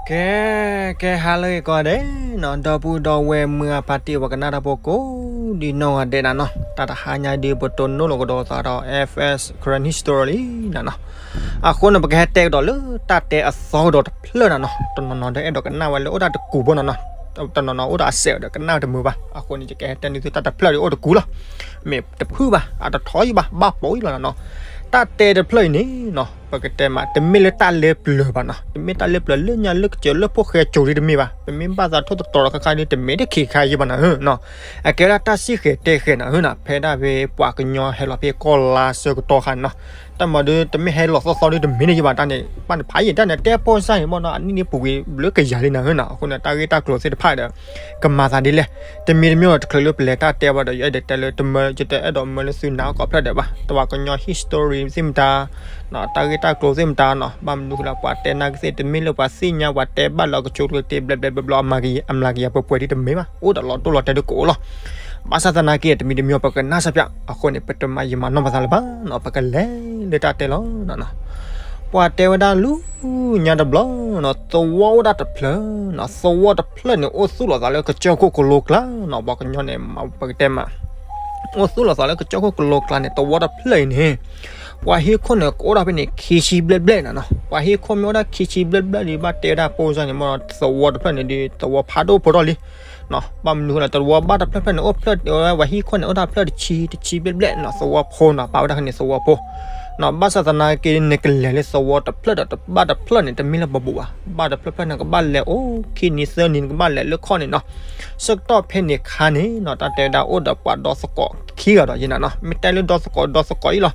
ကဲ ကဲ ဟါလၢအဂ့ၤကိးဂၤဒဲးနီၤ, ဒီပုၢ်ဒီဝဲၢ်မုၢ်အဖါတံၢ် ပှၤကနၣ်တၢ်ဖိကိးဒံနီၢ်ဂၤဒဲးနၤနီၤ, တၢ်တဟါညါဒုး ပတိၢ်နီၣ်လိာ်ကဒီးသးဒီး F S Karen History လံနၤနီၤ. အဃိန့ၣ် ပကဟဲတဲကဒီးလၢတၢ်တဲအသီကဒီးတဖျၢၣ်နၤနီၤ, တနီၤနီၤဒီးအဲၣ်ဒိးကနၣ်ဝဲလၢအိၣ်ဒၣ်တကူာ်ဘၣ်နၤနီၤ, တနီၤနီၤအိၣ်ဒီးအစဲးဒီးကနၣ်တမုာ်ဘၣ်. အဃိန့ၣ် ယကဟဲတဲန့ၢ်သုတၢ်တဖျၢၣ်ဒီးအိၣ်တကူာ်လီၤ. မ့ၢ်တဖုၣ်ဘၣ်, အတထီအံၤဘၣ်, ဘၣ်ပိာ်အံၤလီၤနၤနီၤ. တၢ်တဲတဖျၢၣ်အံၤန့ၣ်နီၤ ပကတဲမး တမ့ၢ်လၢတၢ်လၢပျၢၤဘၣ်နီၤ, တမ့ၢ်တၢ်လၢပျၢၤလၢညါလၢကစၢၤလၢဖိၣ်ဃဲစိၤဒ်တမ့ၢ်ဘၣ်, ပမ့ၢ်ဘၣ်သးထိၣ်သတြီၤဒီးခါခါဒ် တမ့ၢ်တခ့ခါယံၤဘၣ်နၤနီၤ. အကဲဝဲဒၣ်တၢ်စံၣ်ဃဲၤတဲဃဲၤနၤနီၤ, ဖဲဒၣ်ဖဲပှၤကညီဟဲလီၤဖဲကီၢ်လါဆၢကတီၢ်ခါန့ၣ်နီၤ, တၢ်မၤဒုးတမ့ၢ်ဟဲလီၤသီသီဒ်တမ့ၢ်န့ၣ်ယံၤဘၣ်တၢ်န့ၣ်, ဘၣ်န့ၣ်ဖးယံာ်တၢ်န့ၣ် တဲပိၢ်စၢ်န့ၣ်မ့ၢ်နီၤ အနံၣ်ဒ်ပူၤကွံာ်ဘျုးကယၤလံနၤနီၤ. အဃိန့ၣ် တၢ်ဂ့ၢ်တၢ်ကျိၤသ့ၣ်တဖၣ်ဒီး ကမၤသးဒ်လဲၣ်, တမံၤတမံၤတချုးလၢပလဲၤတၢ်တဲဘၣ်ဒီး ယအဲၣ်ဒိးတဲလၢ တမၢ ယတအဲၣ်ဒိးမၢလၢသုနၤကိးဖျၢၣ်ဒဲးဘၣ်, တဝဲကညီ history သ့ၣ်မတၤ တၢ်ဂ့ၢ်တၢ်ကျိၤသ့ၣ်မတၤနီၤ, ဘၣ်မနုၤဃိလၢပှၤတဲနာ်က့သ့ၣ် တမ့ၢ်လၢပှၤသ့ၣ်ညါပှၤတဲဘၣ်လီၤကဆိးကျၢၤတ့ဘျဲးဘျဲးဘျီဘျီ အမျးကယၤပှဲၤပှဲၤဒ်တမ့ၢ်ဘၣ်, အိၣ်ဒီးလီၤတိၢ်လီၤတဲာ်ဒ်ကအိၣ်လီၤ. ဘၣ်ဆၣ်သနာ်က့ တမံၤတမံၤပကနၣ်စၢ်ပၠး, အဃိန့ၣ် ပတမၤယံာ်မၤနီၢ်ပသးလၢၤဘၣ်နီၤ, ပကလဲၤလၢတၢ်တဲလီၤနၤနီၤ. ပှၤတဲဝဲဒၣ်လၢညါတဘျီနီၤ, သဝီအိၣ်ဒၣ်တဖျၢၣ်နီၤ, သဝီတဖျၢၣ်န့ၣ် အိၣ်သူၣ်လီၤသးလၢကစၢၢ်ခိၣ်ကလိကျါနီၤ, ပှၤကညီန့ၣ် ပကတဲမး အိၣ်သူၣ်လီၤသးလၢကစၢၢ်ခိၣ်ကလိကျါန့ၣ် သဝီတဖျၢၣ်အံၤန့ၣ် ပှၤဟံၣ်ခိၣ်န့ၣ် ကအိၣ်ဒၣ်ဖဲန့ၣ် ခံဆံဘျဲၣ်ဘျဲၣ်နၤနီၤ. ပှၤဟံၣ်ခိၣ်မ့ၢ်အိၣ်ဒၣ်ခံဆံဘျဲၣ်ဘျဲၣ်ဒီး ဘၣ်တဲဝဲဒၣ်ပိၢ်စၢ်န့ၣ် မ့ၢ်သဝီတဖျၢၣ်န့ၣ်ဒီး သဝီဖးဒိၣ်ဖိထီၣ်လံ ဘၣ်မနုၤဃိလၢ သဝီဘၣ်တဖျၢၣ်ဖျၢၣ်န့ၣ် အိၣ်ဖျၢၣ် ဝဲဟံၣ်ခိၣ်န့ၣ် အိၣ်တၢ်ဖျၢၣ်တဆံ တဆံဘျဲၣ်ဘျဲၣ်နီၤ, သဝီဖိနီၤ, ပာ်ဝဲဒၣ်န့ၣ် သဝီဖိ ဘၣ်ဆၣ်သနာ်က့န့ၣ် ကလဲၤလၢသဝီတဖျၢၣ်ဒီး ဘၣ်တဖျၢၣ်န့ၣ် တမ့ၢ်လၢပဘူးဘၣ်, ဘၣ်တဖျၢၣ်ဖျၢၣ်န့ၣ် ကဘၣ်လဲၤအိၣ်ခံနံၤသၢနံၤ နကဘၣ်လဲၤလၢခီၣ်န့ၣ်နီၤ. ဆၢကတီၢ်ဖဲန့ၣ်ခါန့ၣ်နီၤ တၢ်တဲဝဲဒၣ်အိၣ်ဒီးပှၤဒီသကိးခံဂၤဒီးယဲနၤနီၤ, မ့ၢ်တဲလၢဒီသကိး ဒီသကိးအံၤလီၤ.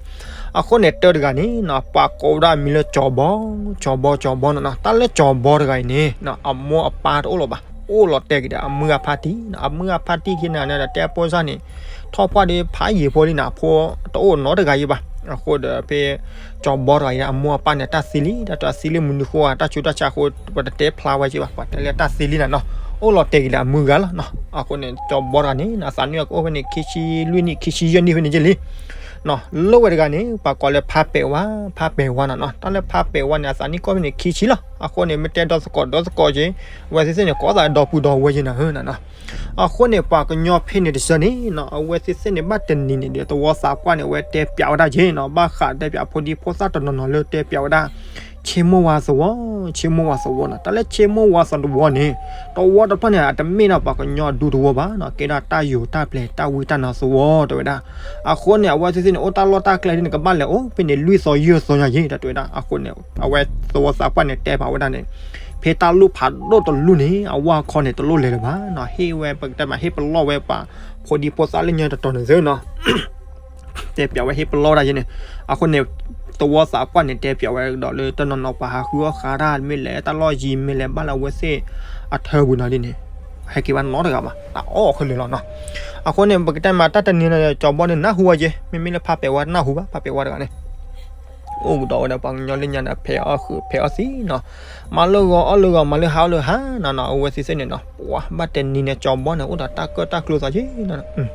အဃိန့ၣ် တၢတဂၤန့ၣ်နီၤ ပှၤကိးဝဲဒၣ်အမံၤလၢကၠီၤဘီ, ကၠီၤဘီ ကၠီၤဘီနီၤနီၤ. တၢ်လၢကၠီၤဘီတဂၤအံၤန့ၣ် အမိၢ်အပၢ်တအိၣ်လၢၤဘၣ်, အိၣ်လီၤတဲာ်က့ၤဒီးအမုၢ်အဖါတံၢ်နီၤ, အမုၢ်အဖါတံၢ်ခံဂၤန့ၣ်ဒီး တဲပိၢ်စၢ်န့ၣ် ထီၣ်ပှၢ်ဒီးဖးယံာ်ဖိလံနီၤ, အဖိတအိၣ်နီတဂၤယံၤဘၣ်. အဃိဒီးဖဲကၠီၤဘီတဂၤအံၤန့ၣ် အမိၢ်အပၢ်န့ၣ် တၢ်သံလံ, တၢ်တသံလံမနုၤဃိဧါ, တၢ်ဆူးတၢ်ဆါအဃိ ပတတဲဖျါဝဲက့ၤဘၣ်, ပှၤတဲလၢတၢ်သံလံနၤနီၤ, အိၣ်လီၤတဲာ်က့ၤဒီးအမုၢ်ဂၤလီၤနီၤ. အဃိန့ၣ် ကၠီၤဘီတဂၤန့ၣ် အသးနံၣ်ကအိၣ်ဖဲန့ၣ် ခံဆံလွံၢ်နံၣ် ခံဆံယဲၢ်နံၣ်ဖဲန့ၣ်က့ၤလံ လၢဝဲတဂၤန့ၣ် ပှၤကိးလၢဖါပဲာ်ဝါ, ဖါပဲာ်ဝါနၤနီၤ. တၢ်လၢဖါပဲာ်ဝါန့ၣ် အသးနံၣ်ကအိၣ်ဖဲန့ၣ် ခံဆံလီၤ. အဃိန့ၣ် မ့ၢ်တဲဒီသကိး ဒီသကိးက့ၤ အဝဲသ့ၣ်သ့ၣ်န့ၣ် ကိးသးဒီပုၢ်ဒီဝဲၢ်က့ၤနၤဧၢနၤနီၤ. အဃိန့ၣ် ပှၤကညီဖဲန့ၣ်တစၢန့ၣ်နီၤ အဝဲသ့ၣ်သ့ၣ်န့ၣ် ဘၣ်တနံၤန့ၣ်ဒီး သဝီသးပှၢ်န့ၣ် အဝဲတဲပၠးဝဲဒၣ်က့ၤနီၤ, ဘၣ်ဃးတဲပၠးဖိဒံဖိသၣ်တနီၤနီၤလၢတဲပၠးဝဲဒၣ် ဆ့မိၢ်ဝါသဝီ, ဆ့မိၢ်ဝါသဝီနီၤ. တၢ်လၢဆ့မိၢ်ဝါသဝီန့ၣ် သဝီတဖျၢၣ်န့ၣ် အတမ့ၢ်ဒၣ်ပှၤကညီဒူသဝီဘၣ်နီၤ, ကဲဒၣ်တၢ်ယိၤတၢ်ပျဲၤတၢ်ဝံတၢ်နါသဝီတဲဝဲဒၣ်. အဃိန့ၣ် အဝဲသ့ၣ်သ့ၣ်န့ၣ် အိၣ်တၢ်လီၢ်တၢ်ကျဲဒ်န့ၣ် ကဘၣ်လဲၤအိၣ်ဖဲန့ၣ် လွံၢ်သီယဲၢ်သီညါက့ၤ တဲဝဲဒၣ်. အဃိန့ၣ် အဝဲသဝီသးပှၢ်န့ၣ် တဲပာ်ဝဲဒၣ်န့ၣ် ဖဲတၢ်လိၣ်ဖးဒိၣ်တလိၣ်န့ၣ် အဝဲခီန့ၣ် တလိၣ်လဲၤလၢၤဘၣ်နီၤ, ဟ့ၣ်ဝဲပကတဲမး ဟ့ၣ်ပလီၢ်ဝဲပှၤဖိဒံဖိသၣ်လၢညါတတီၤန့ၣ်သ့နီၤ တဲပၠးဝဲဟ့ၣ်ပလီၢ်ဝဲဒၣ်ယဲန့ၣ်. အဃိန့ၣ် သဝီသးပှၢ်န့ၣ် တဲပၠးဝဲဒီးလၢတနီၤနီၤ ပှၤဟးဃုအီၣ်ဃာ်တၢ် မ့ၢ်လဲၤတၢ်လီၢ်ယံၤ မ့ၢ်လဲၤဘၣ်လၢအဝဲသ့ၣ်အထၢပူၤနီၤဒ်န့ၣ် ဟဲက့ၤဘၣ်နီတဂၤဘၣ်, တၢ်အီၣ်ခဲလၢာ်လီၤနီၤ. အဃိန့ၣ် ပကတဲမး တၢ်တနံၤန့ၣ် ကၠီၤဘီန့ၣ် နၢ်ဟူဝဲက့ၤ, မ့မ့ၢ်လၢဖါပဲာ်ဝါ တနၢ်ဟူဘၣ်, ဖါပဲာ်ဝါတဂၤန့ၣ် အိၣ်ကဒီးဝဲဒီးပှၤကညီလၢညါန့ၣ် ဖဲးအီၣ်ဃုာ်ဖဲးအီၣ်သံနီၤ, မၤလၢဂီၤအီၣ်လၢဂီၤ မၤလၢဟါအီၣ်လၢဟါနီၤနီၤ, အဝဲသ့ၣ်သ့ၣ်န့ၣ်နီၤ ပှၤဘၣ်တနံၤန့ၣ် ကၠီၤဘီန့ၣ် အိၣ်ဒီးတၢ်ကၢၣ်တၢ်ကျူသးက့ၤနီၤ,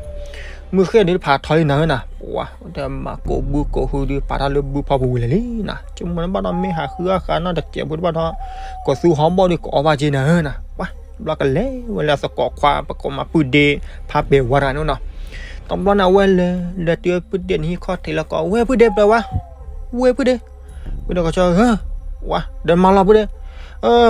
မုၢ်ဃ့ၢ်ဒုးဖးထီလံနၤဧၢနၤ, ပှၤ တမၤကိးဘုကိးဟုဒုးပာ်ထီၣ်လၢဘုဖီပူၤဝံၤလၢာ်လံနၤ, ဆိကမိၣ်န့ၣ်ဘၣ်ဒီးမ့ၢ်ဟးဃုအီၣ်ဃာ်နီတစဲးဖိတဘၣ်ဒီး ကသူဟီၣ်ဘီၣ်ဒုးကအီၣ်ဘၣ်က့ၤနၤဧၢနၤ, ပှၤ ဘျီကလဲၤဝဲလၢသကိးခွါ ပကိးမးပုၢ်ဒ့ ဖါပဲာ်ဝါတဂၤန့ၣ်နီၤ, တဘျီန့ၣ် အဝဲလဲၤ လဲၤတုၤပုၢ်ဒ့န့ၣ်ဟံၣ်ခီၣ်ထံးလၢကီး ဝဲပုၢ်ဒ့ပၢဝါ, ဝဲပုၢ်ဒ့ ပုၢ်ဒ့ကီး ဝဲ ဒီးမၤလီၤပုၢ်ဒ့,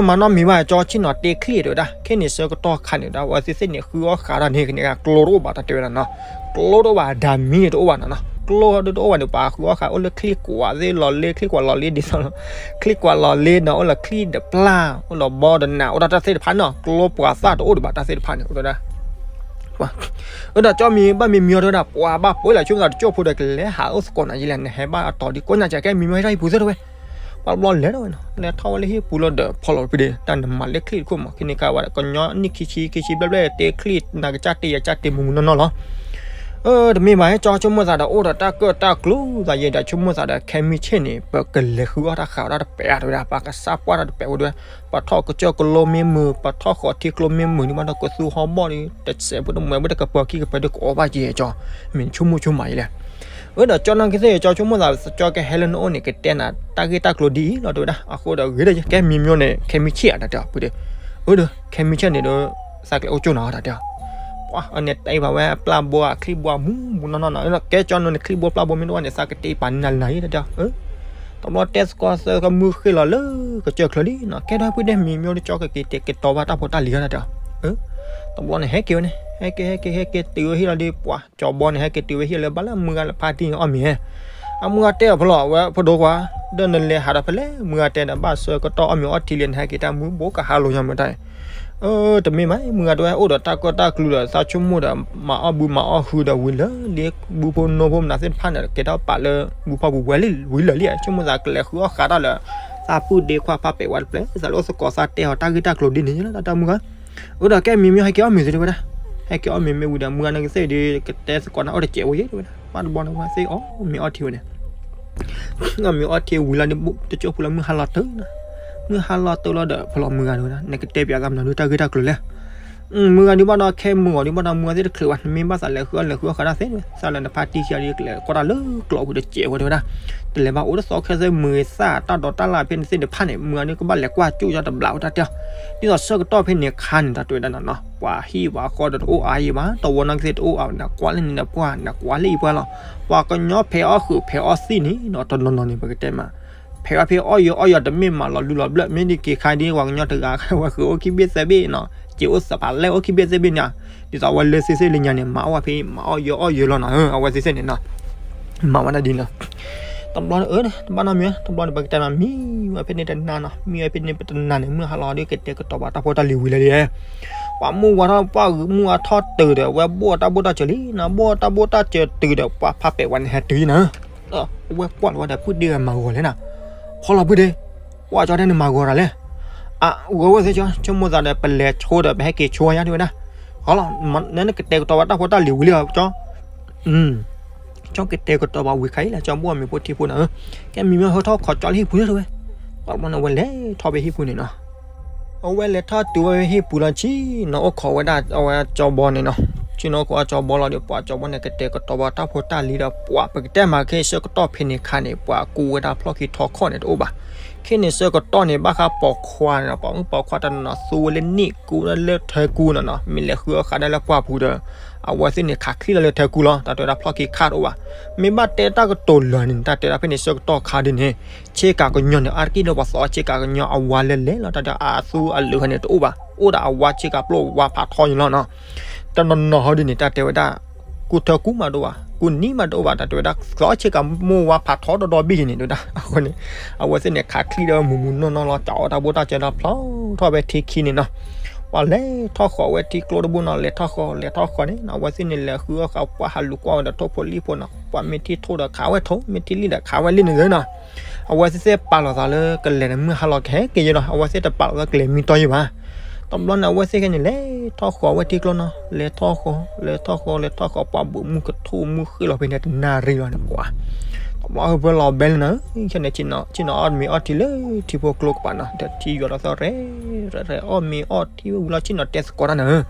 မၤနီတမံၤဘၣ် ကၠီဆ့ၣ်နီၤတ့ချံၣ်တဲဝဲဒၣ်, ခဲန့ၣ်ဆၢကတီၢ်ခါန့ၣ်ဒီး အဝဲသ့ၣ်သ့ၣ်န့ၣ် ဃုအီၣ်ဃာ်တၢ်န့ၣ် ကန့ၣ်ကျိတအိၣ်ဘၣ်တၢ်တဲဝဲဒၣ်နီၤ, ကျိတအိၣ်ဘၣ် ဓာတ်မီးန့ၣ်တအိၣ်ဘၣ်နီၤနီၤ, ကျိဒုးတအိၣ်ဘၣ်န့ၣ် ပှၤဃုအီၣ်ဃာ်အိၣ်လၢချံၣ်ကွးသ့ၣ်လီၤလ့ ချံၣ်ကွးလီၤလ့ဒ်သိး ချံၣ်ကွးလီၤလ့နီၤ အိၣ်လၢချံၣ်ဒီးပျၢ် အိၣ်လၢဘီဒီးနး အိၣ်ဒီးတၢ်သ့ၣ်တဖၣ်နီၤ, ကျိပှၤသၣ်တအိၣ်ဒံးဘၣ်တၢ်သ့ၣ်တဖၣ်န့ၣ် အိၣ်တဲဝဲဒၣ် အၢ ဒီးကၠီမံၤဘၣ်မံၤမံၤအီၤတဲဝဲဒၣ် ပှၤဘၣ်ပှဲၤလၢဆိကမိၣ်သးတကၠိၢ်ဖိဒီး ကလဲၤဟးအိၣ်သကိးနၤယဲလဲၣ် နဟဲဘၣ်အတီၤဒ်ကိးညါကဲ မံၤမံၤဟဲထီၣ်ဟံၣ်ပူၤသ့ၣ်တဲဝဲ, ပှၤဘျီလဲၤထီၣ်ဝဲနီၤ လဲၤထီၣ်ဝဲလၢဟံၣ်ပူၤလီၤဒီး ဖီလီၤပူၤဒ့ တၢ်နမၤလၢချံၣ်တခိၣ်မး ခဲန့ၣ်ကါဝဲဒၣ် ကညီနံၣ်ခံဆံ ခံဆံဘျဲၣ်ဘျဲၣ် တ့ချံၣ် နကစၢ်တ့ယကစၢ်တ့မုာ်မုာ်နီၢ်နီၢ်လီၤ. အၢ တမ့ၢ်ဘၣ် ကၠီဆိကမိၣ်သးဒီး အိၣ်ဒီးတၢ်ကၢၣ်တၢ်ကျူသးယဲဒီး ဆိကမိၣ်သးဒီး ခဲမုၢ်ဆ့ၣ်န့ၣ် ပကလဲၤဃုအီၣ်တၢ်ဃာ်အီၣ်တၢ်တပဲာ်အါတဲဝဲဒၣ် ပှၤကစၢ်ပှၢ်တၢ်တပဲာ်ဝဲဒၣ် ပှၤထီၣ်ကစၢၢ်ကလိမ့ၢ်မုာ် ပှၤထီၣ်ဃီၤထံကျိမ့ၢ်မုာ် ဒ်ဘၣ်ဒီးကသူဟီၣ်ဘီၣ်ဒီး တစဲးဖိတမှဲးဖိတကပၤခံကပၤဒီး ကအီၣ်ဘၣ်က့ၤကၠီ မ့ၢ်ဆိကမိၣ်ဆိကမးယဲလဲၣ်. အၢ ဒီးကၠီနီၢ်ကသ့ၣ် ကၠီဆိကမိၣ်သး ကၠီကဟဲလၢနအိၣ်န့ၣ် ကတဲနၤတၢ်ဂ့ၢ်တၢ်ကျိၤဒ်အံၤလီၤ တဲဝဲဒၣ်. အဃိဒီးဂ့ၤဒီး ကဲမံၤမၠိန့ၣ် ခဲမုၢ်ဆ့ၣ်ဧါ တၢ်တဲအီၤ ဖုဒ့, အၢ ဒီး ခဲမုၢ်ဆ့ၣ်န့ၣ်ဒီး သးကလဲၤအိၣ်ကၠိနၤ တၢ်တဲအီၤ. ပှၤအန့ၣ်တဲပာ်ဝဲပျၢ်ဘိအချံၣ်ဘိအမူးမူးနီၢ်နီၢ်နီၤ, ကဲကၠီနီၢ်န့ၣ် ချံၣ်ဘိပျၢ်ဘိမ့ၢ်တအိၣ်န့ၣ် သးကတဲပာ်နၤလၢနၤအံၤ တၢ်တဲအီၤ. အၢ တဘျီတဲသကိးသၢကမုၢ်ဃ့ၢ်လီၤလၢကစၢၢ်ချၢလံနီၤ, ကဲဒီးဖုဒ့ မံၤမၠိဒီး ကၠီကက့ၤတဲာ်ကတီၤဘၣ်တၢ်ဖိတၢ်လံၤ တၢ်တဲအီၤ. အၢ တဘျီန့ၣ် ဟဲက့ၤဝဲန့ၣ် ဟဲက့ၤ ဟဲက့ၤ ဟဲက့ၤတုၤဝဲဟံၣ်လီၤဒီး ပှၤကၠီဘီန့ၣ် ဟဲက့ၤတုၤဝဲဟံၣ်လၢဘၣ်လၢမုၢ်ဂၤလၢဖါတံၢ်အီၣ်မ့ၤဧါ. အမုၢ်ဂၤတဲအီၤ ဖဲလီၤ အဝဲဖိဒိၣ်ခွါ, ဒီးနလဲၤဟးဒီးဖဲလဲၣ် မုၢ်ဂၤတဲဒီး ဘၣ်ဆၢကတီၢ်အီၣ်မ့ၤအီထံလံန့ၣ် ဟဲက့ၤတၢ်မုၢ်ဘိကဟးလိာ်ညီမ့ၢ်တၢ်အံၤ. အၢ တမ့ၢ်မး မုၢ်ဂၤတဲဝဲအိၣ်ဒီးတၢ်ကီတၢ်ကျူဒီး သးဆိကမိၣ်ဒီး မၤအီၣ်ဘုမၤအီၣ်ဟုဒီးဝံၤလၢလံ ဘုဖိနိဖိမနုၤသ့ၣ်တဖၣ်န့ၣ် ကဲထီၣ်ပာ်လၢ ဘုဖီပူၤဝံၤလံလံ, ဆိကမိၣ်သးကလဲၤဃုအီၣ်ဃးတၢ်လၢ သးပုၢ်ဒ့ခွါဖးပဲာ်ဝဲတဖျၢၣ် သးလၢအိၣ်သကိးသးတဲအီၤတၢ်ဂ့ၢ်တၢ်ကျိၤဒ်န့ၣ်လီၤ တၢ်တဲမုၢ်ဂၤ. အၢ ဒီးကဲမံၤမၠိ ဟဲက့ၤအီၣ်မ့ၤသ့ တဲဝဲဒၣ်. ဟဲက့ၤအီၣ်မ့ၤမ့ၢ်ဝံၤဒီး မုၢ်ဂၤနီၢ်ကသ့ၣ်ဒီး ကတဲသကိးနၤအိၣ်တစဲးဖိယဲ တဲဝဲဒၣ်. ဘၣ်တဘျီန့ၣ် ဝဲသ့ၣ်အီၣ်မ့ၤအီထံဝဲန့ၣ် အီၣ်မ့ၤအီထံဝံၤလီၤဒီး တကၠိပူၤလၢမုၢ်ဟါလီၤတုၤနီၤ, မုၢ်ဟါလီၤတုၤလီၤဒီး ဖဲလီၤမုၢ်ဂၤတဲဝဲဒၣ် နကတဲပၠးသးမနုၤဒုတၢ်ဂ့ၢ်တၢ်ကျိၤလဲၣ်. မုၢ်ဂၤဒုးဘၣ်ဒီး ခဲမုၢ်ဂီၤဒုးဘၣ်ဒီး မုၢ်ဂၤသ့ၣ်တချုးဘၣ်, နမ့ၢ်ဘၣ်သးလဲၤဃုအီၣ်လဲၤဃုအီၣ်ဃးတၢ်သ့ သးလၢနဖါတံၢ်ခံဂၤဒီး ကလဲၤကွၢ်တၢ်လၢကျိးပူၤတစဲးဖိ တဲဝဲဒၣ်. တလဲၤဘၣ်အိၣ်တသီခဲသ့ မုၢ်ဂၤသၣ် တၢ်ဒိးတၢ်လၢ်ဖဲန့ၣ်သ့ၣ်တဖၣ်န့ၣ် မုၢ်ဂၤဒုးကဘၣ်လဲၤကွၢ်ကၠိၣ်ကၠီတဘျီဝဲ တၢ်တဲအီၤ. ဒ်သိးဆၢကတီၢ်ဖဲန့ၣ်ခါန့ၣ် တၢ်တဲဝဲဒၣ်နီၤနီၤ ပှၤဟံၣ်ပှၤဃီဒီးတအိၣ်အါယံၤဘၣ်, တဝီနီၢ်ကသ့ၣ်တအိၣ်အါ နကွၢ်လၢန့ၣ်ဒီး ပှၤနကွၢ်လၢအံၤပှဲၤလီၤ. ပှၤကညီဖဲးအီၣ်ဃုာ်ဖဲးအီၣ်သံၣ်န့ၣ်နီၤ တနီၤနီၤန့ၣ် ပကတဲမး ဖဲးအီၣ်ဖဲးအီၣ်ယိာ်အီၣ်ယိာ် တမ့ၢ်မးလီၤလူလီၤဘျၢၣ် မ့ၢ်ဒ်က့ၤခါဒ် ပှၤကညီတဂၤဝဲဃုာ်အိၣ်ခံဘ့ၣ်သၢဘ့ၣ်နီၤ, က့ၤအိၣ်သးဖးလဲၢ်အိၣ်ခံဘ့ၣ်သၢဘ့ၣ်န့ၣ်ဧါ. ဒ်သိးအဝဲလၢသ့ၣ်သ့ၣ်လၢညါန့ၣ် မၤအီၣ်ဝဲဖဲ မၤအီၣ်ယိာ်အီၣ်ယိာ်လီၤနီၤ, အဝဲသ့ၣ်သ့ၣ်န့ၣ်နီၤ မၤဝဲဒၣ်ဒ်န့ၣ်လီၤ. တဘျီန့ၣ် အၢ တဘၣ်နီတမံၤ တဘျီန့ၣ် ပကတဲမး မံဝဲဖဲန့ၣ်တနၤနီၤ, မံဝဲဖဲန့ၣ်ပတနၤန့ၣ် မုၢ်ဟါလီၤဒီး ကတဲာ်ကတီၤဘၣ်တၢ်ဖိတၢ်လံၤဝံၤလၢဒ် ပှၤမုၢ်ဝါထီၣ် ပှၤဂုာ်မုၢ်ဝါထီၣ်တုၤဒီး အဝဲဘိၣ်တၢ်ဘိၣ်တၢ်စၢၤလံနီၤ, ဘိၣ်တၢ်ဘိၣ်တၢ်စၢၤတုၤဒီး ပှၤဖးပဲာ်ဝဲန့ၣ်ဟဲတုၤယံၤနီၤ. အဝဲကွၢ်လီၤဝဲဒီး ပုၢ်ဒ့ဂၤမၤဂီၤလဲၣ်နီၤ, ဖီလီၤပုၢ်ဒ့, ကွၢ်ကၠီတဲန့ၣ်မၤဂီၤတၢ်လဲၣ်. အဂီၤဝဲသ့ၣ်ကၠီ ဆိကမိၣ်သးဒီး ပလဲၤဆိဒီး ပဟဲက့ၤဆိယါတဲဝဲဒၣ်. လီၤ နကတဲာ်ကတီၤဘၣ်တၢ်ဖိတၢ်လံၤဝံၤလံဧါကၠီ ကၠီကတဲာ်ကတီၤဘၣ်ဝံၤခါအံၤလၢ ကၠီဘိၣ်အမ့ၤဖိထံဖိနီၤ, ကဲမံၤမၠိဟဲထီၣ်ခီကၠီလၢဟံၣ်ပူၤလၢဝဲ. ဘၣ်တဘျီန့ၣ် အဝဲလဲၤထီၣ်ဖဲဟံၣ်ပူၤန့ၣ်နီၤ, အဝဲလဲၤထီၣ်တုၤဝဲဖဲဟံၣ်ပူၤလီၤ ဆ့ၣ်နီၤအိၣ်ခိးဝဲဒၣ်အဝဲကၠီဘီန့ၣ်နီၤ, ဆ့ၣ်နီၤအိၣ်ခိးဝဲကၠီဘီလီၤဒီး ပှၤကၠီဘီန့ၣ် ကတဲာ်ကတီၤဘၣ်တၢ်ဖိတၢ်လံၤဒီး ပှၤပကတဲမး ခဲအံၤဆၢကတီၢ်ဖဲန့ၣ်ခါန့ၣ် ပှၤကူဝဲဒၣ်ဖျီၣ်ခံထီခီၣ်န့ၣ်တအိၣ်ဘၣ်. ခဲန့ၣ်ဆၢကတီၢ်န့ၣ် ဘၣ်ဃးပိာ်ခွါန့ၣ်နီၤ, ပိာ်မုၣ်ပိာ်ခွါတနီၤနီၤ သူဝဲလၢနံၣ်ကူလၢထၢကူနီၤနီၤ, မ့ၢ်လဲၤဃုအီၣ်ဃးဒၣ်လၢပှၢ်ပူၤဒီး အဝဲသ့ၣ်န့ၣ် ခးချံၣ်လီၤလၢထၢကူလီၤ, တၢ်တဲဝဲဒၣ်ဖျီၣ်ခံခါတအိၣ်ဘၣ်. မ့ၢ်ဘၣ်တဲတၢ်ကတိၤလၢာ်န့ၣ် တၢ်တဲဒၣ်ဖဲန့ၣ်ဆၢကတီၢ်ခါဒ်န့ၣ် ဆ့ကၤကညီန့ၣ် အါတက့ၢ်ဒီးပှၤသီဆ့ကၤကညီအဝါလဲၤလဲၤလီၤ, တၢ်တဲအသူအလုၢ်ဟဲန့ၣ်တအိၣ်ဘၣ်, အိၣ်ဒီးအဝါဆ့ကၤပျိၢ်ဝါဖးထီန့ၣ်လီၤနီၤ. တနီၤနီၤဟီဒ်န့ၣ် တၢ်တဲဝဲဒၣ် ကူထၢကူမးတအိၣ်ဘၣ်, ကူနံၣ်မးတအိၣ်ဘၣ်, တၢ်တဲဝဲဒၣ် သီဆ့ကၤမိၢ်ဝါဖးထီဒီဒီဘ့ၣ်ယံၤန့ၣ် တဲဝဲဒၣ်. အဃိန့ၣ် အဝဲသ့ၣ်န့ၣ် ခးချံၣ်ဒီးမုၢ်မုၢ်နီၢ်နီၢ်လီၤ, ကးအီၣ်တၢ်ဘိၣ်တၢ်စၢၤဒီးဖျီၣ်ထီၣ်ဖဲထံခံန့ၣ်နီၤ. ပှၤလဲၤထီၣ်ဃီၤဝဲထံကျိတဘိနီၤ, လဲၤထီၣ်ဃီၤ လဲၤထီၣ်ဃီၤန့ၣ်နီၤ, အဝဲသ့ၣ်န့ၣ် လဲၤဃုအီၣ်ဃး ပှၤဟးလူၤကွၢ်ဝဲဒီးထိၣ်ဖိလံၣ်ဖိနီၤ, ပှၤမ့ၢ်ထံၣ်ထိၣ်ဒီးခးဝဲထိၣ်, မ့ၢ်ထံၣ်လံၣ်ဒီးခးဝဲလံၣ်န့ၣ်လီၤနီၤ. အဝဲသ့ၣ်သ့ၣ်ပာ်လီၤသးလၢကလဲၤန့ၣ် မုၢ်ဟါလီၤကဟဲက့ၤယဲလီၤ, အဝဲသ့ၣ်တပာ်လီၤသးကလဲၤမံတီၢ်ယဲဘၣ်. တဘျီန့ၣ် အဝဲသ့ၣ်ခဲန့ၣ် လဲၤထီၣ်ဃီၤဝဲထံကျိနီၤ, လဲၤထီၣ်ဃီၤ လဲၤထီၣ်ဃီၤ လဲၤထီၣ်ဃီၤ ပှၤဘိးမုၢ်ကထူၣ်မုၢ်ဃ့ၢ်လီၤဖဲန့ၣ် တနၣ်ရံၣ်လီၤန့ၣ် ပှၤ တဘျီဖဲလီၤဘဲလၢနီၤ, ဆ့ၣ်နီၤ ဆ့ၣ်နီၤအီၣ်မ့ၤအီထံလၢထံဖိကျိကပၤနီၤ, ဒီးထံယွၤလီၤသီရဲၣ်ရဲၣ် အီၣ်မ့ၤအီထံဝဲဝံၤလီၤ ဆ့ၣ်နီၤတဲသကိးတၢ်နီၤ.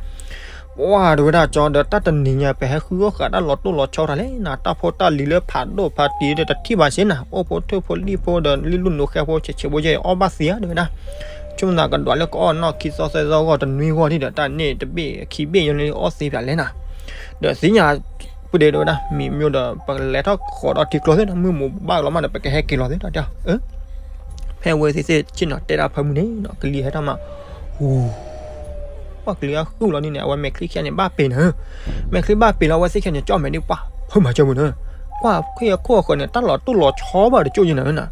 ပှၤတဲဝဲဒၣ်ကၠီဒီး တၢ်တနံၤညါ ပဟဲဃုအီၣ်ဃးတၢ်လီၤတိၢ်လီၤဆီတၢ်လဲၣ်နီၤ, တၢ်ဖိတၢ်လံၤလၢဖးဒိၣ်ဖးတံၢ်ဒီးတထံၣ်ဘၣ်စ့ၢ်နီၤ, အိၣ်ဖိထိၣ်ဖိလံၣ်ဖိဒီးလံၣ်လူၢ်နိာ်ဃဲဖိ ဆဲးဆဲးဖိယဲၢ် အီၣ်ဘၣ်သ့ဧါ တဲဝဲဒၣ်. ဆိကမိၣ်သးကဒွးလၢကအီၣ်နီၢ်ခံသီသၢသီဂီၢ် တနွံဂီၢ်ဒံးဒီး တၢ်န့ၣ်တဘ့ၣ်ခံဘ့ၣ်ယဲၢ်လၢအီၣ်သ့ဖျါလဲၣ်နီၤ. ဒီးသ့ၣ်ညါ ပူၤဒ့တဲဝဲဒၣ် မံၤမၠိဒီး ပလဲၤထီၣ်ဃီၤဒီးထံကျိသ့ၣ်နီၤ, မုၢ်မိၢ်ဘၣ်လီၤမးဒီး ပကဟဲက့ၤလီၤသ့ၣ်နီၤ, တဲအီၤ. ဖဲအဝဲသ့ၣ်သ့ၣ်ဆ့ၣ်နီၤတဲဒၣ်ဖၢမုၢ်န့ၣ်နီၤ ကလံၤဟဲထီၣ်မး ဟူ ပှၤကလံၤအဃုာ်လီၤဒ်န့ၣ် အဝဲမဲာ်ချံခဲန့ၣ် ဘၣ်ပ့ၤနၤဧၢ, မဲာ်ချံဘၣ်ပ့ၤလီၤ အဝဲသ့ၣ်ခဲန့ၣ် ကၠီၣ်မဲာ်ဒ်ပှၤဖၢမၤကၠီမုၢ်နၤဧၢ, ကွၢ်ခွံအခိၣ်အဃၢၤန့ၣ် တၢ်လီၤတိၢ်လီၤဆီဘၣ်တကၠိၣ်ယဲၢ်နၤဧၢနၤ,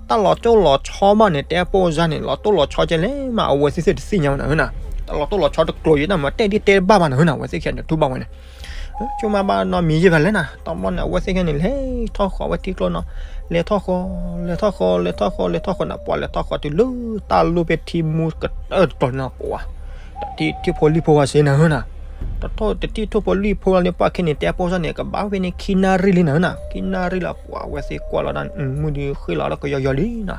တၢ်လီၤတိၢ်လီၤဆီဘၣ်န့ၣ် တဲပိၢ်စါန့ၣ် လီၤတိၢ်လီၤဆီကဲလဲၣ်မး အဝဲသ့ၣ်သ့ၣ်တသ့ၣ်ညါဝဲနၤဧၢနၤ, တၢ်လီၤတိၢ်လီၤဆီတကျိၤယဲၢ်နၤ မ့ၢ်တဲဒ်တဲဘၣ်ဘၣ်နၤဧၢနၤ အဝဲသ့ၣ်ခဲန့ၣ် ထူဘၣ်ဝဲန့ၣ် ဆိကမိၣ်ဘၣ်နီတမံၤယဲၢ်ဖျါလဲၣ်နၤ, တဘျီန့ၣ် အဝဲသ့ၣ်ခဲန့ၣ် လဲၤထီၣ်ဃီၤဝဲထံကျိနီၤ, လဲၤထီၣ်ဃီၤ လဲၤထီၣ်ဃီၤ လဲၤထီၣ်ဃီၤ လဲၤထီၣ်ဃီၤနၤ ပှၤလဲၤထီၣ်ဃီၤတုၤလၢတၢ်လီၢ်ဖဲထံမူကတၢၢ်တတီၤန့ၣ်ပှၤ တထံၣ်ထိၣ်ဖိလံၣ်ဖိဝဲစ့ၢ်နၤဧၢနၤ, တထံၣ်ထိၣ်ဖိလံၣ်ဖိလီၤန့ၣ် ပှၤခဲန့ၣ် တဲပိၢ်စါန့ၣ် ကဘၣ်ဖဲန့ၣ်ခံနၣ်ရံၣ်လံနၤဧၢနၤ, ခံနၣ်ရံၣ်လီၤ ပှၤအဝဲသ့ၣ်ကွၢ်လီၤဒၣ် မုၢ်ဒုးဃ့ၢ်လီၤဒီးကယီယီလံနၤ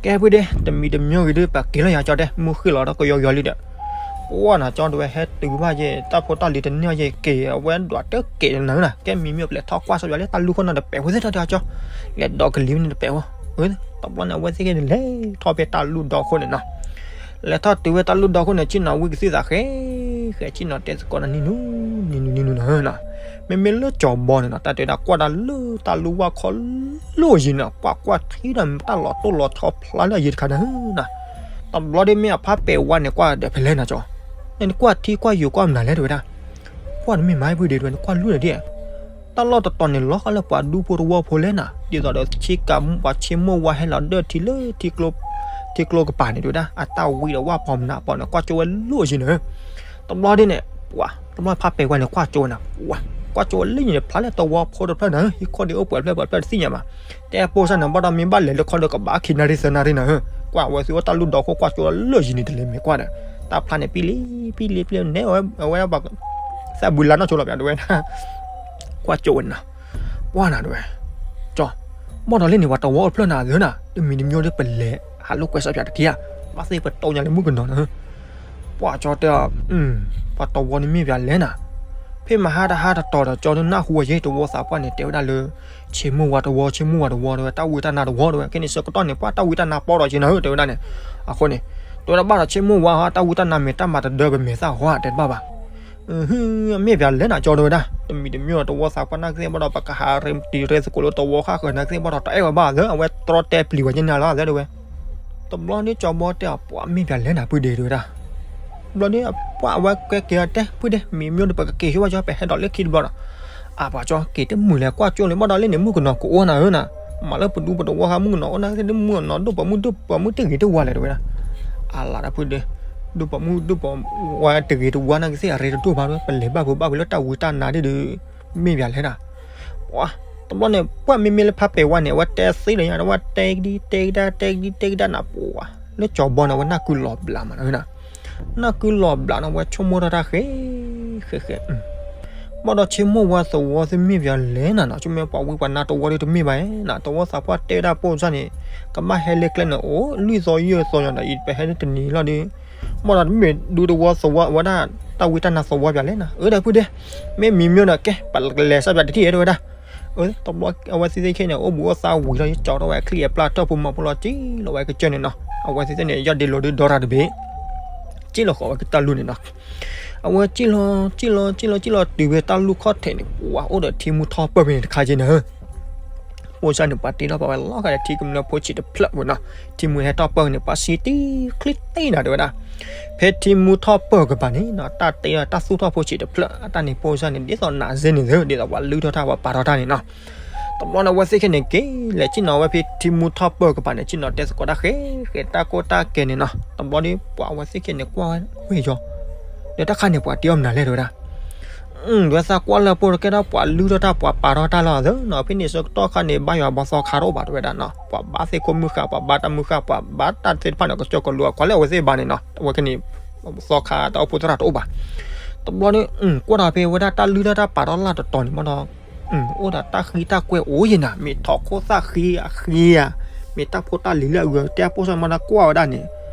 ကဲဖုဒ့ တမံၤတမံၤဂ့ၤဒုး ပက့ၤလီၤယၤကၠီတဲ မုၢ်ဃ့ၢ်လီၤဒီးကယီယီလံဒီး, ပ ပှၢ်နၤကၠီ တဲဝဲ ဟဲတုၤဘၣ်ယဲ တၢ်ဖိတၢ်လံၤတန့ၢ်အီၤယဲက့ၤ အဝဲဒွးတက့ၤနၤနၤ ကဲမံမံအိၣ်ပလဲၤထီၣ်ကွၢ်စီပၠးလၢတၢ်လူၢ်ခိၣ်နၢ်တပဲာ်ဖိသ့ၣ်တၢ်တဲအီၤကၠီ လဲၤဒီးကလံၤဝဲန့ၣ်တပဲာ်ဖိ တဘျီန့ၣ် အဝဲသ့ၣ်က့ၤန့ၣ် လဲၤထီၣ်ဖဲတၢ်လူၢ်ဒီခိၣ်န့ၣ်နီၤ လဲၤထီၣ်တုၤဝဲတၢ်လူၢ်ဒီခိၣ်န့ၣ် ဆ့ၣ်နီၤဝံကသံၣ်သးဃဲ ဃဲဆ့ၣ်နီၤတဲသကိးနၤ နံၤနူ နံၤနူ နံၤနူနၤ မ့မ့ၢ်လၢကၠီၤဘီန့ၣ်နီၤ တၢ်တဲဒၣ်ကွၢ်ဒၣ်လၢတၢ်လူၢ်ဝၢ်ခီလၢယံၤန့ၣ် ပှၤကွၢ်ထံဒီးတၢ်လီၤတိၢ်လီၤဆီဖျါလၢအယံၤတခါနၤ တဘျီဒ်မ့ၢ်အဖါပဲာ်ဝါန့ၣ်ကွၢ်ဒီးဖဲလဲၣ်နၤကၠီ နကွၢ်ထံကွၢ်ယိာ်ကွၢ်မနုၤလဲၣ်တဲဝဲဒၣ် ကွၢ်တမ့ၢ်မၤဖုဒ့တဲဝဲ နကွၢ်လူၢ်န့ၣ်ဒ် တၢ်လီၢ်တတီၤန့ၣ် လီၤဃာ်လၢပှၤဒူဖိတဝီဖိလဲၣ်နၤ ဒ်သိးဒီးဆ့ကၤမူပှၤဆ့မိၢ်ဝါ ဟဲလီၤဒၢထံလၢ ထံကျိကပၤန့ၣ်တဲဝဲဒၣ် အတၢ်ဝံဒီးဝၢ်ဖီမနၤပီန့ၣ် ကွၢ်ကၠိဝဲလၢယံၤန့ၣ် တဘျီဒ်န့ၣ် ပှၤ တဘျီဖါပဲာ်ဝါန့ၣ် ကွၢ်ကၠိဝဲနၤ ပှၤ ကွၢ်ကၠိဝဲလၢယံၤန့ၣ် ဖျါလၢတဝီဖိတဖျၢၣ်နၤ ဟံၣ်ခိၣ်ဒ်အိၣ်ပှဲၤဖျၢၣ်ပှဲၤဖျၢၣ်တသ့ၣ်ညါဘၣ် တဲပိၢ်စၢ်န့ၣ် ဘၣ်ဒီးမ့ၢ်ဘၣ်လဲၤလၢခီဒီးကဘၣ်ခံနၣ်ရံၣ်သၢနၣ်ရံၣ်နၤ ကွၢ်ဝဲသုအိၣ်တၢ်လူၢ်ဒီခိၣ် ကွၢ်ကၠိလၢယံၤန့ၣ် တလဲၤမ့ၢ်ကွၢ်ဒီး တၢ်ဖျါန့ၣ် ပံလံ ပံလံ ပံလံ နဲၣ်ဝဲ အဝဲဘၣ် သးဘုလါနီၢ်ကၠိလီၤပျးတဲဝဲ ကွၢ်ကၠိဝဲနၤ ပှၢ်နၤတဲဝဲ ကၠီ ဘၣ်ဒီးလၢန့ၣ် ပှၤတဝီအိၣ်တဖျၢၣ်နၤသၢနၤ တမံၤတမံၤဒီးပလဲၤ ဟးလိာ်ကွဲစီပၠးတက့ၢ်ဧါ ဘၣ်သ့ၣ်ပတိၢ်ညါလၢမုၣ်ကနီၤနၤ ပှၢ်ကၠီတဲအီၤ ပှၤတဝီန့ၣ်မ့ၢ်ပှၤလဲၣ်နၤ ဖဲမဟါတဟါတတီၤဒီး ကၠီဒုးနၢ်ဟူဝဲယဲ တဝီသးပှၢ်န့ၣ် တဲဝဲဒၣ်လၢ ဆ့မိၢ်ဝါတဝီ ဆ့မိၢ်ဝါတဝီတဲဝဲ တၢ်ဝံတၢ်နါတဝီတဲဝဲ ခဲန့ၣ်ဆၢကတီၢ်န့ၣ် ပှၢ်တၢ်ဝံတၢ်နါပီဒီးက့နၤဧၢ တဲဝဲဒၣ်န့ၣ် အဃိန့ၣ် တဲဝဲဒၣ်ဘၣ်ဒီးဆ့မိၢ်ဝါဟီ တၢ်ဝံတၢ်နါမ့ၢ်တၢ်မၤတဒၢပမဲာ်သၣ်ဟီ တဲတဘၣ်ဘၣ် မ့ၢ်ပှၤလဲၣ်နၤကၠီတဲဝဲဒၣ် တမံၤတမံၤဒီးတဝီသးပှၢ်နၢ်ကသ့ၣ်ဘၣ်ဒီး ပကဟးရ့တံၤရ့သကိးလၢတဝီဃၣ်ဃၢၤနၢ်ကသ့ၣ်ဘၣ်ဒီး တအဲၣ်ဝဲဘၣ်သၢ အဝဲတြီတဲပျံၤဝဲက့နၤလီၤသၢတဲဝဲ တဘျီန့ၣ်ကၠီဘီတဲအီၤ ပှၢ်မ့ၢ်ပှၤလဲၣ်နၤဖုဒ့တဲဝဲဒၣ် တဘျီန့ၣ် ပှၢ်အဝဲကဲက့ၤအီၤတဲ ဖုဒ့ မံၤမ့ၢ်ဒီးပကက့ၤဆိဘၣ်ကၠီ ပဟဲဒီးလၢခံတဘျီဒီး အပှၤကၠီက့ၤတမုာ်လဲၤကွၢ်ကၠိလၢ ဘၣ်ဒီးလၢန့ၣ် မုၣ်ကနီၤကအိၣ်နၤဧၢနၤ မၤလၢပဒူပတဝီဃါ မုၣ်ကနီၤအိၣ်နၤကသ့ၣ် ဒုးမုၣ်အနီၤ ဒိၣ်ပိာ်မုၣ်ဒိၣ်ပိာ်မုၣ်တဂ့ၤတဝါလဲၣ်တဲဝဲဒၣ် အလၤတၢ်ဖုဒ့ ဒိၣ်ပိာ်မုၣ်ဒိၣ်ပိာ်ဝါတဂ့ၤတဝါနၢ်ကသ့ၣ် အရ့တဒိၣ်ဘၣ်တဲဝဲ ပလဲၤဘၣ်ပဘၣ်ဝံၤလၢတၢ်ဝံတၢ်နါဒ်ဒီး မ့ၢ်ပှၤလဲၣ်နၤ ပှၢ် တဘျီန့ၣ် ပှၢ်မ့မ့ၢ်လၢဖါပဲာ်ဝါန့ၣ် အဝဲတဲသ့လၢညါ အဝဲတဲကဒံတဲကဒါ တဲကဒံတဲကဒါနၤ ပှၢ် လၢကၠီဘီန့ၣ် အဝဲနၢ်ကုလီၤဘျးမးနၤ နၢ်ကုလီၤဘျးန့ၣ် အဝဲဆိကမိၣ်ထီၣ်တၢ်ဃဲ ဃဲဃဲ ဘၣ်ဒီးဆ့မိၢ်ဝါသဝီသ့ၣ်မ့ၢ်ပှၤလဲၣ်နၤနီၤ ဆိကမိၣ်ပှၤဝံပှၤနါတဝီဒ်တမ့ၢ်ဘၣ်နၤ တဝီသးပှၢ်တဲဝဲဒၣ်ပိၢ်စၢ်န့ၣ် ကဘၣ်ဟဲလၢကျဲန့ၣ် အိၣ်လွံၢ်သီယဲၢ်သီညါဒီး အံၤပဟဲလၢတနံၤလီၤဒီး ဘၣ်ဒီးတမ့ၢ်ဒူတဝီသဝီ အဝဲဒၣ်တၢ်ဝံတၢ်နါသဝီပှၤလဲၣ်နၤ အၢဒီးဖုဒ့ မ့ၢ်မံၤမ့ၢ်ဒီးကဲ ပလဲၤစၢ်ပှၤတထံၣ်တဲဝဲဒၣ် အၢ တဘျီအဝဲသ့ၣ်သ့ၣ်ခဲန့ၣ် အိၣ်ဘှံးအိၣ်သါဝံၤလီၤ ကၠီထီၣ်ဝဲချံအပျၢ်ထၢၣ်ဖိမၤဖိလီၤ စံၣ်လီၤဝဲကစၢၢ်န့ၣ်နီၤ အဝဲသ့ၣ်သ့ၣ်န့ၣ် ယီၢ်ဒ့လိာ်ဒုးဒီရၣ်တဘ့ၣ် စံၣ်လီၤဃီၤဝဲကတၢၢ်လူၤန့ၣ်နီၤ အဝဲစံၣ်လီၤ စံၣ်လီၤ စံၣ်လီၤ စံၣ်လီၤတုၤဝဲတၢ်လူၢ်ခီၣ်ထံးန့ၣ် ပှၤအိၣ်ဒီးထံမူထီၣ်ပၢၢ်ဖဲန့ၣ်တခါက့နၤ ပိၢ်စၢ်န့ၣ် ပှၤတ့ထီၣ်ပာ်ဝဲလီၤဃာ်ဒီးထံကမျၢၢ်ဖိဆံးတဖျၢၣ်ဝဲနီၤ ထံမူဟဲထီၣ်ပၢၢ်န့ၣ် ပှၤစံၣ်တံၢ်ချံတံၢ်နၤတဲဝဲဒၣ် ဖဲထံမူထီၣ်ပၢၢ်ကပၤန့ၣ်နီၤ တၢ်တ့ထီၣ်တၢ်သူၣ်ထီၣ်ဖိဆံးတဖျၢၣ် အတၢ်န့ၣ်ပိၢ်စၢ်န့ၣ် ဒ်သိးနးစ့န့ၣ်သၢ ဒ်သိးပှၤလုၢ်ထီၣ်တၢ်ပှၤပာ်ထီၣ်တၢ်န့ၣ်နီၤ တဘျီန့ၣ် အဝဲသ့ၣ်ခဲန့ၣ်က့ၤ လဲၤစံၣ်နီၤဝဲဖဲထံမူထီၣ်ပၢၢ်ကပၤန့ၣ် စံၣ်နီၤတဲသကိးတၢ်ဃဲ ဃဲတၢ်ကိၢ်တၢ်ဂီၤန့ၣ်နီၤ တဘျီဒီး ပှၤအဝဲသ့ၣ်ခဲန့ၣ်ကွၢ်ဝဲယီၤ ဒီးတၢ်ခါန့ၣ် ပှၤတ့အီၣ်မနုၤလဲၣ်တဲဝဲဒၣ် ဒ်သိးကွၢ်လၢပိၢ်တကဲထီၣ်ပှၤလုၢ်ထီၣ်တၢ်ပှၤပာ်ထီၣ်တၢ်လီၤသၢနီၤ ဖဲန့ၣ်ဆၢကတီၢ်ခါန့ၣ် ဘါယွၤဘီသီခါတအိၣ်ဘၣ်တဲဝဲဒၣ်နီၤ ပှၤဘါသ့ၣ်ခိၣ်မုၢ်ဃာ် ပှၤဘါတၢ်မုၢ်ဃာ် ပှၤဘါတၢ်သ့ၣ်တဖၣ်န့ၣ် ကစၢၢ်ကလိအကွၢ်လၢအဝဲသ့ၣ်ဘါန့ၣ်နီၤ အဝဲခဲန့ၣ် သီခါတၢ်အိၣ်ဖှိၣ်သရၣ်တအိၣ်ဘၣ် တဘျီဒီး ကွၢ်ဒီးဖဲဝဲဒၣ်တၢ်လုၢ်ထီၣ်တၢ်ပာ်ထီၣ်လၢ်တတီၤန့ၣ်မ့ၢ်ဒီး အိၣ်ဒီးတၢ်ဃံတၢ်ကွဲၤအိၣ်ယဲနၤ မ့ၢ်ထီၣ်ခိၣ်သၣ်ဃံအဃံဧါ မ့ၢ်တၢ်ဖိတၢ်လံၤလၢအဂုၤအဂၤတဲအပိၢ်စၢ်မ့ၢ်ဒီးကွၢ်ဝဲဒၣ်န့ၣ်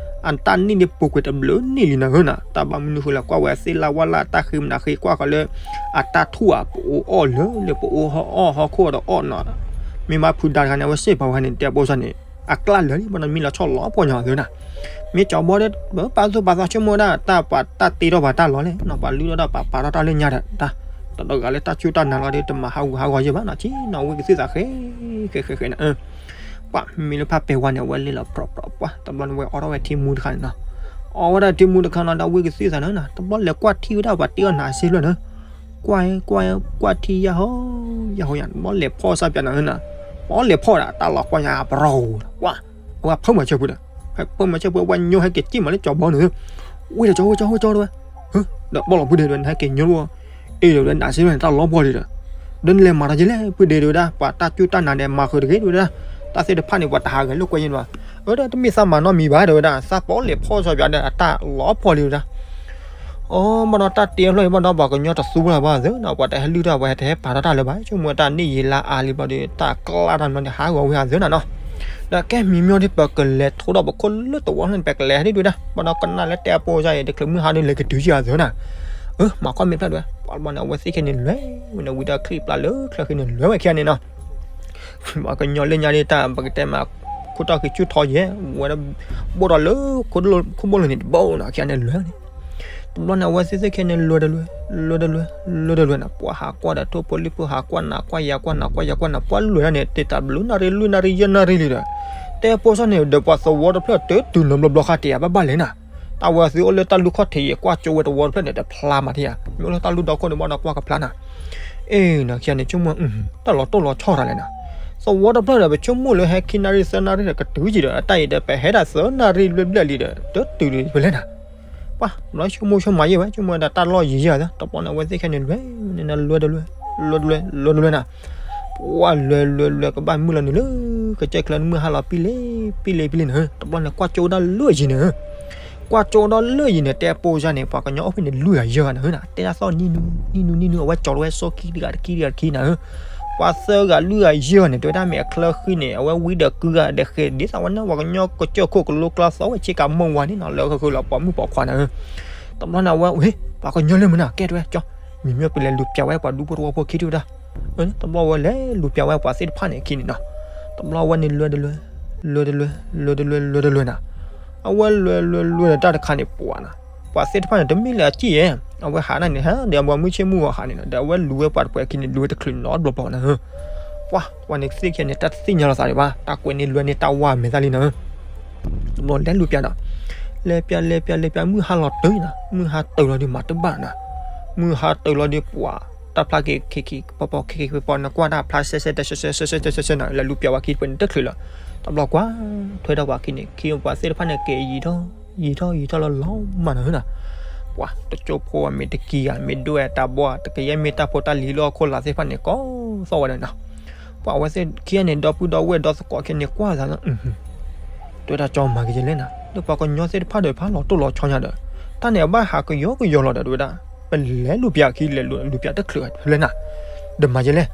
အတၢ်နံၣ်ဒ်ပူၤကွံာ်တဘျုးနံၣ်လံနၤဧၢနၤ တၢ်ဘၣ်မနုၤဃိလဲၣ် ကွၢ်ဝဲအသ့ၣ်လၢ်ဝၣ်လၢ် တၢ်ဃံမနုၤဃံ ကွၢ်ဃီၤလၢ အတၢ်ထူၣ်ဧါ ပအိၣ်အီၣ်လၢလၢပအိၣ်ဟီၣ်အီၣ်ဟီၣ်ခိၣ်ဒီးအီၣ်နီၤ မ့ၢ်မးဖုဒါတခါန့ၣ် အဝဲစ့ၢ်ပှၤဝဲန့ၣ် တဲအပိၢ်စၢ်န့ၣ် အကျၢ်လၢာ်လံ ဘၣ်ဒီးမံလီၤဆီၣ်လီၤပှီၢ်ညီသၢနၤ မ့ၢ်ကၠီဘီဒီး ပာ်သူၣ်ပာ်သးဆိကမိၣ်ဝဲဒၣ် တၢ်ပှၤတၢ်တ့ထီၣ်ပှၤတၢ်လီၤလဲၣ်နီၤ ပှၤလုၢ်ထီၣ်တၢ်ပှၤပာ်ထီၣ်တၢ်လၢညါဒီး တၢ် တဂၤလၢတၢ်စူၢ်တၢ်နာ်လီၤဒီး တမၤဟးဂူာ်ဟးဂီၤယဲၢ်ဘၣ်နီၤ ဆ့ၣ်နီၤဝံကသံၣ်သးဃဲ ဃဲဃဲဃဲနၤ ပှၢ်မ့မ့ၢ်လၢဖါပဲာ်ဝါန့ၣ် အဝဲလဲၤလီၤပြီပြီပှၢ် တဘျီန့ၣ် ဝဲအိးထီၣ်ဝဲထံမူတခါန့ၣ်နီၤ အိးဝဲဒၣ်ထံမူတခါနီၤ ဒီးဝံကသံၣ်သးန့ၣ်နီၤ တဘျီလဲၤကွၢ်ထံၣ်ဝဲဒၣ်ပှၤတ့အီၣ်နၤအစ့ဖျၢၣ်န့ၣ် ကွၢ် ကွၢ် ကွၢ်ထံယၢ်ဟီ ယၢ်ဟီယၢ် တဘျီလဲၤဖီၣ်စၢ်ပၠးနၤန့ၣ်နီၤ တဘျီလဲၤဖီၣ်ဒၣ်တၢ်လီၤကွၢ်ညါပရီၤ ပှၢ် အဝဲဖုမၤဆၢဖုဒီး ဖုမၤဆၢဖု အဝဲညိဟဲက့ၤစံၣ်မးလၢကၠီဘီန့ၣ် ဝ့ၢ်ဒီးကၠီ ဝ့ၢ်ကၠီ ဝ့ၢ်ကၠီတဲဝဲ ဒီးဘီၣ်လီၤဖုဒ့တဲဝဲ နဟဲက့ၤညိလၢ အ့ၣ်ဒီးဝဲနးစ့ဖျၢၣ်န့ၣ် တၢ်လီၤပှီၢ်ဒံးဒီး ဒီးနလဲၤမၤတၢ်က့ၤလဲၣ် ဖုဒ့တဲဝဲဒၣ် ပှၤတၢ်စူၢ်တၢ်နာ်ဒီးမၤဃုာ်တဂ့ၤတဲဝဲဒၣ် တၢ်သ့ၣ်တဖၣ်န့ၣ် ပှၤတဟးဂီၤလိာ်ကွဲယဲၢ်န့ၣ်ဘၣ် အၢ ဒီးတမ့ၢ်သးမၤနီတမံၤဘၣ်တဲဝဲဒၣ် သးပီလဲၤဖီၣ်စၢ်ပၠးဒီးအတၢ်လီၤပှီၢ်လံဝဲဒၣ် အိ ဘၣ်ဒီးတၢ်တ့အဖျၢၣ်အံၤဘၣ်ဒီး ပှၤကညီတသူလၢၤဘၣ်သၢနီၤ ပှၤတဟဲလုၢ်ထီၣ်ပှၤဟဲတဟဲပာ်ထီၣ်တၢ်လၢၤဘၣ် ဆိကမိၣ်တၢ်န့ၣ်ယံာ်လါအါလံဘျီဒီး တၢ်ကျါတၢ်မၤဒီးဟးဂီၤဝဲဟးသၢနၤနီၤ ဒီးကဲမံၤမ့ၢ်ဒ် ပကလဲၤထိဒီးပခိၣ်လၢသဝီန့ၣ် ပကလဲၤဟဲဒ်ဒုဒၣ် ဘၣ်ဒီးကနၣ်လၢတဲအပိၢ်စၢ်အံၤ တချုးမုၢ်ဟါဒုးလဲၤကတုၤယၤသၢနၤ, အၢ မၤကွၢ်မ့ၢ်ဖျၢၣ်ဒွဲ ပှၤဘျီန့ၣ် အဝဲသ့ၣ်ခဲန့ၣ်လဲၤဝဲန့ၣ် ဝံၤဒီးချံပျၢ်လၢချၢဃံန့ၣ် လဲၤဝဲခံဂၤန့ၣ်နီၤ ပှၤကညီလၢညါဒ်တၢ် ပကတဲမး ခိၣ်တီၢ်ဃံဆူၣ်ထီယဲၢ် ဝဲဒၣ် ဘိၣ်ဒီးလၢ ခိၣ်ဘိၣ်လိၤန့ၣ်တဘိနီၤ ခံဂၤန့ၣ်လဲၤန့ၣ် တဘျီန့ၣ် အဝဲသ့ၣ်သ့ၣ်ခဲန့ၣ်လဲၤတလဲၤ လဲၤတလဲၤ လဲၤတလဲၤနၤ ပှၤဟးကွၢ်ဒီးထိၣ်ဖိလံၣ်ဖိ ဟးကွၢ်နၤကွၢ်ယၤကွၢ်နၤကွၢ်ယၤကွၢ်နၤ ပှၤလဲၤဒၣ်န့ၣ် တ့ၢ်တၢ်ဘျုးနၣ်ရံၣ် လွံၢ်နၣ်ရံၣ်ယဲၢ်နၣ်ရံၣ်လံဒီး တဲပိၢ်စၢ်န့ၣ် ဒီးပှၤသဝီတဖျၢၣ်တတုၤနီတဘျီဘျီဃါတ့ၢ်ဧါ ဘၣ်ဘၣ်လဲၣ်နၤ, တၢ်ဝဲသုအိၣ်လၢတၢ်လူၢ်ခီၣ်ထံးယဲၢ် ကွၢ်ကၠိဝဲသဝီတဖျၢၣ်န့ၣ် တဖျါမးထံဧါ, မ့ၢ်အိၣ်လၢတၢ်လူၢ်ဒီခိၣ်န့ၣ် ဘၣ်ဒီးကွၢ်ကဖျါနၤ, အ့ၣ် နၤခံဂၤန့ၣ် ဆိကမိၣ် တၢ်လီၤတိၢ်လီၤဆီတၢ်လဲၣ်နၤ, သဝီတဖျၢၣ်ဒီး ပဆိကမိၣ်လၢဟဲခံနၣ်ရံၣ်သၢနၣ်ရံၣ်ဒီးကတုၤကံဒီး အတၢ်အံၤဒီး ပဟဲဒၣ်သၢနၣ်ရံၣ်ဘျဲၣ်ဘျဲၣ်လံဒီး တတုၤလံဖဲလဲၣ်နၤ ပှၤဘျီဆိကမိၣ်ဆိကမးယဲၢ်ဝဲ ဆိကမိၣ်ဝဲဒၣ်တၢ်လီၢ်ယံၤယဲၢ်သၢ တဘျီန့ၣ် အဝဲသ့ၣ်ခဲန့ၣ်လဲၤန့ၣ် လဲၤတလဲၤ လဲၤတလဲၤ လဲၤတလဲၤနၤ, ပှၤလဲၤလဲၤလဲၤကဘၣ်မုၢ်လီၤနုာ်လၢ ကစၢၢ်ချၢမုၢ်ဟါလီၤပံလ့ပံလ့ပံလ့နၤ, တဘျီန့ၣ် ကွၢ်ကၠိဒၣ်လၢအယံၤန့ၣ် ကွၢ်ကၠိဒၣ်လၢအယံၤန့ၣ် တဲပိၢ်စၢ်န့ၣ် ပှၤကညီအိၣ်ဖဲန့ၣ် လွံၢ်ဂၤယဲၢ်ဂၤနၤဧၢနၤ တဲဒၣ်သီၣ်နံၣ်နူနံၣ်နူနံၣ်နူ အဝဲကၠီၤလီၤဝဲစီခံတဂၤတခံတဂၤတခံနၤဧၢ ပှၤသၢဂၤလွံၢ်ဂၤယဲၢ်ဂၤန့ၣ် တဲဝဲဒၣ်မ့ၢ်အချၢဃံန့ၣ် အဝဲဝံဒီးကုဂၤဒီးဃဲၤဒ်သိးဝဲန့ၣ် ပှၤကညီကစၢၢ်ခိၣ်ကလိကျါသီဝဲဆ့ကၤမီၢ်ဝါန့ၣ်နီၤ လၢဃုာ်လီၤပှၤမုၣ်ပိာ်ခွါနၤဧၢ တဘျီန့ၣ် အဝဲ ဝ့ၢ် ပှၤကညီလၢမုၢ်နၤ ကဲတဝဲကၠီ မံၤမ့ၢ်ပလဲၤလူၤပျၢ်ဝဲပှၤဒူဖိတဝီဖိခံထံၣ်ဝဲဒၣ်, တဘျီဝဲလဲၤလူၤပျၢ်ဝဲပှၤသ့ၣ်တဖၣ်န့ၣ်အခံန့ၣ်နီၤ, တဘျီဝဲန့ၣ်လဲၤတလဲၤ လဲၤတလဲၤ လဲၤတလဲၤ လဲၤတလဲၤနၤ, အဝဲလဲၤလဲၤလဲၤတၢ်တခါန့ၣ်ပှၤနၤ, ပှၤသ့ၣ်တဖၣ်န့ၣ် တမ့ၢ်လၢအစံၣ်ယဲၢ်, အဝဲဟးဒၣ်န့ၣ် ဟးဒီးပှၤမုၢ်ဆ့ၣ်မုၢ်ဂီၤဟးန့ၣ်နီၤ ဒီးအဝဲလူၤဝဲပှၤတပှဲၤအခံန့ၣ် လူၤဝဲတချုးနီတဘျီဘျီနၤ, ပှၤ ပှၤန့ၣ်သ့ၣ်ခဲန့ၣ် တၢ်တသ့ၣ်ညါလီၤသးဒံးဘၣ် တၢ်ကွဲးန့ၢ်လွဲန့ၢ်တၢ်ဝါမဲာ်သၣ်လံနၤ တဘျီလဲၤလူၤပျၢ်ဒီး, လဲၤပျၢ်လဲၤပျၢ်လဲၤပျၢ် မုၢ်ဟါလီၤတုၤနၤ မုၢ်ဟါတုၤလီၤဒုးမၤတဘၣ်နၤ, မုၢ်ဟါတုၤလီၤဒုးပှၤ တၢ်ဖျါက့ၤခံခံပီၤပီၤခံခံပီၤပီၤ နကွၢ်တၢ်ဖျါစဲစဲတၢ်စဲစဲစဲစဲစဲစဲနၤ လဲၤလူၤပျၢ်ဝဲခံတပှဲၤန့ၣ်တချုးလီၤ, တဘျီကွၢ် ထွဲဒီးပှၤခံန့ၣ် ခံပှၤသ့ၣ်တဖၣ်န့ၣ်က့ၤယံာ်ထီၣ် ယံာ်ထီၣ်ယံာ်ထီၣ်လီၤလီၤမးနၤနၤ, ပှၤတကၠိဖိမ့ၢ်တကံဂၤ မ့ၢ်ဒိၣ်ဝဲတၢ်ဘီၣ် တကယဲၢ်မ့ၢ်တၢ်ဖိတၢ်လံၤလၢဟီၣ်ခိၣ်လာ်သ့ၣ်တဖၣ်န့ၣ် ကိးသီၣ်ဝဲဒၣ်နၤ ပှၤအဝဲသ့ၣ်ခံဂၤန့ၣ် ဒီပုၢ်ဒီဝဲၢ်ဒီသကိးခဲန့ၣ် ကွၢ်သးလီၤ, တဲဝဲဒၣ်ကၠီမၤက့ၤယလဲၣ်နၤ လၢပှၤကညီသ့ၣ်တဖၣ်ဒီး ဖးလီၤတိၢ်လီၤဆီညါဒီး တၢ်န့ၣ်အဘၣ်ဟးကယီကယီလီၤဒီး တဲဝဲဒၣ် ပလဲၤလူၤပျၢ်အခံ လဲၤလူၤပျၢ်တချုးဖဲလဲၣ်နၤ, ဒီးမၤယလဲၣ်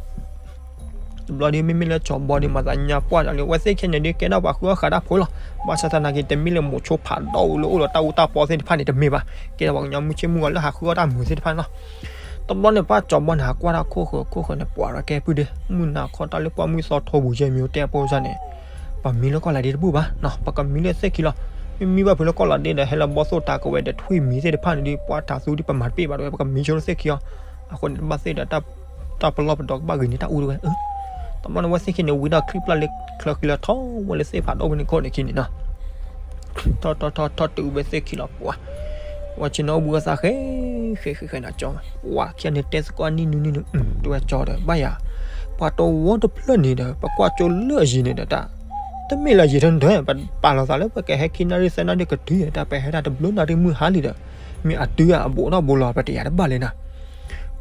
တဘျီဒီး မ့မ့ၢ်လၢကၠီဘီဒီး မၤသးညါပှၢ်ဒီး အဝဲသ့ၣ်ခဲန့ၣ်ဒုး ကဲဒၣ်ပှၤဃုအီၣ်ဃာ်တၢ်ဖိလီၤ, ဘၣ်ဆၣ်သနာ်က့ တမ့ၢ်လၢမိၤဆိဖးဒိၣ်လၢအိၣ်ဒီးတၢ်အူတၢ်ပီသ့ၣ်တဖၣ်န့ၣ် တမ့ၢ်ဘၣ်, ကဲဒၣ်ပှၤကညီမုၢ်ဆ့ၣ်မုၢ်ဂီၤလၢဟးဃုအီၣ်တၢ်မုာ်သ့ၣ်တဖၣ်န့ၣ်လီၤ. တဘျီန့ၣ် ပှၤကၠီဘီန့ၣ် ဟးကွၢ်တၢ်ခိၣ်ဃၢၤခိၣ်ဃၢၤန့ၣ် ပှၤရၤကဲပုၢ်ဒ့ မုၢ်နၤခီတၢ်လၢပှၢ်မုၢ်သီထိပူၤယဲၢ်မံၤ တဲပိၢ်စၢ်န့ၣ် ပှၤမံလၢကီၢ်လၤဒ့တဘူၣ်ဘၣ်နီၤ ပကမံလၢသ့ၣ်ခံလီၤ, မ့မံဘၣ်ဖုးလၢကီၢ်လၤဒ့ဒီး ဟဲလၢဘီၣ်သိၣ်တၤကဝဲၤဒီး ထွံၣ်မံၤသ့ၣ်တဖၣ်န့ၣ်ဒုး ပှၤတၤသူဒုး ပမၤတပ့ၢ်ဘၣ်တဝဲ ပကမံဆိလၢသ့ၣ်ခံလီၤ, အဃိန့ၣ် တဘၣ်သ့ၣ်ဒီး တၢ်ပလီၢ်ပဒီကဘၣ်ဂ့ၤန့ၢ်တၢ်အူတဝဲ, တဘျီန့ၣ် အဝဲသ့ၣ်ခံန့ၣ် ဝံၤဒီးချံပျၢ်လၢချၢဃံလၢ ထီၣ်ဝဲလၢသ့ၣ်ဖးဒိၣ်ဝဲန့ၣ်ခိၣ်န့ၣ်ခံန့ၣ်နီၤ ထီၣ်ထီၣ်ထီၣ်ထီၣ်တုၤဝဲသ့ၣ်ခံလီၤ ပှၤ ဝဲဆ့ၣ်နီၤအိၣ်ဘှံးအသးဃဲ ဃဲဃဲဃဲနၤကၠီ, ပှၤခံဂၤန့ၣ်တဲသကိးနံၣ်နူနံၣ်နူ တဲဝဲကၠီဒီး ဘၣ်ယၤ ပှၤတဝီတဖျၢၣ်န့ၣ်ဒီး ပကွၢ်ကၠိလၢအယံၤန့ၣ်ဒီးတၢ် တမ့ၢ်လၢယံၤထီၣ်န့ၣ်ဒီး ပပာ်လီၤသးလၢပကဟဲခံနၣ်ရံၣ်သၢနၣ်ရံၣ်ကတုၤဒီး တၢ်ပဟဲဒၣ်တဘျုးနၣ်ရံၣ်မုၢ်ဟါလံဒီး မ့ၢ်အတုၤအဘူးထီၣ်ဘူးလီၤ ပတယာ်တဘၣ်လဲၣ်နၤ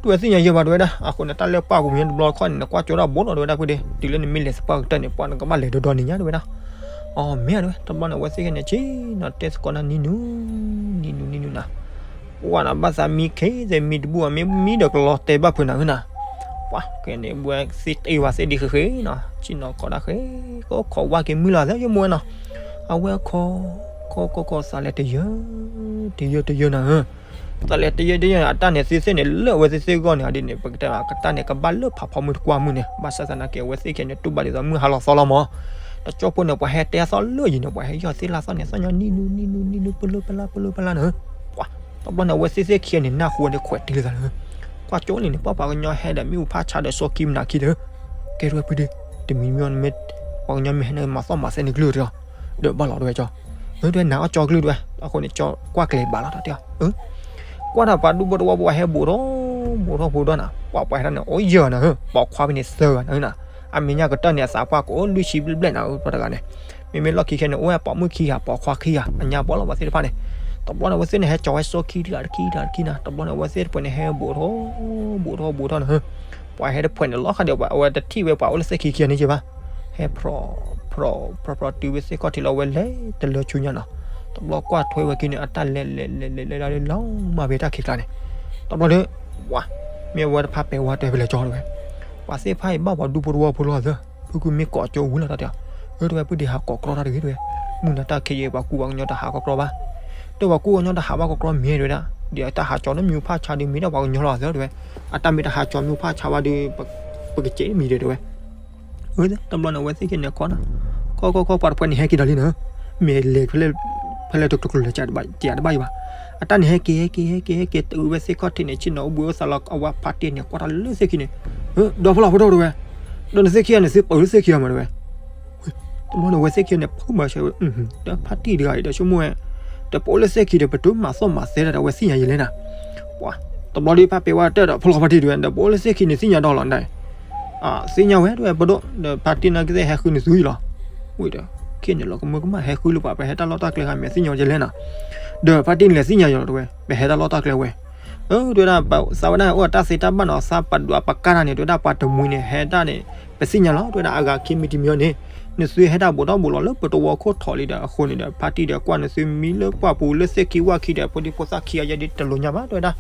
တဝဲသ့ၣ်ညါယဲၢ်ဘၣ်တဝဲဒၣ် အဃိန့ၣ် တၢ်လၢပှၢ်ပူၤမ့ၢ်တဘျီတခီၣ်န့ၣ် နကွၢ်ကၠိတၢ်ဘူးထီၣ်တဝဲဒၣ်ဖုဒ့ တုၤလၢနမ့ၢ်လဲၤသပှၢ်ကတၢၢ်န့ၣ် ပှၤနကဘၣ်လဲၤဒိးဒိးန့ၣ်ညါတဝဲဒၣ်, အီၤမ့ၢ်ဧါတဝဲ တဘျီန့ၣ် အဝဲသ့ၣ်ခဲန့ၣ် ဆ့ၣ်နီၤတဲသကိးနၤနံၣ်နူ နံၣ်နူ နံၣ်နူနၤ, ပှၤနဘၣ်သးမံခ့သ့မံတဘူၣ် မ့ၢ်မံဒီးကလီၤတဲာ်ဘၣ်ဖုးနၤဧၢနၤ, ပှၤခဲန့ၣ် ဘှဲသ့တ့ၢ်ဝဲသ့ဒံးဃ့ဃ့နီၤ ဆ့ၣ်နီၤခိးတၢ်ဃ့ ကခိးဝါက့ၤမုၢ်လီၤသဲယမိၢ်ဝဲနီၤ, အဝဲခိး ခိးခိးခိးသးလဲၤတယၢ တယၢတယၢနၤဧၢ သးလဲၤတယၢတယၢ အတၢ်န့ၣ်သ့သ့ၣ်န့ၣ် လၢအဝဲသ့ၣ်သ့ၣ်ဂီၢ်န့ၣ် အဒ်န့ၣ် ပကတဲကတၢ်န့ၣ် ကဘၣ်လၢဖးဖီမုၢ်တကွၢ်မုၢ်န့ၣ် ဘၣ်ဆၣ်သနာ်က့ အဝဲသ့ၣ်ခဲန့ၣ် တူၢ်ဘၣ်ဒ်သိးမုၢ်ဟါလီၤသီလီၤမး, တကၠိဖိန့ၣ် ပှၤဟဲတဲအသီၣ်လၢယံၤန့ၣ် ပှၤဟဲယီၢ်သ့ၣ်လၢသီၣ်န့ၣ် သီၣ်ညီနံၣ်နူ နံၣ်နူ နံၣ်နူ ပလၢပလၢ ပလၢပလၢနၤဧၢ, ပှၤ တဘျီန့ၣ် အဝဲသ့ၣ်သ့ၣ်ခံဂၤန့ၣ် နၢ်ဟူဝဲန့ၣ် ခွဲးတံၢ်လၢသးလၢ ကွၢ်ကၠိလံန့ၣ် ပှၤပှၤကညီဟဲဒီးမ့ၣ်အူဖးဆါဒီးစိခံမနၤခံတၢ်, ကဲတဝဲဖုဒ့ တမံၤမံၤမ့ၢ် ပှၤကညီမ့ၢ်ဟဲန့ၣ် မၤသီၣ်မၤသဲန့ၣ်ကလုၢ်တၢ်, ဒီးဘၣ်လီၤတဝဲကၠီ, တဝဲနၤအီၣ်ကၠီကလုၢ်တဝဲ, အဃိန့ၣ် ကၠီကွၢ်ကျဲၤဘၣ်လီၤတၢ်တၢ်, ကွၢ်တၢ်ပှၤဒူဖိတဝီဖိဟဲဘူးထီၣ် ဘူးထီၣ်ဘူးထီၣ်နၤ, ပှၤပှၤဟဲထီၣ်န့ၣ် အိၣ်ယၢၤနၤဧၢ, ပိာ်ခွါဖဲန့ၣ်သၢဂၤနၤဧၢနၤ, အမဲာ်ညါကတၢၢ်န့ၣ် အသးပှၢ်ကအိၣ်လွံၢ်ဆံဘျဲၣ်ဘျဲၣ်နၤဧၢ ပှၤတဂၤန့ၣ်, မ့မ့ၢ်လီၢ်ခံခဲန့ၣ် အိၣ်ဝဲပိာ်မုၣ်ခံဂၤ ပိာ်ခွါခံဂၤ အညါဘီလီၤပှၤသ့ၣ်တဖၣ်န့ၣ်, တဘျီန့ၣ် အဝဲသ့ၣ်န့ၣ် ဟဲကၠီဝဲစိခံတဂၤတခံတဂၤတခံနၤ, တဘျီန့ၣ် အဝဲသ့ၣ်တဖၣ်န့ၣ် ဟဲဘူးထီၣ် ဘူးထီၣ်ဘူးထီၣ်နၤဧၢ, ပှၤဟဲတဖှဲးန့ၣ်လီၤခါဒီး ပှၤအဝဲတထံၣ်ဝဲပှၤအိၣ်လၢသ့ၣ်ခံခံန့ၣ်က့ဘၣ်, ဟဲဖြီၣ် ဖြီၣ် ဖြီၣ် ဖြီၣ်တုၤဝဲသ့ၣ်ခီၣ်ထံးလီၤဝဲလဲၤတလၢဆူညါနီၤ, တဘျီကွၢ်ထွဲဝဲခံန့ၣ် အတၢ်လဲၤလဲၤလဲၤလဲၤလဲၤလီၤလီၤမၢ်ဖဲတၢ်ခံးကျါန့ၣ်, တဘျီဒီး ဝါ မ့ၢ်အဝဲတဖၣ်ပဲာ်ဝါတဲဖဲလဲၣ်ကၠီတဝဲ, ပှၤသ့ၣ်တဖၣ်အံၤဘၣ်ပှၤဒူဖိတဝီဖိလီၤသၢ, ဖုကမ့ၢ်ကိးကၠိဝံၤလီၤတၢ်တဲအီၤ, အၢ တဲဝဲ ပုၢ်ဒ့ဟးကိးကြီတၢ်တဂ့ၤ တဲဝဲ, မုၢ်နၤတၢ်ခံးယဲ ပှၤကူပှၤကညီတဟးကကြီဘၣ်, တဲပှၤကူပှၤကညီတဟးဘၣ်ကကြီမ့ၢ် တဲဝဲဒၣ်, ဒီးတၢ်ဟးကၠီလၢမံၤအိၣ်ဖးဆါဒီး မ့ၢ်ဒၣ်ပှၤကညီလီၤသၢ တဲဝဲ, အတၢ်မ့ၢ်တဟးကၠီမံၤအိၣ်ဖးဆါဘၣ်ဒီး ပကကဲးမံၤဒီး တဲဝဲ. အၢ တဘျီန့ၣ် အဝဲသ့ၣ်ခံဂၤန့ၣ် ခီ, ခီခီခီ ပှၤတဖၣ်န့ၣ်ဟဲက့ၤဒီးလံနီၤ, မ့ၢ်လဲၤဖဲလဲၣ်, ဖဲလဲၣ်တကျိၤကျိၤလဲၤ တဘၣ်ယံၤဘၣ်, အတၢ်န့ၣ်ဟဲက့ၤ ဟဲက့ၤ ဟဲက့ၤ ဟဲက့ၤ တုၤဝဲသ့ၣ်ခီၣ်ထံးန့ၣ် ဆ့ၣ်နီၤအိၣ်ဘှံးအိၣ်သးလီၤ အဝဲဖါတံၢ်န့ၣ် ကွၢ်တၢ်လၢသ့ၣ်ခံန့ၣ်, ဒီးဖီလီၤဖိဒိၣ် တဲဝဲ, ဒီးနသ့ၣ်ခံဂၤန့ၣ် သုပၢၤလၢသ့ၣ်ခံဂၤမး တဲဝဲ. တဘျီန့ၣ် အဝဲသ့ၣ်ခံဂၤန့ၣ် ဖုးမၤဆၢဝဲ, ဒီးဖါတံၢ်တဂၤအံၤဒီး ဆိကမိၣ်ဝဲ, ဒီးပအိၣ်လၢသ့ၣ်ခံဒီး ပတိၢ်မၤသီၣ်မၤသဲတၢ်ဒီး အဝဲသ့ၣ်ညါယဲလဲၣ်နၤ, ပှၤ, တဘျီဒုးဖါပဲာ်ဝဲတၢၢ်ဒီး ဖီလီၤဖါတံၢ်တဲဝဲ ဒီးပအိၣ်လၢသ့ၣ်ခံန့ၣ် သ့ၣ်ညါဒီးလီၤနၤ, သ့ၣ်ညါဝဲ တဲဝဲ ဖိဒိၣ်, ဒီးဖါတံၢ်နာ်က့သ့ၣ်ဟဲဃုနသုအံၤလီၤ, ဝံၤဒီး, ခံန့ၣ်လီၤကမၢကမၣ်ဟဲဃုလၢပှၤ ပဟဲတၢ်လီၢ်တၢ်ကျဲဃါ မ့ၢ်သ့ၣ်ညါယဲလဲၣ်နၤ, ဒီးဖါတံၢ်န့ၣ်လဲၤသ့ၣ်ညါယဲလီၤ တဲဝဲ ပဟဲတၢ်လီၢ်တၢ်ကျဲဝဲ အၢ တဲဝဲဒၣ် သးဝဲဒၣ်အိၣ်အတၢ်သ့တၢ်ဘၣ်နီၤ သးပဒွးပကၢ်တၢ်န့ၣ် တဲဝဲဒၣ် ပှၤတမှံၤန့ၣ် ဟဲတၢ်န့ၣ် ပသ့ၣ်ညါလီၤ တဲဝဲဒၣ် အဂၤခံမံၤတမံၤအံၤန့ၣ် နသုဟဲတၢ်ဘူးထီၣ်ဘူးလီၤလၢပတဝီခိၣ်ထီၣ်လံဒီး အဃိန့ၣ်ဒီး ဖါတံၢ်ဒီးကွၢ်နသုမံလၢပှၢ်ပူၤလၢသ့ၣ်ခံဝၣ်ခံဒီး ဖိဒံဖိသၣ်ခံဂၤယဲဒ်တလိၤညါဘၣ် တဲဝဲဒၣ်,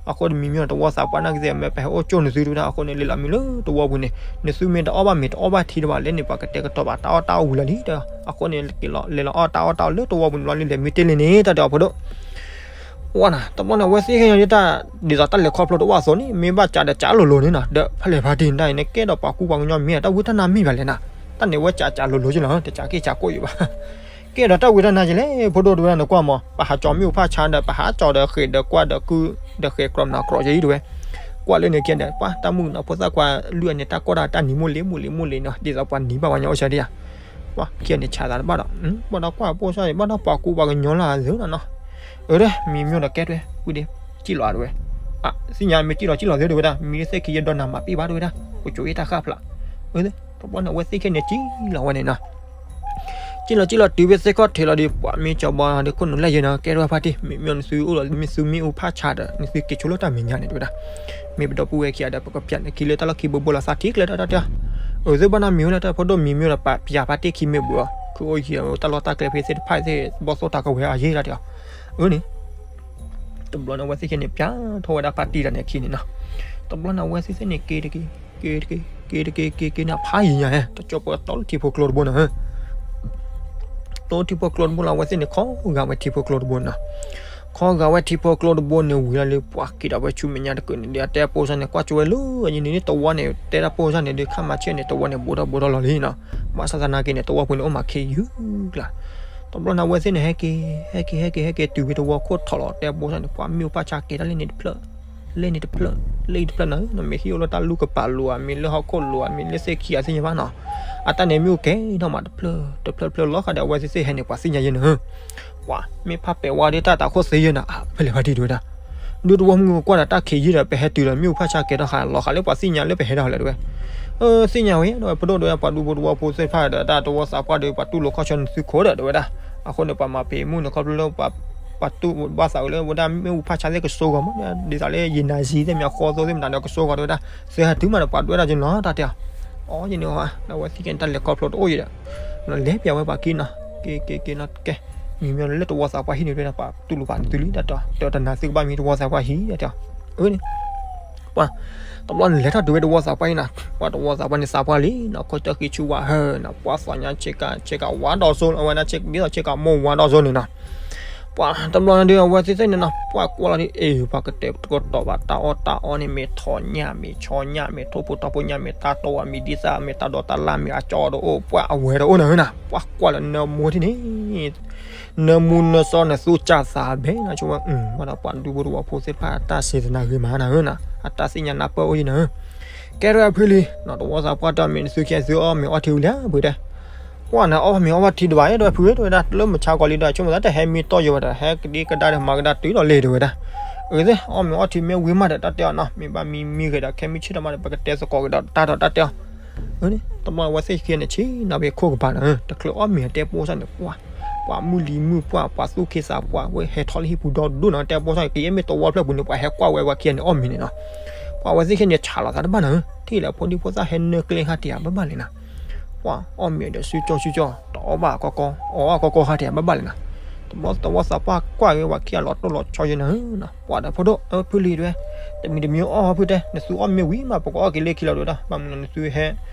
အဃိန့ၣ်မံမံဒီးတဝီသးပှၢ်နာ်က့သ့ၣ် မ့ၢ်ပဟဲအိၣ်ကၠိၣ်နသုတဲဝဲဒၣ် အဃိန့ၣ် လဲၤလီၤမံလၢတဝီပူၤန့ၣ် နသုမ့ၢ်တအီၣ်ဘၣ်မ့ၤတအီၣ်ဘၣ်ထံတဘၣ်လဲၣ်န့ၣ် ပှၤကတဲာ်ကတီၤဘၣ်တၢ်အီၣ်တၢ်အီဝံၤလီၤလံ တဲဝဲ, အဃိန့ၣ် လဲၤလီၤအီၣ်တၢ်အီၣ်တၢ်အီလၢတဝီပူၤန့ၣ်လီၤလံ လဲၤမံတ့ၢ်လံန့ၣ် တၢ်တဲအီၤဖိဒိၣ် ဝဲနၤ တဘျီန့ၣ် အဝဲသ့ၣ်ဟ့ၣ်ညါဒ်တၢ် ဒ်သိးတၢ်လဲၤခီဖျိတအိၣ်အသိးန့ၣ် မ့ၢ်ဘၣ်ကးဒီးကးလိၤလိၤန့ၣ်နီၤ ဒီးဖဲလဲၣ်ဖါတံၢ်န့ၣ် ကဲဒီးပှၤကူပှၤကညီမ့ၢ်တၢ်ဝံတၢ်နါမ့ၢ်ဘၣ်လဲၣ်နၤ, တၢ်န့ၣ်ဝဲကးကးလိၤလိၤက့လီၤ တကးက့ၤကးကိးယံၤဘၣ်, ကဲဒီးတၢ်ဝံတၢ်နါက့လဲၣ် ဖိဒိၣ်တဲဝဲဒၣ် နကွၢ်မး ပဟးကၠီမ့ၣ်အူဖးဆါဒီး ပဟးကၠီဒီးဃ့ၢ်ဒီးကွၢ်ဒီးကု ဒီးဃ့ၢ်ကြၢးနၤကြၢးက့ၤတဲဝဲ, ကွၢ်လၢန့ၣ်ကဲဒီး ပှၤတၢ်မုၣ်ကနီၤဖိသၣ်ခွါလွံၢ်အန့ၣ် တၢ်ကီတၢ်တၢ်နံၤမိၢ်လံၤမိၢ်လံၤမိၢ်လံၤနီၤ ဒ်သိးပှၤနံၤဘၣ်ပှၤကညီအိၣ်ဆၢဒံးဧါ ပှၤခံဂၤန့ၣ်ဆးသးတဘၣ်ဒီး ဘၣ်ဒီးကွၢ်ပိၢ်စၢ်အံၤ ဘၣ်ဒီးပှၤကူပှၤကညီလၢအသုးနီၤနီၤ, အၢ မံမံဒီးကဲတဲဝဲ ဝံၤဒီး ကံၣ်လီၤတဲဝဲ, သ့ၣ်ညါမ့ၢ်ကံၣ်လီၤကံၣ်လီၤသ့တဲဝဲဒၣ် မံလၢသ့ၣ်ခံယဲဒီးနၤမၤပ့ၢ်ဘၣ်တဲဝဲဒၣ် ပကၠိအ့ၣ်တၢ်ဃၣ်ဖျါ, အၢ တဘျီန့ၣ် အဝဲသ့ၣ်ခံဂၤန့ၣ်ကံၣ်လီၤဝဲန့ၣ်နီၤ ကံၣ်လီၤကံၣ်လီၤတုၤဝဲသ့ၣ်ခီၣ်ထံးလီၤဒီး ပှၤမ့ၢ်ကၠီဘီဒီးခိၣ်နူာ်လၢယဲနီၤ ကဲထီၣ်ဖါတံၢ် မ့ၢ်မ့ၢ်နသုအိၣ်လီၤ မ့ၢ်သုမ့ၣ်အူဖးဆါဒီး နသုက့ၤဆိလၢတၢ်မဲာ်ညါန့ၣ်တဲဝဲဒၣ်, မ့ၢ်ပဒီပုၢ်ဝဲၢ်ခံဂၤဒီး ပကပျးနခံလၢတၢ်လီၢ်ခံဘိဘိလီၤ သးထံၣ်ကျဲဒီးတၢ်တဲအီၤ, အၢ သုဘၣ်နီတမံၤဝဲလၢတၢ်ဖိဒိၣ်မံမ့ၢ်ဒီးပပျးဖါတံၢ်ခံမ့ၢ်ဘၣ်အီၤ ခုအိၣ်ယံၤတၢ်လီၢ်တၢ်ကျဲဖဲသ့ၣ်တဖၣ်သ့ၣ် ဘီၣ်သိၣ်တၢ်ကဝဲၤအယ့ၢ်တၢ်တဲအီၤ, အၢန့ၣ် တဘျီန့ၣ် အဝဲသ့ၣ်ခံဂၤန့ၣ် ပျးထီၣ်ဝဲဒၣ်ဖါတံၢ်တၢ်န့ၣ်အခံန့ၣ်နီၤ, တဘျီန့ၣ် အဝဲသ့ၣ်သ့ၣ်န့ၣ် က့ၤတက့ၤ က့ၤတက့ၤ က့ၤတက့ၤ က့ၤက့ၤန့ၣ် ဖးယံၤညါဟဲ တကၠိပှၤတီလၢထံဖိကျိတဘိန့ၣ် တီထံဖိကျိတဘိလီၤ အဝဲသ့ၣ်န့ၣ် ခီဂာ်ဝဲထံဖိကျိတဘိန့ၣ်နီၤ, ခီဂာ်ဝဲထံဖိကျိတဘိန့ၣ်ဝံၤလီၤလၢ ပှၤက့ၤဒီးဝဲဆူမဲာ်ညါတကုာ်န့ၣ်ဒီး အတဲအဖိစၢ်န့ၣ် ကွၢ်ကၠိဝဲလၢ ယန့ၣ်န့ၣ်တဝီန့ၣ် တဲဒၣ်ဖိစၢ်န့ၣ်ဒီး ခါမၤဆ့ၣ်န့ၣ် တဝီန့ၣ် ဘူးထီၣ်ဘူးထီၣ်လီၤလံနီၤ, ဘၣ်ဆၣ်သနာ်က့န့ၣ် တဝီပူၤန့ၣ် အိၣ်မးခ့ယုၢ်ကျါ တဘျီန့ၣ် အဝဲသ့ၣ်န့ၣ် ဟဲက့ၤ ဟဲက့ၤ ဟဲက့ၤ ဟဲက့ၤ တုၤဝဲတဝီခိၣ်ထီၣ်လီၤ တဲအဖိစၢ်န့ၣ် ပှၤမ့ၣ်အူဖးဆါကဲထီၣ်လၢန့ၣ်တဖျၢၣ် လၢန့ၣ်တဖျၢၣ် လၢအံၤတဖျၢၣ်နၤ နမ့ၢ်ဟံၣ်အိၣ်လၢတၢ်လူၢ်ကပၤလိၤဧါ မ့ၢ်လၢဟီၣ်ခိၣ်လိၤဧါ မ့ၢ်လၢသ့ၣ်ခံဂၤသ့ၣ်ညါဘၣ်နီၤ, အတၢ်န့ၣ်မ့ၣ်အူကဲထီၣ်မးတဖျၢၣ် တဖျၢၣ်တဖျၢၣ်လီၤဃာ်ဒီး အဝဲသ့ၣ်သ့ၣ်ဟဲန့ၣ် ပှၤသ့ၣ်ညါယဲန့ၣ်, ပှၤမ့ၢ်ဖးပဲာ်ဝါဒီးတၢ်တၤခိၣ်သ့ယဲန့ၣ် ဖဲလဲၣ်ဖါတံၢ်တဲဝဲဒၣ်, ဒုးတဝီမုၢ်ကကွၢ်ဒီးတၢ်ခံးယံာ်ဒီး ပဟဲတုၤဒီး မ့ၣ်အူဖးဆါကဲထီၣ်ဃာ် လီၤဃာ်လၢပှၤသ့ၣ်ညါလၢပဟဲဒီးလဲၣ်တဲဝဲ သ့ၣ်ညါဝဲ ဒီးပဒိၣ်တဲဝဲ ပှၤဒူဖိတဝီဖိသ့ၣ်တဖၣ်ဒီး တၢ်တဝီသးပှၢ်ဒီး ပှၤတူၢ်လိာ်ခီၣ်ဆၢနသုခိၣ်ဒီး တဲဝဲဒၣ်, အဃိန့ၣ် ပှၤမၤပ့ၤမုၢ်န့ၣ် ခီဖျိလၢ ပှၤတူၢ်ဘၣ်သးဝဲလၢ ဝဲဒၣ်မ့ၣ်အူဖးဆါသ့ၣ်ကစိဂီၤမး ဒ်သိးလၢယနၤယံၤသ့ၣ်မ့ၢ်အဃီသိသ့ၣ်မတၤဒီးကစိဂီၤတဲဝဲဒၣ်, သုဟဲတုၤမးဒီးပှၤဒွဲၣ်ဒၣ်က့ၤနီၤ တၢ်တဲအီၤ, အီၤယန့ၣ် ဒီးအဝဲသ့ၣ်ကဲန့ၣ် တၢ်လဲၤခီဖျိတအိၣ်ယံၤဒီး လဲၤပျးဝဲပှၤက့ၤနီၤ, က့ၤက့ၤက့ၤနီၤ ကဲ, မံမံလၢတဝီသးပှၢ်ဟံၣ်န့ၣ် တဲဝဲဒၣ် ပှၤတူၢ်လိာ်ပှၤနသုလံ တၢ်တဲအီၤ တနၤသုကဘၣ်မံတဝီသးပှၢ်ဟံၣ် တၢ်တဲအီၤ, အၢန့ၣ် ပှၤ တဘျီန့ၣ် လဲၤထီၣ်တုၤဝဲတဝီသးပှၢ်အံၤနီၤ, ပှၤတဝီသးပှၢ်န့ၣ်သးပှၢ်လံနီၤ, ခိၣ်တၢၢ်ဃံဆူဝးဟၢနီၤ, ပှၤသီညါဆ့ကၤ ဆ့ကၤဝါဒီးစိ အဝဲဒၣ်ဒ်သိးဆ့ကၤမိၢ်ဝါဒီးစိန့ၣ်နီၤ, ပှၤ တဘျီန့ၣ်ဒီး အဝဲသ့ၣ်သ့ၣ်န့ၣ်နီၤ ပှၤကွၢ်လီၤဒ်အံၤ ပှၤကတဲာ်ကတီၤဘၣ်တၢ်အီၣ်တၢ်အီန့ၣ် မ့ၢ်ထီညၣ် မ့ၢ်ဆီညၣ် မ့ၢ်ထိၣ်ဖိတီၢ်ဖိညၣ် မ့ၢ်တၢ်တိၢ်ဝါ မ့ၢ်ဒ်သၣ် မ့ၢ်တၢ်ဒိးတၢ်လၢ် မ့ၢ်အကၠီဒီးအိၣ် ပှၤအဝဲဒီးအိၣ်နၤဧၢနီၤ, ပှၤကွၢ်လီၤနၢမူထံၣ်န့ၣ် နၢမူနၢစီနသူစၢ်သးဘဲနၤ ဆိဝဲ ဘၣ်ဒီးပှၤဒူဖိတဝီဖိသ့ၣ်တဖၣ် တၢ်စံးသနာ်ဂ့ၤမးနၤဧၢနီၤ, အတၢ်သ့ၣ်ညါနၢ်ပၢၢ်အိၣ်ယံၤနၤဧၢ, ကဲထီၣ်ဖုလံနီၤ, တဝီသးပှၢ်တၢ်မ့ၢ်နသုခံသုအီၣ်မ့ၤအီထံဝံၤလံ ဖုတဲ, ပှၤနၤအီၣ်မ့ၤအီဘၣ်ထံတဘၣ် ယဲဒၣ်ဖုတဲဝဲဒၣ် လၢမုၢ်ဆါကီးလံဒီး ဆိကမိၣ်သးတဟဲမံတီၢ်ယိာ်ဝဲဒီး ဟဲကဒံကဒါဒီးမၤကဒါတုၤဒီးလ့ၤတဲဝဲဒၣ်, အၢ အီၣ်မ့ၤအီထံမ့ၢ်ဝံၤမးဒီး တၢ်တဲအီၤနီၤ, မ့ၢ်ဘၣ်မံမံဂ့ၤဒီး ခဲမုၢ်ဆ့ၣ်ထီၣ်မးဒီး ပကတဲသကိးက့ၤဒီးတၢ်ဒီးတၢ်တဲအီၤ တဘျီအဝဲသ့ၣ်ခံဂၤန့ၣ် ဆ့ၣ်နီၤဖဲခိၣ်ကပၤန့ၣ် တချုးအီၣ်မ့ၤအတဲပိၢ်စၢ်န့ၣ် ပှၤ ပှၤမုၢ်လံၤမုၢ်ပှၢ် ပှၤသူၣ်က့သးပှၢ် ဝဲဟဲထီၣ်လၢဟံၣ်ပူၤဒီဒူၣ်နီၤ တဲပိၢ်စၢ်န့ၣ် ကယဲၢ်မ့ၢ်တဝီဖျၢၣ်ပူၤန့ၣ် ပှၤဟဲကွၢ်ဝဲပှၤခံဂၤန့ၣ်အီၣ်မ့ၤန့ၣ်နီၤ, ပှၤအဝဲသ့ၣ်ခံဂၤန့ၣ်ဆးလီၤသးတဘၣ်နၤဧၢ, ထံၣ်လၢဖိဒံဖိသၣ်ဟဲနၢကျဲဟးတ့ၢ်ဧါဘၣ်ဘၣ်လဲၣ်နၤ ပှၤအီၣ်မ့ၤဒီးစုကၠီစုကၠီ တအီၣ်ဘၣ်ကီကီ အီၣ်ဘၣ်ကီကီဟးတ့ၢ်ဧါဘၣ်ဘၣ်လဲၣ်နၤ, တဘျီတဝီသးပှၢ်ကွၢ်က့ၤပှၤခံဂၤလီၤတိၢ်လီၤဆီယဲနၤဧၢနီၤ, ပှၤဒီးဖိဒိၣ် အၢ ဖုလံတဲဝဲ, တမံၤတမံၤအီၣ်ဖုတဲ နသုအီၣ်မ့ၤဝံၤမး ပကအီၣ်က့ၤလၢခံလီၤတဲဝဲဒၣ်, ဘၣ်မနုၤနသုဟဲ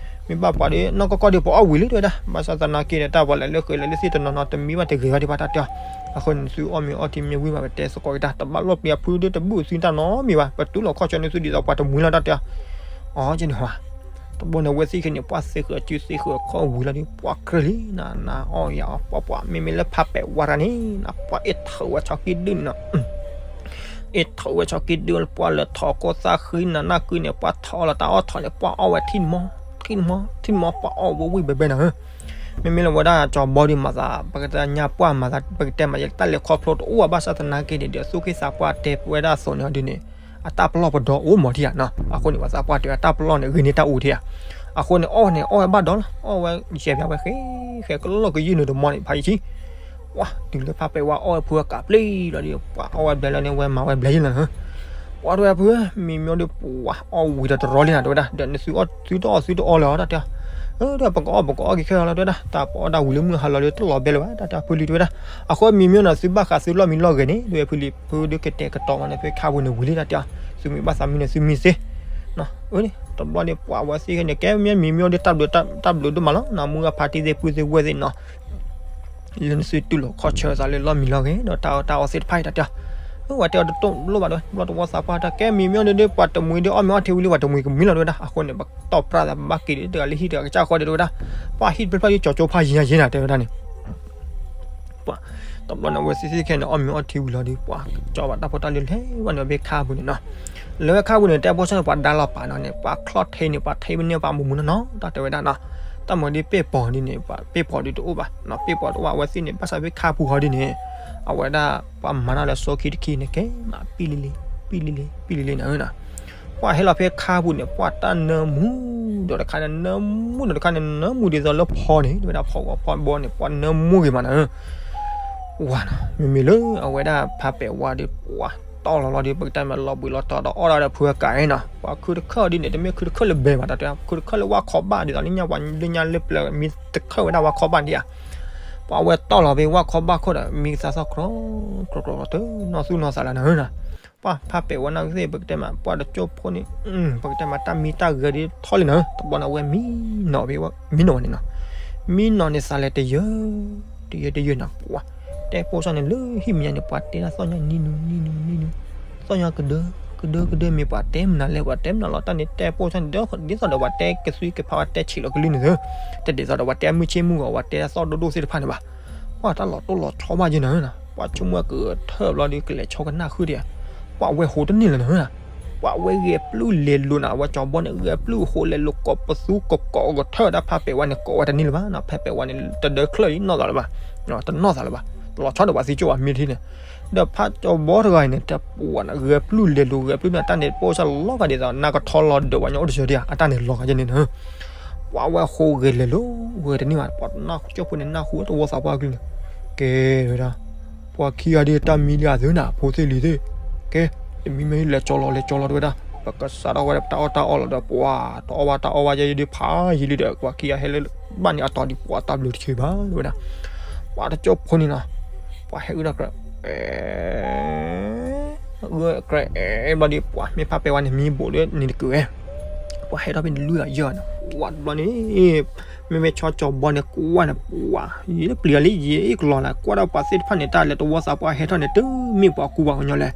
မ့ၢ်ဘၣ်ပှၤဒီး နီၢ်ကီၢ်ကီၢ်ဒီးပအီၣ်ဝံၤလံ တဲဝဲဒၣ်. ဘၣ်ဆၣ်သနာ်က့ဒီး တၢ်ပှၤလဲၤလၢဃဲၤလဲၤလၢသ့ၣ်တနီၤနီၤ တမံဘၣ်တဂ့ၤဘၣ်ဒံးဘၣ် တၢ်တဲအီၤ. အဃိန့ၣ် သုအီၣ်မ့ၤအီထံမ့ၢ်ဝံၤဘၣ် ပတဲသကိးက့ၤတၢ် တဘၣ်လီၢ်ပျံၤအဖုဒၣ်တဘူၣ်သုတၢ်နီတမံၤဘၣ် ပတူၢ်လိာ်ခီၣ်ဆၢန့ၣ်သုဒ်သိးပှၤတမှံၤလီၤ တၢ်တဲအီၤ. အီ ကန့ၣ်ဝဲ တဘျီန့ၣ် အဝဲသ့ၣ်ခဲန့ၣ် ပှၢ်သ့ဃုာ်စုသ့ဃုာ်ခီၣ်ဝံၤလီၤဒီး ပှၢ်ကြၢးလံနၤ နၤအီၣ်ယၤအီၣ် ပှၢ်ပှၢ် မ့မ့ၢ်လၢဖးပဲာ်ဝါတဂၤန့ၣ် နၤပှၢ်အ့ၣ်ထီၣ်ဝဲဆီကံၢ်ဒုၣ်န့ၣ်နီၤ အ့ၣ်ထီၣ်ဝဲဆီကံၢ်ဒုၣ် ပှၢ်လၢထီၣ်ကိၢ်သၣ်ဃံနၤနၢ်ကုန့ၣ် ပှၢ်ထီၣ်လီၤတၢ်အီၣ်ထီၣ်န့ၣ် ပှၢ်အီၣ်ဝဲထံၣ်မီ ထံၣ်မီ ထံၣ်မီ ပှၢ်အီၣ်ဝဲဝံၣ်ဘဲဘဲနၤဧၢ. မ့မ့ၢ်လၢဝဲဒၣ်ကၠီဘီဒီးမၤသး ပကတဲညါပှၢ်မၤသး ပကတဲမးယဲ တၢ်လဲၤခီဖျိတအိၣ်ဘၣ် ဘၣ်ဆၣ်သနာ်က့န့ၣ် ဒီးသူၣ်က့သးပှၢ်တဲဝဲဒၣ်အသိးန့ၣ်ဒ်န့ၣ် အတၢ်ပလီၢ်ပဒီအိၣ်မးထံဧါနီၤ. အဃိန့ၣ် ပှၤသးပှၢ်တဲဝဲတၢ်ပလီၢ်န့ၣ် ဂ့ၤန့ၢ်တၢ်အူထံဧါ. အဃိန့ၣ် အီၣ်ဝဲန့ၣ် အီၣ်ဝဲဘၣ်ဒီလီၤ အီၣ်ဝဲယဲၢ်ဘျီဝဲဃဲ ဃဲကလီၢ်ကယုၢ်နုာ်တမီန့ၣ် ဖးယံၤဆံ ပှၢ်တုၤလၢဖးပဲာ်ဝါအီၣ်ဝဲဖုအကးပျံၤလီၤဒီး ပှၢ်အီၣ်ဝဲဘျဲလီၤန့ၣ် ဝဲမၤဝဲဘျဲယံၤလီၤနၤဧၢ. ပှၢ်တဲဝဲဖု မံမီဒီးပှၢ်အီၣ်ဝံၤဒီးတရီလံနၤ တဲဝဲဒၣ် ဒီးနသုအီၣ်သုတအီၣ်သုတအီလၢၤ တၢ်တဲအီၤ. ဒီးပကအီၣ်ပကအီၣ်က့ၤခဲလီၤ တဲဝဲဒၣ် တၢ်ပအီၣ်ဒၣ်ဝံၤလၢမုၢ်ဟါလီၤဒီးတလီၤဘဲလၢၤဘၣ် တၢ်တဲဖုလံ တဲဝဲဒၣ်. အဃိမံမီန့ၣ် သုဘၣ်ဃးသုလီၢ်မံလီၢ်ဂဲၤန့ၣ် တဲဝဲဖုလံ ဖုဒုးကတဲာ်ကတီၤမးန့ၣ် ဖုခါပူၤန့ၣ်ဝံၤလံ တၢ်တဲအီၤ. သုမ့ၢ်ဘၣ်သးမံန့ၣ် သုမံစ့ တဘျီန့ၣ် ပှၢ်ဝဲသ့ၣ်ခဲန့ၣ် ကဲမ့ၢ်မံမီဒီး တၢ်ဘျုးဒိၣ်မးလီၤ နမုၢ်ဂၤဖါတံၢ်သ့ၣ်ပုၢ်သ့ၣ်ဝဲၢ်သ့ၣ်နီၤ လၢနသုတူၢ်လိာ်ခီၣ်ဆၢသးလၢလီၢ်မံလီၢ်ဂဲၤ ဒီးတၢ်အီၣ်တၢ်အီသ့ၣ်တဖၣ်အံၤ တၢ်တဲအီၤ. ဝဲတဲအီၤတတိၢ်လိၣ်ဘၣ်ဒီး ဘျီတဝီသးပှၢ်တဲ ကဲမံမီဒီး ပှၤတမှံၤဒီး အီၣ်မ့ၤအီထံဝံၤလံ ပှၤတမှံၤကမှံလီၤ တဲဝဲဒၣ်. အဃိန့ၣ် ပတီၢ်ပြၢ်သးဘၣ်က့ၤဒီး တဂၤလၢဟံၣ်တဂၤကစၢ်ဃီဒီး တဲဝဲဒၣ် ပှၢ်ဟံၣ်တဖျၢၣ်ဖျၢၣ်ဒီး ကၠီကၠိဖးယံၤညါယဲနၤ တဲဝဲဒၣ်န့ၣ် ပှၢ် တဘျီန့ၣ် အဝဲသ့ၣ်သ့ၣ်ခဲန့ၣ် အီၣ်မ့ၤအီထံဝံၤလီၤဒီး ပှၢ်ကၠီဘၣ်တၢ်ဖိတၢ်လံၤလဲၤဝဲန့ၣ် အဝဲခါပူၤန့ၣ်နီၤ. လၢဝဲခါပူၤန့ၣ် တဲဖိဆၢန့ၣ် ပှၤဒါလီၤပာ်နီၤန့ၣ် ပှၤချီၣ်ထံန့ၣ် ပှၤထံမ့ၢ်န့ၢ်ပှၤမူမူနီၤနီၤ တၢ်တဲဝဲဒၣ်နီၤ. တၢ်မၤဒ်ပ့ၢ်ပီၤဒ်န့ၣ် ပ့ၢ်ပီၤဒ်တအိၣ်ဘၣ်နီၤ ပ့ၢ်ပီၤတအိၣ်ဘၣ် အဝဲသ့ၣ်န့ၣ် ဘၣ်ဆၣ်ဖဲခါပူၤဟီဒ်န့ၣ် အဝဲဒၣ် ပှၤမၤတၢ်လၢစိခံတခံန့ၣ် ကဲမးပံၣ်လံလံ ပံၣ်လံလံ ပံၣ်လံလံနၤဧၢနီၤ. ပှၢ်ဟဲလီၤဖဲခါပူၤန့ၣ် ပှၢ်တၢ်နၢမူ ဒီးတခါန့ၣ် နၢမူဒီးတခါန့ၣ် နၢမူဒ်သိးလၢဖီန့ၣ် တဲဝဲဒၣ်ဖီဂီၤဖီဘီန့ၣ် ပှၢ်နၢမူဂ့ၤမးနၤဧၢ ဝါနီၤ မ့မ့ၢ်လၢအဝဲဒၣ်ဖးပဲာ်ဝါဒီး ပှၢ်တီၢ်လီၤလီၤဒီး ပကတဲမ့ၢ်လီၤဘှံးလီၤတီၤဒီးအီၣ်ဒၣ်ဒီးဖုအကးနီၤ ပှၤခုတခၢၣ်ဒ်န့ၣ် တမ့ၢ်ခုတခၢၣ်လၢဘဲဘၣ် တၢ်တဲခုတခၢၣ်လၢဝၣ်ခီဘၣ် ဒ်သိးလၢညါပှၤလၢညါလၢပျၢၤမံတခၢၣ်ဝဲဒၣ်ဝၣ်ခီဘၣ်ဒံးဧါ. ပှၤဝဲတီၢ်လီၤဖဲဝၣ်ခီဘၣ်ခိၣ်ဒီး မံကသးသီၣ်ကြီကြီကြီ တနီၢ်သူၣ်နီၢ်သးလၢနၤဧၢနီၤ. ပှၢ်ဖးပဲာ်ဝါနီၢ်ကသ့ၣ် ပကတဲမး ပှၢ်တကၠိၢ်ဖိန့ၣ် ပကတဲမးတၢ်မံတၢ်ဂဲၤဒ်ထီၣ်လံနၤဧၢ တဘျီန့ၣ်အဝဲမံနီၤဖဲ မံနီၤဝဲန့ၣ်နီၤ မံနီၤန့ၣ်သးလဲၤတယၢၢ် တယၢၢ်တယၢၢ်နီၤ ပှၢ်တဲပိၢ်စၢ်န့ၣ် လၢဟံၣ်မဲာ်ညါန့ၣ် ပှၤတဲဒၣ်သီၣ်ညါနံနူနံနူနံနူ သီၣ်ညါကဒၢကဒၢကဒၢ မ့ၢ်ပှၤတဲမနုၤလဲၣ် ပှၤတဲမနုၤလီၤ တၢ်န့ၣ်တဲပိၢ်စၢ်န့ၣ် ဒ်သိးဒီးပှၤတဲကသွံကဖးဝဲတဲဆံးလီၤကလုၢ်န့ၣ်သၢ တဒ်သိးဒီးပှၤတဲမုၢ်ဆ့ၣ်မုၢ်ဂီၤ ပှၤတဲဒၣ်သီၣ်ဒိၣ်ဒိၣ်သ့ၣ်တဖၣ်န့ၣ်ဘၣ်. ပှၢ်တၢ်လီၤတိၢ်လီၤဆီဘၣ်ယဲနၤဧၢနီၤ ပှၢ်ဆိကမိၣ်ကထၢၣ်ဘျီဒီး ကလဲၤဆီကနၣ်ဃုာ်ဒံးဧါ ပှၢ်ဝဲဟိတန့ၢ်လၢၤနၤဧၢနီၤ ပှၢ်ဝဲဂဲၤပျုၢ်လဲၤလိၤနၤ အဝဲကၠီဘီန့ၣ် ဂဲၤပျုၢ်ဟိလဲၤလိၤကိးပသူကိးကိးကထၢၣ်ဒၣ်ဖးပဲာ်ဝါန့ၣ် ကိးဝဲတန့ၢ်လၢၤဘၣ်နီၤ ဖးပဲာ်ဝါန့ၣ် တဒၢချၢၣ်လံနီၢ်သးလၢၤဘၣ် တနီၢ်သးလၢၤဘၣ် တလီၤဆီဒီးပှၤသံကၠိၣ်ဘၣ်မ့ၢ်တထံၣ်န့ၣ် ဒီးဖးကၠီဘီတဂၤအံၤန့ၣ် တပှၢ်နၤ ဂဲၤပျုၢ်လဲၤလိၤ ဂဲၤပျုၢ်န့ၣ် တၢ်န့ၣ်ပိၢ်စၢ်လီၤဂာ်ဒ်သိး နါကထီလီၤဒၢးဝဲညါအိၣ်တဆၢဒံးဧါ အတၢ်န့ၣ်လီၤဂာ်ယဲန့ၣ်နၤ ပှၢ်ဝဲဃိဂဲၤလဲၤလိၤ ဂဲၤတန့ၢ်ဘၣ် ပှၢ်တနၢ်ကၠိၣ်ဖိန့ၣ် နၢ်ဟူတဝီသးပှၢ်ကလုၢ်န့ၣ် ကဲဝဲဒၣ် ပှၤခံဂၤဒ်တၢ်မံလံအသုနၤ ဖိသ့ၣ်လံၤသ့ၣ် ကဲ တမံမ့ၢ်လဲၤကၠီလီၤ လဲၤကၠီလီၤတဝဲဒၣ် ပကစးထီၣ်ဝဲဒၣ်ပတၢ်အီၣ်တၢ်အီလီၤဒီး ပှၢ်တအီၣ်ဘၣ်တၢ်အီၣ်ဘၣ်ယဲဒ်ဖးယံာ်လံဒီး ပှၤခံဂၤဟဲလၢဘၣ်န့ၣ်အတီၤဒံး ပှၢ်တၢ်ဘျုးတဆံးဘၣ်တဝဲဒၣ် ပှၢ်တကၠိၣ်ဖိန့ၣ်နီၤ ပှၢ်ဟဲအုၣ်တၢ်ကြၢး အုၣ်ကြၢးအဲၣ်ဘျီဒီး ပှၢ်မ့ၢ်ဖးပဲာ်ဝါန့ၣ် မံဘိးလၢန့ၣ်တကုာ်ဝဲ ပှၢ်ဟဲထီၣ်ဖဲန့ၣ်လွံၢ်ဂၤယဲၢ်ဂၤန့ၣ် ပှၢ်တဘျီန့ၣ် မ့မ့ၢ်ဆီကၠီဘီန့ၣ် ကွၢ်န့ၣ် ပှၢ် ယလၢပျံၤအီၤလံ ယအ့ၣ်ကလီၤလၢ ကွၢ်ဒီးပှၤသ့ၣ်တဖၣ်န့ၣ် တၢ်လၢတဝီသးပှၢ်ဟဲထီၣ်န့ၣ် တမ့ၢ်ပှၤကူပှၤကညီလဲၣ်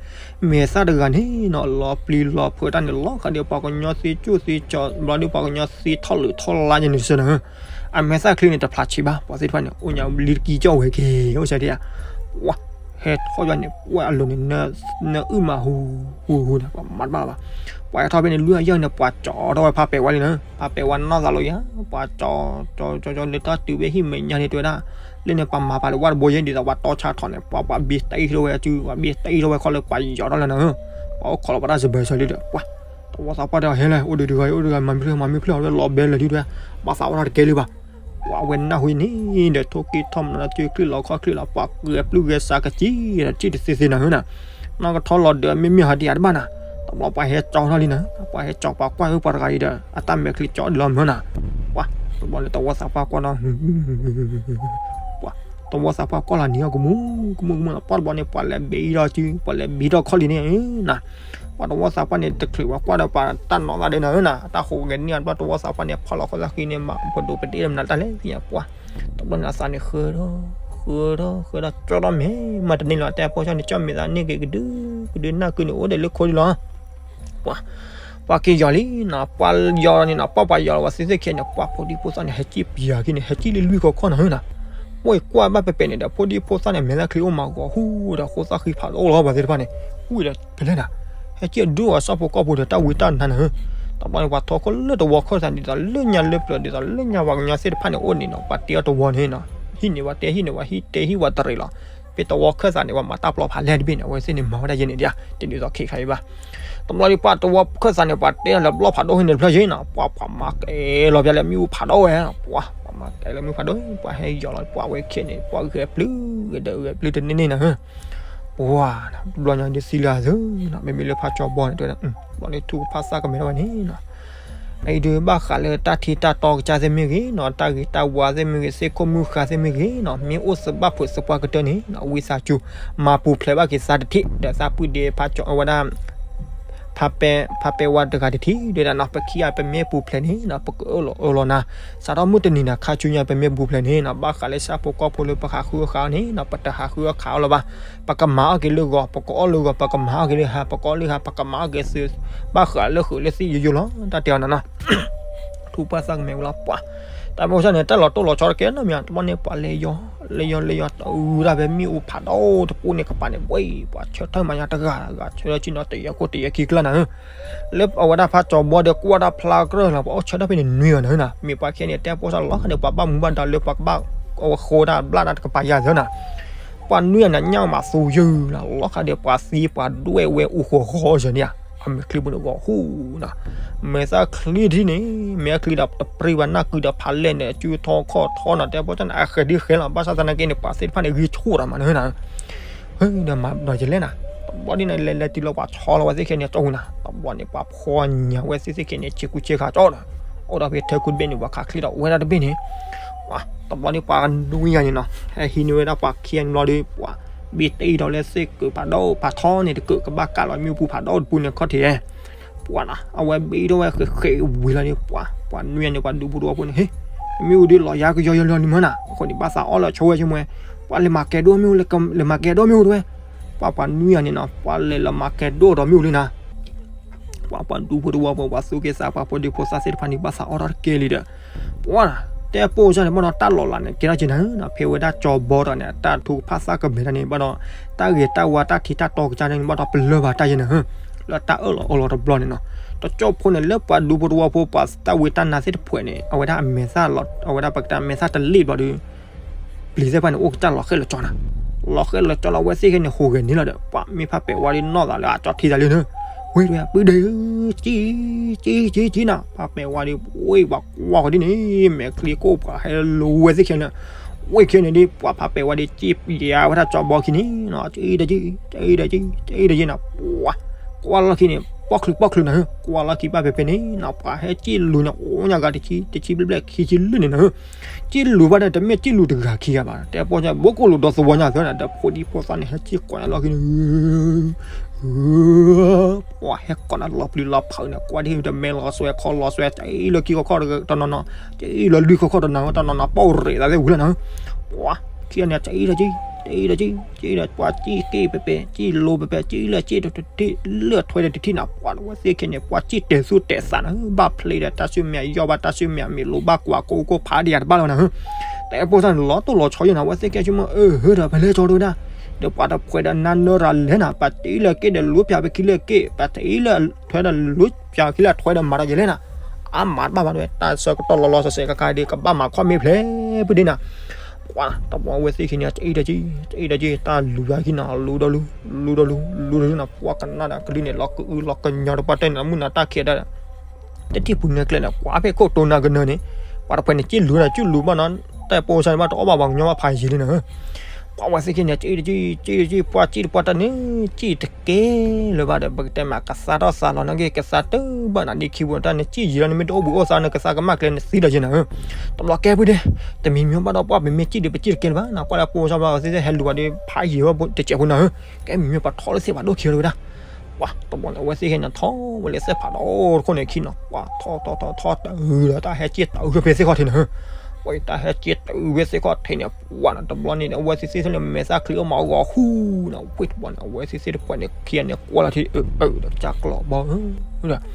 မဲာ်သၣ်တဂၤန့ၣ်နီၤ လီၤပျံၤလီၤဖုးတၢ်န့ၣ် လီၤဂာ်ဒီးပှၤကညီသ့ကၠိၣ်သ့ကၠီ ဘျီဒီးပှၤကညီသ့ထီၣ်လုးထီၣ်လါယဲန့ၣ်တဆၢနၤ အမဲာ်သၣ်ချံန့ၣ် တဖျးဆံးဘၣ် ပှၤသ့ၣ်တဖၣ်န့ၣ် အိၣ်ညါလံတကံကၠီၣ်ဝဲက့ၤ အိၣ်ဆၢဒံးဧါ ပှၢ် ဟဲထီၣ်ယွၤန့ၣ် ပှၢ်အလိၤန့ၣ် နအုၣ်မးဟူဟူဟူန့ၣ် ပှၤမၤတဘၣ်လၢၤဘၣ် ပှၢ်ဟဲထီၣ်ဖဲန့ၣ်လွံၢ်ဂၤယဲၢ်ဂၤန့ၣ် ပှၤကၠီထီၣ်ဝဲဖးပဲာ်ဝါလံနၤ ဖးပဲာ်ဝါနီၢ်သးလီၤယၤ ပှၤကၠီ ကၠီ ကၠီ ကၠီ လၢတၢ်တုၤဝဲဟံၣ်မဲာ်ညါန့ၣ် တဲဝဲဒၣ် လၢန့ၣ် ပှၤမၤပာ်လၢဝၣ်တဘိယဲဒ်သိး ပှၤတီဆါထီၣ်န့ၣ် ပှၤ ပှၤဘ့တံၢ်ထီၣ်ဝဲအစု ပှၤဘ့တံၢ်ထီၣ်ဝဲခီလၢပှၤယီၤထီၣ်လၢနၤဧၢ ပှၤအိၣ်ခိးလီၤပတၢ်စဘၢဆၢလံဒီး ပှၢ် တဝီသးပှၢ်တဲအီၤ ဟဲလဲၣ် အိၣ်ဒီးတဂၤအံၤ အိၣ်တဂၤ မၤမံဖျၢၣ် မၤမံဖျၢၣ် အဝဲလီၤဘဲလၢာ်ဒံးတဲ ဘၣ်သးဝဲထီၣ်တကဲလၢၤဘၣ် ပှၢ်ဝဲနၢ်ဟူန့ၣ်ဒီး ထိၣ်က့ၤထီၣ်မနီၤ စုချံၣ်လီၤခီၣ်ချံၣ်လီၤ ပှၤဂဲၤပျုၢ်ဂဲၤစးကစံၣ်ဒီး ထံၣ်တသ့သ့နၤဧၢနၤ နီၢ်ကထီလီၤဒၢးမ့ၢ်မ့ၢ်ဟီဒံးဧါတဘၣ်နၤ တဘျီပှၤဟဲကၠီထီၣ်လံနၤ ပှၤဟဲကၠီပှၤကွၢ်ဧၢ ပှၤတဂၤအံၤဒီး အတၢ်မဲာ်ချံကၠီဒ်လီၤမၢနၤ ပှၢ် တဘျီန့ၣ် တဝီသးပှၢ်ကွၢ်နီၤ ပှၢ် တဝီသးပှၢ်ကွၢ်လီၤနံၤအီၤကမူၣ် ကမူၣ်ကမူၣ်လီၤ ပှၢ်တဘျီန့ၣ် ပှၤလဲၤဘ့ၣ်ထီၣ်စု ပှၤလဲၤဘ့ၣ်ထီၣ်ခီၣ်လံၤန့ၣ်နၤ ပှၤတဝီသးပှၢ်န့ၣ် တချုးပှၤကွၢ်ဒီးပှၤတၢ်နီၣ်သးဒ်န့ၣ်ဧၢနီၤ, တၢ်ဟူးဂဲၤန့ၢ်အဘျီ တဝီသးပှၢ်န့ၣ် ဖီၣ်လီၤခိၣ်သၣ်ဃံန့ၣ် မၤပဒိးပဒ့ၣ်မနုၤတၢ်လဲၣ်သ့ၣ်ညါပှၤ, တဘျီန့ၣ်အသးန့ၣ်ဃၢထီၣ် ဃၢထီၣ် ဃၢထီၣ် ကၠီထီၣ်မ့ၢ်မၤတန့ၢ်လီၤ, တဲဖိဆၣ်န့ၣ် ကၠီၣ်မဲာ်သးန့ၢ်က့ၤကဒု ကဒုနၢ်ကုန့ၣ် အိၣ်ဒီးလၢခိဒ်လီၤ. ပှၤ ပှၤက့ၤယီၤလံနီၤ, ပှၤယီၤလီၤန့ၣ်နီၤ, ပှၤပှၤယီၤလီၤဝဲသ့ၣ်သ့ၣ်ခဲန့ၣ် ပှၤဖိဒံဖိသၣ်န့ၣ် ဟဲစံၣ်ပၠးခံန့ၣ် ဟဲစံၣ်လၢလွံၢ်ခီခီနီၤဧၢနီၤ, ပှၤကွၢ်ဘၣ်ပဲပဲန့ၣ်ဒီး ဖိဒံဖိသၣ်န့ၣ် မဲာ်သၣ်ချံအိၣ်မးဂီၤဟူဒီး ဃိသၣ်ဃံဖးဒိၣ်လီၤ ပှၤသ့ၣ်တဖၣ်န့ၣ် ဝံၤဒီးဖဲလဲၣ်နီၤ, ဟဲစံၣ်ဒုးအီၤဆၣ်ဖိကီၢ်ဖိဒီးတၢ်ဝံတၢ်နါနီၤဧၢ, တဘျီန့ၣ် ပှၤထီခိၣ်လၢတဝီခၢၣ်သးန့ၣ် ဒ်သိးလၢညါလၢပျၢၤ ဒ်သိးလၢညါပှၤကညီသ့ၣ်တဖၣ်န့ၣ်အိၣ်န့ၣ်နီၤ, ပှၤတဲအီၤတဝီန့ၣ်နီၤ, ဟံၣ်န့ၣ်ပှၤတဲ ဟံၣ်န့ၣ်ပှၤဟံၣ် တဲဟံၣ်ပှၤတရံးလီၤ, ဖဲတဝီခၢၣ်သးန့ၣ် ပှၤမၤတၢ်ပျီဖးလဲၢ်တဘ့ၣ်န့ၣ် အဝဲသ့ၣ်န့ၣ်မၤဝဲဒၣ်ယဲန့ၣ်ဒၣ် တဒ်သိးခဲခါအံၤဘၣ်. တဘျီဒီးပှၤတဝီခၢၣ်သးန့ၣ် ပှၤတဲလၢဘျီၣ်ဖးဒိၣ်ဟံၣ်န့ၣ်တဖျၢၣ်ယဲနီၤ, ပှၤပှၤမၤကဲလီၤပျၢၤလၢမ့ၣ်အူဖးဒိၣ်ဝဲ, ပှၤပှၤမၤကဲလၢမ့ၣ်အူဖးဒိၣ် ပှၤဟဲယီၤလီၤ ပှၤဝဲခဲန့ၣ် ပှၤဂဲၤပျုၢ်ဂဲၤဒၢးဂဲၤပျုၢ်တန့ၢ်န့ၣ်နီၤဧၢ ပှၤ တဘျီညါဒ်သံလၢအသၢနီၤ, မ့မ့ၢ်လၢဖးကၠီဘီန့ၣ်တဲဝဲဒၣ် ဘျီန့ၣ်ထူကဖၣ်သၣ်ကမဲာ်ထီၣ်ဝဲန့ၣ်နီၤ, အအံၤဒုးဘၣ်ဃးလၢတၢ်ထံတၢ်တီကစၢ်သ့ၣ်မ့ၢ်ဂ့ၤနီၤ, တၢ်ဂ့ၤတၢ်ဝါသ့ၣ်မ့ၢ်ဂ့ၤ, သ့ၣ်ခိၣ်မုၢ်ဃါသ့ၣ်မ့ၢ်ဂ့ၤနီၤ, မ့ၢ်အိၣ်သဘၣ်ဖုးသပှၢ်ကတၢၢ်န့ၣ်နီၤ, ဝံသးစူၤ မၤပူၤဖျဲးဘၣ်က့ၤသးတထံၣ် ဒီးသးပုၢ်ဒ့ဖးကၠီအဝဲဒၣ် ဖးပဲ ဖးပဲဝါတဂၤတထံၣ် ဒ်ဒၣ်နီၤ, ပခံဂၤပမ့ၢ်ပူၤဖျဲးန့ၣ်နီၤ ပကအၢၣ်လီၤအၢၣ်လီၤနၤ, စးထီၣ်မုၢ်တနံၤနၤခါဆူညါ ပမ့ၢ်ပူၤဖျဲးန့ၣ်နီၤ ဘၣ်ဃးလၢဆၣ်ဖိကီၢ်ဖိလၢပဟးဃုအီၣ်ဃုအီန့ၣ်နီၤ ပတဟးဃုအီၣ်ခးအီၣ်လၢၤဘၣ်, ပကမၤအီၣ်က့ၤလၢဂီၤ ပကအီၣ်လၢဂီၤ ပကမၤအီၣ်က့ၤလၢဟါ ပကအီၣ်လၢဟါ ပကမၤအီၣ်က့ၤသု ဘၣ်ဃးလၢဃုာ်လၢသံယိယိလီၤ တၢ်တဲအီၤနီၤနီၤ ထူပှၢ်သၣ်ကမဲာ်ဝဲလီၤပှၤ, တၢ်မ့ၢ်အိၣ်စၢ်န့ၣ် တၢ်လီၤတိၢ်လီၤဆီတကဲနီတမံၤ တဘျီန့ၣ် ပှၤလဲၤယီၤ လဲၤယီၤ လဲၤယီၤ တုၤဒၣ်ဖဲမ့ၣ်အူဖးဒိၣ်တပူၤန့ၣ် ကပၤန့ၣ် ဝဲ ပှၤဆၢထၢၣ်မၤညါတဂၤဂၤ ဆၢထၢၣ်က့နီၤ တယဲၢ်ခိၣ်တယဲၢ်ခံကျၢၢ်နၤဧၢ, လၢအဝဲဒၣ်ဖးကၠီဘီဒီးကွၢ်တၢ်ဖျါကြၢၢ်လီၤ ပှၤအိၣ်ဆၢထၢၣ်ဖဲန့ၣ်နွံဂၤနၤဧၢနီၤ, မ့ၢ်ပှၤခဲန့ၣ် တဲပိၢ်စၢ်လီၤဃါဒီး ပှၤဘၣ်မူဘၣ်ဒါလၢပှၤကဘၣ် အဝဲဃိတၢ်ဘျၣ်တၢ်တကပၤယၤသၢနၤ ပှၤနွံဂၤန့ၣ် ညၣ်မးသူယုၢ်လီၤ လီၤဃါဒီး ပှၤသံပှၤဒွဲၣ်ဝဲအိၣ်ဃီဃီစၢၤန့ၣ်ဧါ, အမဲာ်ချံပူၤန့ၣ်ဂီၤဟူနီၤ, မဲာ်သၣ်ချံတထံၣ်န့ၣ် မဲာ်ချံဒီးတပြံဘၣ်နၢ်ကုဒီးဖးလဲၢ်န့ၣ် အစုထီခီၣ်ထီနီၤ တဲပိၢ်စၢ်န့ၣ် အဃဲၤဒ်ဃဲၤလီၤ ဘၣ်ဆၣ်သနာ်က့န့ၣ် ပှၤသ့ၣ်တဖၣ်န့ၣ် ဂံၢ်ဆူၣ်ဒီးမၤနၤနၤ ဟဲဒီးမၤဒီးယလဲၣ်နၤ, တဘျီဒ်န့ၣ် လဲၤလဲၤတုၤလီၤပှၤဆီလီၤဝဲသ့ၣ်ခဲန့ၣ် ကၠီၣ်ဝူနၤ, တဘျီန့ၣ် ပှၤဖီညါဝဲသ့ၣ်သ့ၣ်ခဲန့ၣ် ဆ့ကူဆ့ခါကၠီနီၤ, အိၣ်ဒီးဖဲထၢကုတဘ့ၣ်န့ၣ် ပှၤခးချံဒီးဝဲဒၣ်တဘ့ၣ်န့ၣ် တဘျီန့ၣ် ပှၤနွံဂၤန့ၣ်နီၤ ဟဲဟံးန့ၢ်ဝဲဒၣ်ပှၤခံဂၤန့ၣ်ဘျီဒီး ပှၤဘ့ၣ်တ့ၢ်ဒီးလၢသ့ၣ်ကုးဖးဒိၣ်ဖးထီန့ၣ် တကုးကဘၣ်ကၢ်လီၤမ့ၣ်အူပူၤဖးဒိၣ်တပူၤန့ၣ်ခီၣ်ထံး ပှၤနီၤ အဝဲဘ့ၣ်ထီၣ်ဝဲဃဲးဃဲးဝံၤလီၤဒီး ပှၤ ပှၤနွံဂၤန့ၣ် ပှၤဒူဖိတဝီဖိန့ၣ် ဟ့ၣ် မ့ၣ်အူဒ်လီၤယၤကယီယီလီၤလံမၢနီၤ, အဃိန့ၣ် ဘၣ်သးအီၣ်လၢဆိဝဲဆိမွဲ, ပှၤလဲၤမၤကဲဒိၣ်မ့ၣ်အူလၢ လဲၤမၤကဲဒိၣ်မ့ၣ်အူတဝဲ, ပှၤ ပှၤနွံဂၤန့ၣ်နီၤ ပှၤလဲၤလီၤမၤကဲဒိၣ်ဒီးမ့ၣ်အူလံနၤ ပှၤ ပှၤဒူဖိတဝီဖိ ပှၤသူၣ်က့သး ပှၤဖိဒံဖိသၣ်သ့ၣ်တဖၣ်န့ၣ် ဘၣ်သးအီၣ်ထီၣ်တကဲလံဒီး ပှၤ တဲပိၢ်စၢ်န့ၣ် ဘၣ်ဒီးတၢ်လီၤလးန့ၣ် ကဲထီၣ်က့နၤဧၢနီၤ, ဖဲဝဲဒၣ်ကၠီဘီဒီးန့ၣ် တၢ်ထုကဖၣ်သၣ်ကမဲာ်တၢ်န့ၣ် ဘၣ်ဒီး တၢ်ဂ့ၤတၢ်ဝါတၢ်ထံတၢ်တီကစၢ်န့ၣ် ဘၣ်ဒီးပလၢၢ်ဘၣ်တၢ်ယဲနၤဧၢ, လၢတၢ်အၢၣ်လီၤအီလီၤတဘျီန့ၣ်နီၤ, တကၠီၣ်ဖိန့ၣ် လၢပှၤဒူဖိတဝီဖိ ပှၤတၢ်ဝံတၢ်နါသ့ၣ်တဖၣ်န့ၣ် အဝဲဒၣ်အမဲာ်သၣ်လီၤ အဝဲဒၣ်ပကတဲမဲာ်သၣ်တလ့ၣ်ဘျီဒီး ပျံၤသ့ၣ်တဖၣ်န့ၣ် အိၣ်ကတၢၢ်လီၤဃဲလီၤကၠီနၤ, လီၤဃဲလီၤကၠီလီၤ အဝဲသ့ၣ်ခဲန့ၣ် ဟူးဂဲၤန့ၢ်လီၤဒီး ပှၤမ့ၢ်ဖးပဲာ်ဝါဒီးနီၢ်သးလၢအကၠီထံသးလံနၤ, ဝ့ၢ်တဝဲ ပုၢ်ဒီး ကံ ကံ ကံ ကံနၤ, ဖးပဲာ်ဝါဒီး ဝ့ၢ်ပှၤကွၢ်ဃီဒ်န့ၣ် မဲာ်ချံကိၣ်ပှၤဟဲလီၤဝဲသ့ၣ်ခဲန့ၣ်, ဝ့ၢ်ခဲန့ၣ်ဒ် ပှၤဖးပဲာ်ဝါဒီး ကံပျံၤဝဲဒၣ်ကၠီဘီခံန့ၣ်နီၤ, ကံတကံ ကံတကံ ကံတကံနၤ, ပှၤ ကွၢ်လီၢ်ခံန့ၣ် ပီၣ်ချုးပီၣ်ချုးနၤဧၢ, ကွၢ်လီၢ်ခံဘၣ်ဖဲဖဲန့ၣ်နီၤ, ပှၤဟဲကံလူၤန့ၣ် အိၣ်ညါဂၤတဆံ တဆံဘျဲၣ်ဘျဲၣ်ခံဆံလွံၢ်န့ၣ်နၤဧၢ, ကံလူၤဘၣ်ဒီး တမ့ၢ်ကံလူၤတဂၤခံဂၤဘၣ်, တဲပိၢ်စၢ်ဘိကိၣ်လူၤဒီးသဝီညါသၢနၤ, ဒီးဖိဒံဖိသၣ်န့ၣ် ဟဲကံကိးညါလီၢ်ခံန့ၣ် ပှၤဟဲကိးနၤလီၤပျံၤလီၤဖုးန့ၣ် ကွၢ်ဒ်တမဲလီၤစွဲခီလီၤစွဲ တအံၤလၢကံခီခီၣ်တနီၤနီၤ, တအံၤလၢလွံၢ်ခီခီၣ်တနီၤနီၤ တနီၤနီၤ ပီၣ်ရ့းသးသ့ၣ်ဝံၤလီၤနၤဧၢ, ပှၤ ခံဂၤန့ၣ် တအံၤတကံ တအံၤတကံ တအံၤဒီး ပှၤကံက့ၤပဲပဲ ကံလိၤပဲပဲ ကံလၢက့ၤတထံၣ် လၢထွဲဒီးတထံၣ်နၤ, ပှၤဝဲသ့ၣ်ခဲန့ၣ် ပှၤကံတဲာ်သူၣ်တဲာ်သးနၤဧၢ, ဘၣ်ဖျ့ဒီးတၢ်ဆူမဲာ် ယီၣ်ဘၣ်တၢ်ဆူမဲာ် မ့ၢ်လိၤဘၣ်ကွၢ်ကိၣ်ကိၣ်ဖးဒံးယၤတဘၣ်လီၤနၤဧၢ, တဲပိၢ်စၢ်န့ၣ် လီၤတိၢ်လီၤဆီယဲနၤ, ဝဲသ့ၣ်ခဲဆိကမိၣ် အၢ ဟၢဒီး ပလဲၤကၠီတဝဲဒၣ်, ဒီးပှၤတဖှဲးဒီးနါနၢရၤလဲၣ်နၤ, ပတအံၤလၢက့ၤဒီးလူၤပၠးပခံလၢက့ၤ, ပတအံၤလၢထွဲဒီးလူၤပၠးခံလၢထွဲဒီးမၤဒီးယလဲၣ်နၤ, အါမးတဘၣ်ဘၣ်ဝဲ တၢ်ဆၢကတီၢ်လီၤလီၤဆဲးဆဲးကခါဒီး ကဘၣ်မၤခီၣ်မ့ၢ်ဖျဲးပူၤဒ်နၤ ပှၤတဘျီဝဲသ့ၣ်ခံန့ၣ် တအံၤတကံ တအံၤတကံ တၢ်လူၤယၤဟံၣ်နီၤ လူၤဒီးလူၤ လူၤဒီးလူၤ လူၤဒီးလူၤနီၤ ပှၤကနၣ်ဒီးကလုၢ်န့ၣ် လီၤကအုလီၤကညီတပှၢ်တၢၢ်န့ၣ် မုၢ်နၤတၢ်ခံးဒီး တထံၣ်ပူၤနဲကျဲန့ၣ် ကွၢ်ဖဲခိၣ်တိၤနၤကနၢၤန့ၣ် ပှၤတဖှဲးန့ၣ် ကံလူၤဒီးကံလူၤဘၣ်နီၤ တၢ်ပိၢ်စၢ်န့ၣ်ဘၣ်တအီၣ်ဘၣ်ပှၤကညီဘၣ်ဖးယံာ်လံနီၤ ပှၤဝဲသ့ၣ်ခံန့ၣ် ကံတကံ ကံတကံ ပှၤကံတပှၢ်တၢၢ်န့ၣ် ကံတကဲလၢၤဘၣ်ဒီး ပကတဲမးကသါထီၣ်သးလီၤနာ်က့ ကသါတဘၣ်နၤဒ်ခံပူၤတၢ်န့ၣ် ကံယံာ်လီၤန့ၣ် မ့ၢ်တအိၣ်ဘှံးအိၣ်သါန့ၣ် ကသါကမၣ်ကျဲန့ၣ်သံဒီးယဲနၤဧၢ တဘျီကဲပုၢ်ဒ့ တမံၤမံၤဘၣ်ဒီးပှၤပမ့ၢ်ကံဒံးပကံတကဲလၢၤဘၣ်နၤ ကွၢ်လၢပိၢ်စၢ်ဘၣ်ဝဲသ့ၣ်ဟဲလူၤဘၣ်ဒီး ဖးယံာ်ဝဲတစဲးဖိနၤဧၢ ကဲမံၤမံၤပှၤထီလၢသ့ၣ်ဘၣ်ဒိၣ်ခံလၢၤဝဲဒၣ် ပှၤတဘျီန့ၣ် အဝဲသ့ၣ်ခဲန့ၣ် ထီၣ်ဝဲလၢသ့ၣ်ဖးဒိၣ်တခိၣ်န့ၣ်ခံနီၤ, ပှၤထီၣ်ထီၣ်ထီၣ်ထီၣ်တုၤဒီးတၢ်ဟဲစ့ၣ်တုၤဖဲသ့ၣ်ခီၣ်ထံးန့ၣ်, ပှၤတၢ်ဟဲစ့ၣ်တုၤဖဲသ့ၣ်ခီၣ်ထံးန့ၣ် ပှၤနီၤတဘျီန့ၣ် အဝဲသ့ၣ်သ့ၣ်န့ၣ် မဲာ်သၣ်ချံအိၣ်မးဂီၤဃူနီၤ, ဝ့ၢ်တဘျီန့ၣ် အဝဲသ့ၣ်သ့ၣ်တဖၣ်န့ၣ် ခံဂၤန့ၣ်ကွၢ်လီၤထံ အၢ အၢ ဒီးကၢ်ကျီဘီဧၢ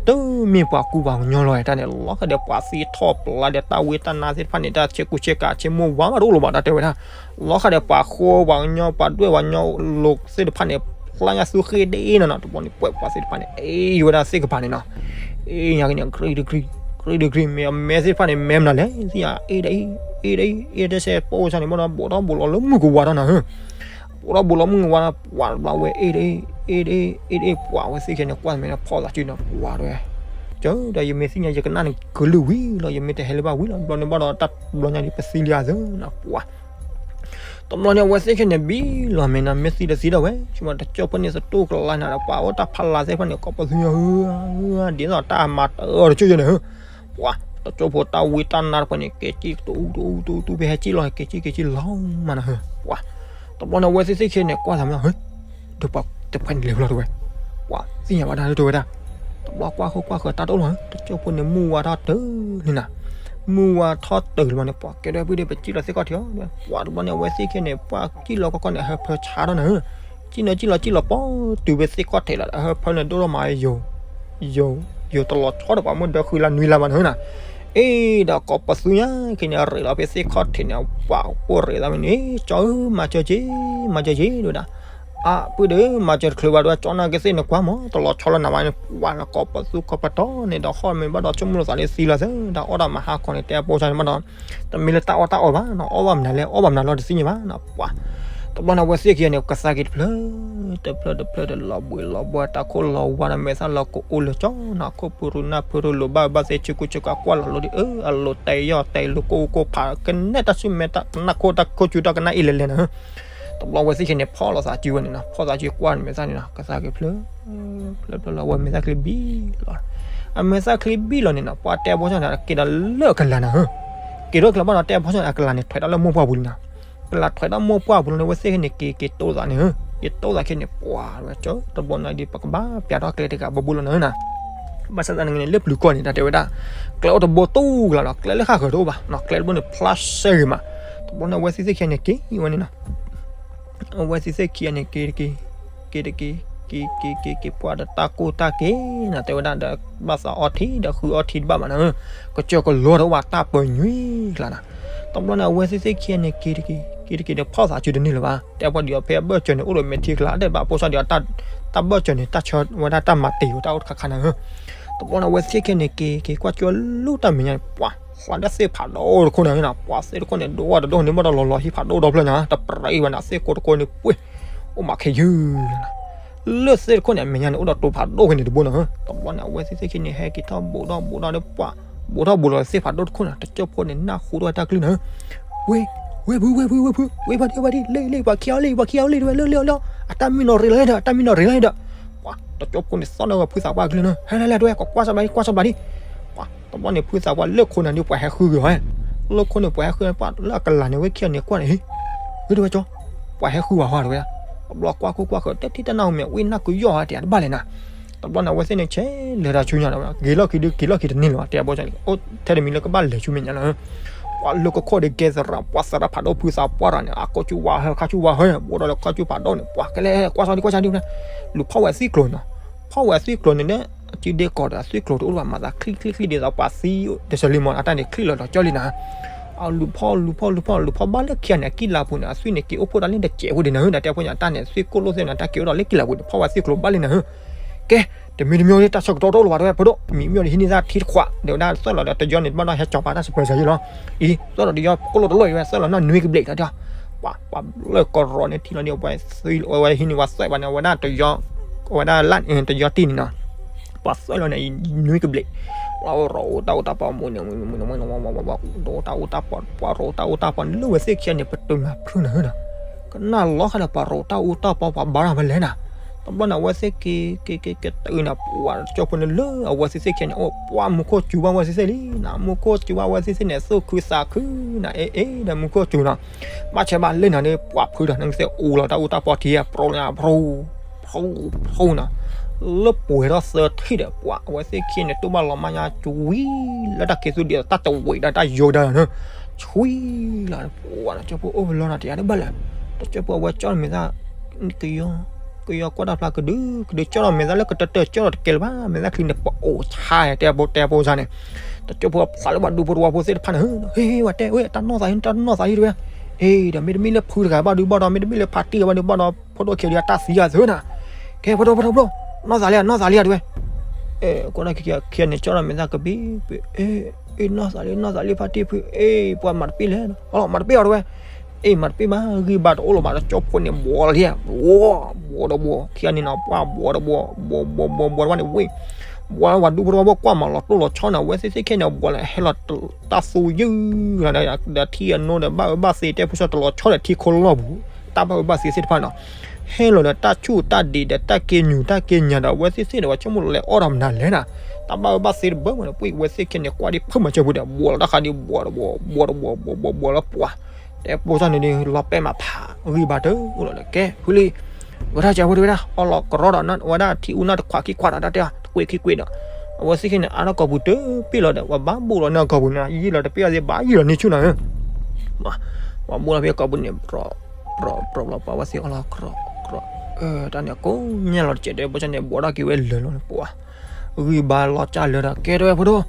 တမ့ၢ်ပှၤကူပှၤကညီလီၤတၢ်န့ၣ်, လီၤဃာ်ဒီးပှၤသံထီၣ်ပျါဒီးတၢ်ဝ့တၢ်နါသ့ၣ်တဖၣ်န့ၣ် တၢ်ဆ့ကူဆ့ကၤဆ့မိၢ်ဝါမးတအိၣ်လၢၤဘၣ် တၢ်တဲဝဲဒၣ်, လီၤဃာ်ဒီးပှၤဃိပှၤကညီ ပှၤဒွဲၣ်ပှၤကညီလိၤသ့ၣ်တဖၣ်န့ၣ် ဖျါညါသူဃ့ဒ့နီၤနီၤ, တဘျီန့ၣ် ပှဲၤပှၤသ့ၣ်တဖၣ်န့ၣ် အ့ၣ်ဝဲဒၣ်သ့ၣ်ကပၤန့ၣ်နီၤ, အ့ၣ်ညါက့န့ၣ် ကြံတကြံ, ကြံတကြံ မ့ၢ်အမဲသ့ၣ်တဖၣ်န့ၣ် မဲမနုၤလဲၣ် သ့ၣ်ညါ အ့ၣ်ဒ်အံၤ အ့ၣ်ဒ်အံၤ အ့ၣ်ဒ်စဲးပိၢ်စၢ်န့ၣ် ဘၣ်ဒီး ဘူးထီၣ်ဘူးလီၤလၢမုၢ်ကဝါထီၣ်နီၤ ဘူးထီၣ်ဘူးလီၤမုၢ်ကဝါနီၤ, ပှၤတဘျီဝဲအ့ၣ်ဒ်အံၤ အ့ၣ်ဒ်အံၤ အ့ၣ်ဒ်အံၤ ပှၤဝဲသ့ၣ်ခဲန့ၣ် ကွၢ်မဲာ်ဖီၣ်သးစုနီၤ ပှၤတဝဲ, ကၢဒီးယမ့ၢ်သ့ၣ်ညါ ယကနၣ်န့ၣ်ကလုၢ်ဝံၤလီၤ, ယမ့ၢ်တဟဲလၢၤဘၣ်ဝံၤလီၤ, တဘျီန့ၣ်ဘၣ်ဒီး တၢ်တဘျီညါဒ်ပသံလံဧါသၢနီၤ ပှၤ တဘျီန့ၣ် အဝဲသ့ၣ်ခဲန့ၣ် ဘံလီၤမဲာ်နီၤ, မ့ၢ်သံတသံဒၣ်ဝဲ, ဆိကမိၣ်တကၠိဖိန့ၣ်သတူၢ်ကလါနၤဒီး ပှၤအိၣ်တၢ်ဖးလါသ့ၣ်တဖၣ်န့ၣ် ကိးပသူညါဧၢ, ဒ်သိးတၢ်အမၤတၢ်အၢတကၠိယဲန့ၣ်ဧၢ, ပှၤ တကၠိဖိတၢ်ဝံတၢ်နါတဖၣ်န့ၣ် ကဲက့ၤတအူတအူတအူတအူ ဖဲဟဲက့ၤလီၤ ကဲက့ၤကဲက့ၤလီၤမးနီၤဧၢ, ပှၤ တဘျီန့ၣ် အဝဲသ့ၣ်သ့ၣ်ခဲန့ၣ် ကွၢ်သးမး ဟၢ ဒီးပှၤတဖၣ်န့ၣ်လဲၤဖဲလဲၣ်တဝဲ, ပှၤသ့ၣ်ညါဘၣ်တၢ်လၢတဝဲဒၣ်, တဘျီကွၢ်ဃုကွၢ်ဃုတၢ်တအိၣ်လီၤ, တကၠိဖိန့ၣ်မုၢ်ဝါထီၣ်တုၤလံနၤ, မုၢ်ဝါထီၣ်တုၤလံမးန့ၣ် ပှၤကဲဒၣ်ဖုဒီး ပစံၣ်လီၤသ့ၣ်ခီၣ်ထံးအီၤ, ပှၤတဘျီန့ၣ် အဝဲသ့ၣ်ခဲန့ၣ် ပှၤစံၣ်လီၤကီကီန့ၣ် အဟၢဖၢဆါထီၣ်နၤဧၢ, စံၣ်နီၤစံၣ်လီၤစံၣ်လီၤပီ တုၤဖဲသ့ၣ်ခီၣ်ထံးလီၤ အဟၢဖၢန့ၣ်ဒိၣ်ထီၣ်မးယိာ် ယိာ်တလီၤဆီဒီးပှၤမုၢ်ဒၢဃုလါနွံလါမးနၤဧၢနၤ, အ့ၣ်ဒီးကိးပသူညါခဲန့ၣ် ရ့းလီၤဖဲသ့ၣ်ခီၣ်ထံးန့ၣ် ပှၤအိၣ်ရ့းလီၤမးန့ၣ် ကၠီဧၢ မၤစၢၤက့ၤ မၤစၢၤက့ၤ တဝဲဒၣ် အပုၢ်ဒီး မၤစၢၤတချုးဘၣ်ဒီး ကၠီနာ်က့သ့ၣ်န့ၣ် ကွၢ်မး တလီၤဆီလၢနၤဘၣ်န့ၣ် ပှၤလၢကိးပသူကိးပတီၢ်န့ၣ်ဒီး ဟီၣ်မ့ၢ်ဘၣ်ဒီးဆိကမိၣ်လိာ်သးလၢသံလီၤသၢ ဒီးအီၣ်ဒီးမၤဟါခီန့ၣ် တဲပိစၢ်န့ၣ်ဘၣ်ဒီး တမ့ၢ်လၢတၢ်အီၣ်တၢ်အီဘၣ်နီၤ အီၣ်ဘၣ်မနုၤလဲၣ် အီၣ်ဘၣ်မနုၤလီၤတသ့ၣ်ညါဘၣ်နီၤ ပှၤ တဘျီန့ၣ် အဝဲသ့ၣ်ခံဂၤန့ၣ် ကသါက့ၤတဖျၢၣ် တဖျၢၣ်တဖျၢၣ် တလီၤဘှံးလီၤဘှီ တၢ်ခိၣ်လီၤဝါဒီး မဲာ်သၣ်လီၤကအိၣ်လၢကၠီနီၤ ခိၣ်ဖုရူနၢ်ဖုရူ လိၤဘၣ်ဘၣ်သ့ ဆ့ကူဆ့ကၤ ကွၢ်လီၤလိၤဒ်အၢ အလိၤတဲယီၢ်တဲလိၤ ကိၢ်ကိၢ်ဖး ကနဲၣ်တၢ်ဆူမဲာ်တၢ်နၢ်ခိၣ် တၢ်ခိၣ်ကူတၢ်ကနၣ်အံၤလဲၤလဲၤနီၤ တဘျီဝဲသ့ၣ်ခံန့ၣ် ဖီၣ်လိာ်သးစုဝဲန့ၣ်နီၤ ဖီၣ်သးစုကွၢ်မဲာ်သၣ်န့ၣ်နီၤ ကသါက့ၤဖျၢၣ် ဖျၢၣ်ဖျၢၣ်လီၤ အဝဲမဲာ်သၣ်ချံဘံၣ်လီၤ အမဲာ်သၣ်ချံဘံၣ်လီၤန့ၣ်နီၤ ပှၤတဲပိစၢ်န့ၣ် က့ၤဒီးလၢအကလၤနီၤ က့ၤဒီးကလၤဘၣ်ဒီး တဲပိစၢ်န့ၣ် အကလၤန့ၣ် ထွဲးဒီးလၢမိၢ်ပှၢ်ပူၤလံနီၤ ကလၤထွဲးဒီးမိၢ်ပှၢ်ပူၤလီၤန့ၣ် အဝဲသ့ၣ်ခံန့ၣ် က့ၤက့ၤတိသးန့ၣ် က့ၤတိသးခဲန့ၣ် ပှၤဝဲကၠီ တဘျီန့ၣ်ဒီး ပကဘၣ်ပျးထီၣ်ကျဲတကးဘိဘိလီၤနီၤ ဘၣ်ဆၣ်သနာ်က့န့ၣ် လၢပျုၤကီၢ်န့ၣ် တၢ်တဲဝဲဒၣ် ကျဲအိၣ်တဘိတူၢ်ကလာ်လီၤ ကျဲလၢဃၣ်ဃၢၤတအိၣ်ဘၣ်နီၤ ကျဲတဘိန့ၣ် ဖျါဆှဲဂ့ၤမး တဘျီန့ၣ် အဝဲသ့ၣ်သ့ၣ်ခံန့ၣ် က့ၤဝဲန့ၣ်နီၤ အဝဲသ့ၣ်သ့ၣ်ခံန့ၣ် က့ၤတက့ၤ က့ၤတက့ၤ က့ၤက့ၤက့ၤက့ၤ ပှၤဒီးတၢ်ကိၢ်တၢ်က့ၤနီၤ တဲဝဲဒၣ်ဒီး ဘၣ်သးအီထံဒီးဃုအီထံတဘၣ်ဘၣ်နီၤ ကစၢၢ်ကလိတအိၣ်ဘၣ် တၢ်ပၢၢ်ညွံးကျါနီၤ တဘျီန့ၣ် အဝဲသ့ၣ်သ့ၣ်ခံန့ၣ် က့ၤတက့ၤ က့ၤတက့ၤဒီး ဖီၣ်သးစုတန့ၢ်လၢၤဘၣ် တဲပှၤဒ်အီၤဖဲအဘၢၣ်စၢၤန့ၣ် အိၣ်ဒီးမဲာ်ထံကျါ အတဲဘၣ်ပိစၢ်ဒီး တၢ်ဘၢၣ်စၢၤန့ၣ် တၢ်ဆၢဝဲဒၣ်တၢ်မၤတ့ၢ်ဝဲတၢ်အိၣ်တခါခါနီၤ တဘျီန့ၣ် အဝဲသ့ၣ်ခံန့ၣ် က့ၤက့ၤကွၢ်ကၠီလူတၢ်မဲာ်ညါန့ၣ် ပှၤ သးဒၣ်သ့ၣ်ဖးဒိၣ်တခိၣ်န့ၣ်နီၤ ပှၤသ့ၣ်တခိၣ်န့ၣ် ဒိၣ်ဝဲတဒိၣ်န့ၣ် ဘၣ်ဒီးလီၤလီၤဟံၣ်ဖးဒိၣ်ဒီဖျၢၣ်ညါ တပြံးဘၣ်န့ၣ် သ့ၣ်ကိးတကိးန့ၣ် ပှ့ၤ အိၣ်မးခဲယုၢ်လီၤနီၤ လၢသ့ၣ်တခိၣ်န့ၣ် အမဲာ်ညါန့ၣ် အိၣ်ဒီးတိၤဖးဒိၣ်ဖဲန့ၣ်တဘိနီၤ တဘျီန့ၣ် အဝဲသ့ၣ်သ့ၣ်ခံန့ၣ် ဟဲက့ၤထီၣ်ဘူးဒီးဘူးဒီးဒီးပှၤ ဘူးထီၣ်ဘူးလီၤသ့ၣ်ဖးဒိၣ်တခိၣ်နီၤ တကၠိဖိန့ၣ် နၢ်ဟူထီၣ်ဝဲတၢ်ကလုၢ်နီၤ ဝ့ၢ် ဝ့ၢ်ဖု ဝ့ၢ်ဖု ဝ့ၢ်ဖု ဝ့ၢ်ဖု ဝ့ၢ်ဖု လ့ၣ် လ့ၣ် ပှၤခံအီၤလံ ပှၤခံအီၤလံ တဝဲလၢလၢလၢ အတၢ်မံနီၤရ့လီၤဒီး အတၢ်မံနီၤရ့လီၤဒီး ပှၤ တကၠိဖိန့ၣ် သီၣ်လၢဝဲဖုသးပှၢ်ကလုၢ်နီၤ ဟဲလၢလၢတဝဲ ကွၢ်ကွၢ်စီၤဘၣ်ဒံ ကွၢ်စီၤဘၣ်ဒံ ပှၤ တဘျီန့ၣ် ဖုသးပှၢ်လၢခိၣ်နၤဒုး ပှၤဟဲဃုက့ၤအီၤ လၢခိၣ်န့ၣ် ပှၤဟဲဃုပှၤလၢအကလၤန့ၣ် ဝဲခံဂၤန့ၣ်ကွၢ်န့ၣ် ဟ့ၣ် တဝဲကၠီ ပှၤဟဲဃုဝဲဟီတဝဲ တဘျီကွၢ်ခိၣ်ကွၢ်ဃၢၤ တထံၣ်တၢ်နၢ်ဟူမ့ၢ် ဝ့ၢ်နၢ်ကုယီၢ်ဟီတဲတဘၣ်လဲၣ်နၤ တဘျီန့ၣ် အဝဲသ့ၣ်န့ၣ် ဆဲးလဲၤတၢ်ဆူညါဒီး က့ၤလီၢ်ခံဒုး က့ၤလီၢ်ခံတန့ၢ်လၢၤဘၣ် တဲဘီန့ၣ် အိၣ်ထဲတမံၤလၢကဘၣ်လဲၤဆူမဲာ်ညါလီၤ ပှၤလၢကခိၣ်ဒုးကဲသရၣ် ပှၤသရၣ်ဖးဒိၣ်ဖုသးပှၢ်ရၤန့ၣ် အကိၣ်ဆူဝါဟၢ ခါဆူဝါဟၢ ဘူးဒီးလၢခါဆူဖးဒိၣ်န့ၣ် ပှၤကလဲၤ ကွၢ်စီၤဒံ ကွၢ်စီၤဒံ လူၤဖီၣ်ဝဲအသွံၣ်ကျိၤနီၤ ဖီၣ်ဝဲအသွံၣ်ကျိၤန့ၣ်ဒီး အစုဒ့ကီးဒီးအသွံၣ်ကျိၤတအိၣ်ဘၣ် မၤသးချံချံချံဒ်သိးပှၤသံ တစၢၤလံမး အတၢ်န့ၣ် ချံလီၤဒီးကၠီလံနၤ အလူၤဖီၣ်လူၤဖီၣ်လူၤဖီၣ်လူၤဖီၣ်ဘၣ်လၢခံဂၤန့ၣ် အကံၢ်လါပူၤန့ၣ် အသွံၣ်န့ၣ် က့ၤအိၣ်ဖှိၣ်တၢ်လၢတစဲးဖိဒံးနၤဧၢ ဒီးတဲဖိညါတၢ်န့ၣ် သွံၣ်ကိၣ်လိၣ်သ့ၣ်န့ၣ် တၢ်က့ၤအိၣ်ဒီးလၢကံၢ်လါပူၤန့ၣ် ဖီၣ်ဝဲအသွံၣ်ကျိၤဘၣ်လံနၤဧၢ ကဲ တမံၤတမံၤဒီး တၢ်ဆၢကတီၢ်တအိၣ်လၢၤဘၣ်တဝဲ ဖိဒိၣ် မံၤမ့ၢ်ဒီးဟံးန့ၢ်သၣ်ထံတခွး ဒီးဝဲဒၣ်သၢၣ်လီၤဒီးတယီန့ၣ် ဘၣ်ဒီးဟဲကၠီၤပာ်တၢ်စပၢၤစၢၤယံလီၤ အံၤ သၢၣ်လီၤတယီ ကိၣ်လိၣ်တလိၣ်အံၤဝဲ သၢၣ်လီၤနီၢ်နွံကဘျံးဒီး ပှၤ ပှၤလၢကရီန့ၣ်ထံၣ်လီၤန့ၣ် ပှၤသံ အဝဲဟံးန့ၢ်ပှၤသွဲၣ်ဘၣ်န့ၣ် အဝဲဒၣ်တယီ အဝဲဒၣ်လၢတယီတံၢ်န့ၣ်နီၤ ပှၤသွဲၣ်လီၤန့ၣ် နွံကဘျံး ပှၤအိၣ်ရီအိၣ်တၢ်အိၣ်တၢ်ပီမူန့ၣ် တအိၣ်တၢ်အိၣ်တၢ်ပီ ပှၤရိတၢ်အိၣ်တၢ်ပီန့ၣ် လၢဝဲသ့ၣ်ခံဂၤန့ၣ် ပတုာ်မၤဖုးနၤဧၢနီၤ ကနၣ်လီၤဃာ်ဒီးပှၤရိတၢ်အိၣ်တၢ်ပီ ပှၤဘါတၢ်ဖဲလဲၣ်နၤ တဘျီန့ၣ် အဝဲသ့ၣ်က့ၤ က့ၤ က့ၤ က့ၤတုၤနၤ ပှၤတကၠိဖိန့ၣ်လၢအဝဲသ့ၣ်သ့ၣ်ခံဂၤန့ၣ် အိၣ်ပှၤမူခိၣ်စူၤဘၣ်ဝဲသ့ၣ်သ့ၣ်လံ နမူခိၣ်စူၤဘၣ်ဝဲသ့ၣ်သ့ၣ်န့ၣ် သူၣ်ခုသးခုနၤ အ့ အ့ ဒီးမူခိၣ်စူၤနီၤ ဘၣ်ဆၢဘၣ်လၢနၤဒီး ပှၤဖုးဒီးနကသ့ၣ်အူလီၤတၢ်အိၣ်တၢ်ပီထံ ပြိညါပြိ ပြိ ဖူဖူနီၤ, လၢပှဲၤထီၣ်သၢထံၣ်ဒီး ပှၤအဝဲသ့ၣ်ခံဂၤန့ၣ် တိၢ်ဘၣ်လီၤမၢ်ညါ ကွံလၢတၢ်က့ၤသူဒံး တၢ်တဝံးဒီးတၢ်ယိာ်ဒၣ်န့ၣ်, ဆွံလီၤ ပှၤတကၠိဖိအိၣ်ဖဲလီၤနီၤ တယၤတဘၣ်လဲၣ်, တကၠိဖိအဝဲကၠီၣ်မဲာ်သၣ် ကယီကယီကွၢ်တၢ်ဖျါကဒုကဒု ကၠီၣ်ထီၣ်မဲာ်သၣ်လၢကတၢၢ်တၢၢ် ကၠီၣ်ထီၣ်တကဲလၢၤဘၣ် မဲာ်သၣ်ချံန့ၣ် ပအိၣ်ဆါ တဲဖိတဲဖိစၢ်န့ၣ်, တကၠိဖိသးလၢပှၤဒူဖိတဝီဖိသ့ၣ်တဖၣ်န့ၣ် ဟ့ၣ်ဝဲတဲဝဲ တၢ်နီၢ်သးဟံၣ် တၢ်နီၢ်သးဟံၣ်တဝဲ, အ့ ဒီးမ့တမ့ၢ်လၢဖုတဂၤဘၣ်ဒုဘၣ်ဒီး မ့တမ့ၢ်လၢဖါတံၢ်ဘၣ်ဒုဘၣ်ဒီး ဖိဒိၣ်ခံဂၤဒုအတၢ်သံဂၤသၢနၤ, ကဲ ဖိဒိၣ် ဖိဒိၣ် ဖိဒိၣ် နီၢ်သးလံ နီၢ်သးလံတဝဲ, အဲ ကွၢ်ဒၣ်ခံဂၤန့ၣ် ကၠီၣ်ထီၣ်မဲာ်သၣ်ကဘံၣ် အ့ အ့ နီၢ်သးလံ နီၢ်သးလံ ဖါတံၢ်ဖု အ့ ပှၤမၤတပ့ၢ်လဲၣ်, အလီၤမၤတပ့ၢ်အီၤတဝဲ, အ့ မၤတပ့ၢ်မး ဂံၢ်ဘါတအိၣ်လီၤဘၣ် တကၠိဖိန့ၣ် ဘှီလီၤလံ, ဘှီ ဘှီဒီးဘှီ ခံဂၤန့ၣ်နီၤ ပှၤဘှီဒီးဘှီ ဘှီ ဘှီ ဘှီ ဘှီတဝဲန့ၣ်ဝံၤ, ဘှီဝဲဒူဖိတဝီဖိ ကွၢ်မၤလီၤတိၢ်လီၤဆီန့ၣ် အဝဲသ့ၣ်သ့ၣ်ခဲန့ၣ် ဘှီလီၤဟဲလီၤ တၢ်သူယုၢ်လီၤဒီး ထံအနိဒီး ဘၣ်အၢဘၣ်သီတဲဖိဆီတလီၤဆီဒီးထံခိၣ်လီၢ်ပူၤ, တၢ်ဘၣ်အၢဘၣ်သီသ့ၣ်တဖၣ်နီၤ, ဟဲလီၤဒီးတၢ်ဆူၣ်တၢ်ဒံးဒီးတၢ်က့ၤညူၤတၢ်က့ၤညါဒီး အဝဲသ့ၣ်သ့ၣ်ဒီး ပှၤဆိကမိၣ်လီၤလဲၤအီၣ်ဒီးမနုၤလဲၣ်နီၤ, တၢ်ဘၣ်အၢဘၣ်သီတဘၢမးဒီး ပှၤအဝဲသ့ၣ်ခဲန့ၣ် ကွၢ်ဒ်ဖုမၤစၢၤပူၤဒီး ဘှီလီၤတၢ်ဃးဒ် ဘှီဒီးဘှီ ဘှီဒီးဘှီ ဘှီ ဘှီလီၤပှၤ တဲဖိဆီန့ၣ်ဒ် လီၤပဲာ်မးဖး ဂံၢ်ဘါတအိၣ်လီၤဒီး ကဲ ဖုလံ ဝဲဒၣ်ကဲဖိတဝဲဒၣ် အီလီၤကရီဒီး ဝဲဒၣ်ထံအူနီၢ်တခွးခံခွးဒီး တၢ်တဲအီၤ တကွ့ၢ်ခံကွ့ၢ်ဒီး အဝဲသ့ၣ်ခဲန့ၣ် အါထီၣ်ကိာ်ပူၤတပ့ၢ်လီၤဒီး ပှၤဘၣ်ဘိၣ်လီၤန့ၢ်အကိာ်ပူၤန့ၣ် ယံာ်လီၤတပ့ၢ်အီၤသ့ၣ် ဘၣ်ယံာ်လီၤန့ၢ်ဆူၣ်နၤဧၢ, ပှၤဘိၣ်လီၤဖဲကိာ်ပူၤန့ၣ် ပြီပြီပြီ ပှၤဝဲသ့ၣ်အီလီၤကရီကရီ, တၢ်န့ၣ်ကိးညါလီၤတစဲးတဲ ဖိဆီန့ၣ် ဘှီထီၣ်က့ၤဝဲလၢာ်လီၤန့ၣ် ပှၤ ဂံၢ်ဘါလီၤကၢ်လၢာ်ဒီး ကဲတဝဲဖိဒိၣ်,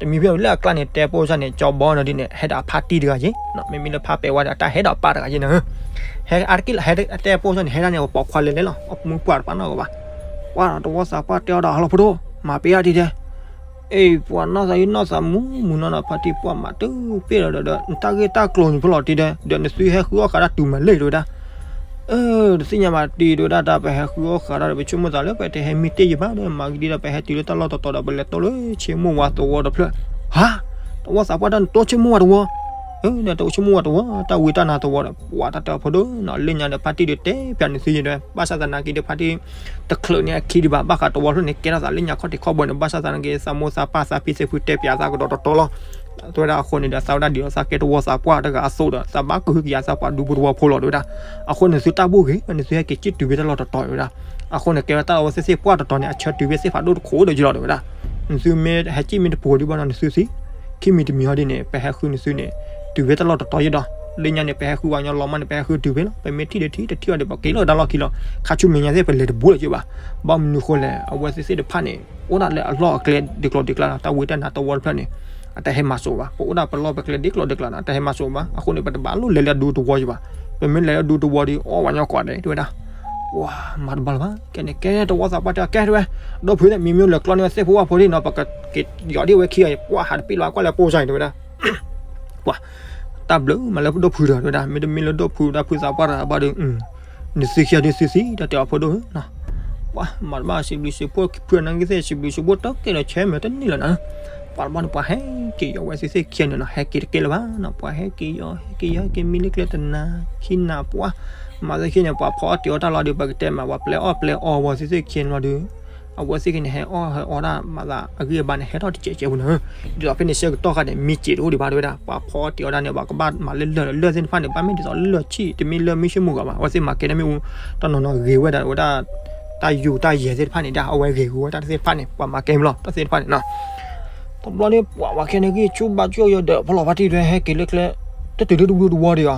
တမံၤဖဲလၢအကျါန့ၣ် တဲပိၢ်စၢ်န့ၣ် ကၠီဘီန့ၣ်ဒ်န့ၣ် ဟဲဒၣ်ဖါတံၢ်တဂၤက့ၤ, မ့မ့ၢ်လၢဖါပဲာ်ဝါဒီး တၢ်ဟဲဒၣ်ပၢ်တဂၤက့ၤန့ၣ်, ဟဲအါတက့ၢ်လီၤ ဟဲတဲပိၢ်စၢ်န့ၣ် ဟဲဒၣ်န့ၣ် ပှၤပိာ်ခွါလဲၤလဲၤလီၤ အမုၢ်ပှၢ်တပာ်နီၣ်ကဘၣ်, ပှၤတဝီသးပှၢ်တဲအီၤဒီး ဟလီၤဖိဒိၣ် မၤပ့ၤအါဒ်ဒဲး, အ့ ပှၤနီၢ်သးအံၤနီၢ်သးမူမူနီၢ်နီၢ် ဖါတံၢ်ပှၢ်မၤတပ့ၢ်လီၤဒီး နတၢ်ဂ့ၢ်တၢ်ကျိၤန့ၣ်ဖဲလီၤတံၢ်ဒဲး ဒီးနသုဟဲဃုအီၣ်ဃာ်တၢ်တုၤမၤလဲၣ်တဝဲဒၣ် အၢ တသ့ၣ်ညါဘၣ်တံၢ်တဝဲဒၣ် တၢ်ပဟဲဃုအီၣ်ဃာ်တၢ်ဒီး ပဆိကမိၣ်သးလၢပတဟဲမံတ့ၢ်ယဘၣ်ဒီး မၤဂ့ၤဒ်ဒီး ပဟဲတုၤလၢတၢ်လီၢ်တတီၤဒီး ပလဲၤတိၢ်လၢဆ့မိၢ်ဝါသဝီတဖျၢၣ်, ဟါ, တဝီသးပှၢ်တၢ်နတိၢ်ဆ့မိၢ်ဝါတဝီ, အၢဒီးတအိၣ်ဆ့မိၢ်ဝါတဝီ တၢ်ဝံတၢ်နါသဝီဒီး ပှၤတၢ်တဲအီၤဖိဒိၣ်နီၤ လၢညါဒီးဖါတံၢ်ဒုးတဲပၠးနသုယဒွဲ ဘၣ်ဆၣ်သနာ်က့ဒီးဖါတံၢ် တချုးန့ၣ်အခံဒံးဘၣ် ဘၣ်ဃးတဝီဖျၢၣ်န့ၣ် ကဲထီၣ်သးလၢညါခီၣ်ထံးခီၣ်ဘိန့ၣ် ဘၣ်ဆၣ်သနာ်က့ သးမိၢ်သးပၢ်သးဖံသးဖုတဲပၠးသးကဒီးတတီလီၤ တဝဲဒၣ်အဃိန့ၣ်ဒီး သးဝဲဒၣ်ဒ်သိးသးကဲတဝီသးပှၢ်တဂၤအသိးဒီး သးဘၣ်ကဟုကယာ်သးပှၤဒူဖိတဝီဖိလီၤတဝဲဒၣ်, အဃိန့ၣ်သုတၢ်ဘူၣ်ဂ့ၤ နသုဟဲက့ၤစံၣ်တုၤဖဲတၢ်လီၢ်တတီၤတဝဲဒၣ်, အဃိန့ၣ်ကဲဝဲတၢ်လီၢ်ဝဲသ့ၣ်သ့ၣ်ပှၢ်တတီၤန့ၣ် အဆၢတုၤဖဲသ့ၣ်ဖးဒိၣ်တခိၣ်ဒီးယလီၤတဝဲဒၣ်, နသုမ့ၢ်ဟဲစံၣ်မ့ၢ်တပူၤဒံးဘၣ်နီၤ နသုသံ, ခံမံၤတမံၤဟီဒ်န့ၣ် ပဟဲဃုနသုန့ၣ် တုၤဖဲတၢ်လီၢ်တတီၤယဒီး လၢညါန့ၣ် ပဟဲဃုဝဲညီလီၤမးန့ၣ် ပဟဲဃုတုၤဖဲလီၤ, ပမ့ၢ်ထံၣ်ဒီးထံၣ် တထံၣ်အီၤဒီးပက့ၤလီၤတၢ်လီၢ်ခံလီၤ, ခါဆူမဲာ်ညါသ့ၣ်ပလဲၤတဘူးလၢၤက့ၤဘၣ်, ဘၣ်မနုၤဃိလဲၣ် အဝဲသ့ၣ်သ့ၣ်တဖၣ်န့ၣ် အိၣ်ဒၣ်လၢအလီၢ်အကျဲဒ်ကျိၤဒ်ကျဲလီၤ တၢ်ဝံတၢ်နါတဝီတဖျၢၣ်န့ၣ် အတဟဲမၤစိးဘၣ်, ပအိၣ်ဒၣ်ပလီၢ်ပကျဲဒ်ကျိၤဒ်ကျဲလီၤ အတဟဲမၤစိးဘၣ်, အဃိန့ၣ် ပတဘၣ်လိၣ်လဲၤလၢအဒူတဝီယဘၣ်, ပမ့ၢ်လဲၤလၢအဒူတဝီဒီး အီၣ်ဝဲညီကွၢ်ဒဲး တဝဲဒၣ်, ပှၤမၤတဘၣ်လၢၤဘၣ်, ကဲန့ၣ်ကဲတဝီသးပှၢ်တဲကဲတဝဲ, ဒိၣ်ဖုးန့ၣ် မ့မ့ၢ်လၢကျီန့ၢ်ဝဲသ့ၣ်ဖိဝၣ်ဖိဒ်နီၤ ပကက့ၤယီၤဒ်ဝဲခံဂၤအံၤ ပှၤဟးတပ့ၢ်လီၤကွၢ်လၢပိၢ်စၢ်အံၤတဝဲဒၣ် ပှၤ တၢ်ဘျုးမးလၢဒိၣ်ဖုးဒီးတဝဲဒၣ် မ့တမ့ၢ်လၢဒိၣ်ဖုးတၢ်ဖုးသးပှၢ်တဂၤဘၣ်ဒီး နသုခံဂၤဒုးသုသံ တၢ်တဲအီၤဖိဒိၣ်ဧၢနီၤ, ပှၤမၤတဘၣ်စံးဘျုးစံးဖှိၣ်ဖုးနၢ်က့သ့ၣ် စံးဘျုးစံးဖှိၣ်တၢ်ကဲဒီးဆဲးမဲာ်တန့ၢ်လၢၤနီၤ, ပှၤတဘျီန့ၣ် ပှၤဟဲက့ၤယီၤဝဲသ့ၣ်သ့ၣ်ခံဂၤန့ၣ်နီၤ ဟဲက့ၤတကဲလၢၤဘၣ်နီၤ ပှၤဟဲက့ၤယီၤ ဟဲက့ၤယီၤ ဟဲက့ၤမံလၢကျဲတနၤ ခံနၤ ပှၤ မၤသ့ၣ်ခံန့ၣ် ပှၤဖီအီၣ်တ့ၤအီၣ်တၢ်လီၤဒီး ပကတဲမး ပှၤပျဲအီၣ်ပျဲအီဝဲသ့ၣ်သ့ၣ်ခံန့ၣ်လီၤဒီး အဝဲသ့ၣ်ခံန့ၣ် ဟဲအီၣ်ဟဲအီတၢ်မၤသးအဂံၢ်အဘါန့ၣ် ဟဲထီၣ်တစဲးစဲးပူၤန့ၣ်, ဒ်သိးဖဲန့ၣ်ဆၢကတီၢ်ခါန့ၣ် မ့ၢ်စ့းတအိၣ်ဒံးဘၣ်တဝဲဒၣ် ပှၤဖီအီၣ်တ့ၤအီၣ်တၢ်န့ၣ် ပှၤကဘၣ်မၤလၢလၢၢ်လၢၢ်သ့ၣ်တဖၣ်န့ၣ် ဘၣ်မ့ၢ်ဒ်သိးလၢၢ်ဆံၣ် တမ့ၢ်လၢၢ်မုၢ်ဆ့ၣ်မုၢ်ဂီၤဘၣ် အဝဲသ့ၣ်မၤကဲတၢ်မ့ၣ်အူ တၢ်နီၤနီၤဂ့ၤဝဲဒၣ်ဝဲဒၣ် တၢ်ယူၤတၢ်ယဲၢ်သ့ၣ်တဖၣ်န့ၣ်ဒၣ် အဝဲဂ့ၤဂူာ်ဝဲတၢ်သ့ၣ်တဖၣ်န့ၣ် ပှၤမၤကဲမ့ၢ်လီၤ တၢ်သ့ၣ်တဖၣ်န့ၣ်နီၤ တဘျီန့ၣ် ပှၤဝဲခဲန့ၣ်ဂံၢ်ဆူၣ်ဘါဆူၣ်ယီၤဒီး ဖီလီၤဖါတံၢ်ဒွဲဟဲက့ၤလၢကျဲ တတုၤလၢတဘူးတဝီဒံးဧါ,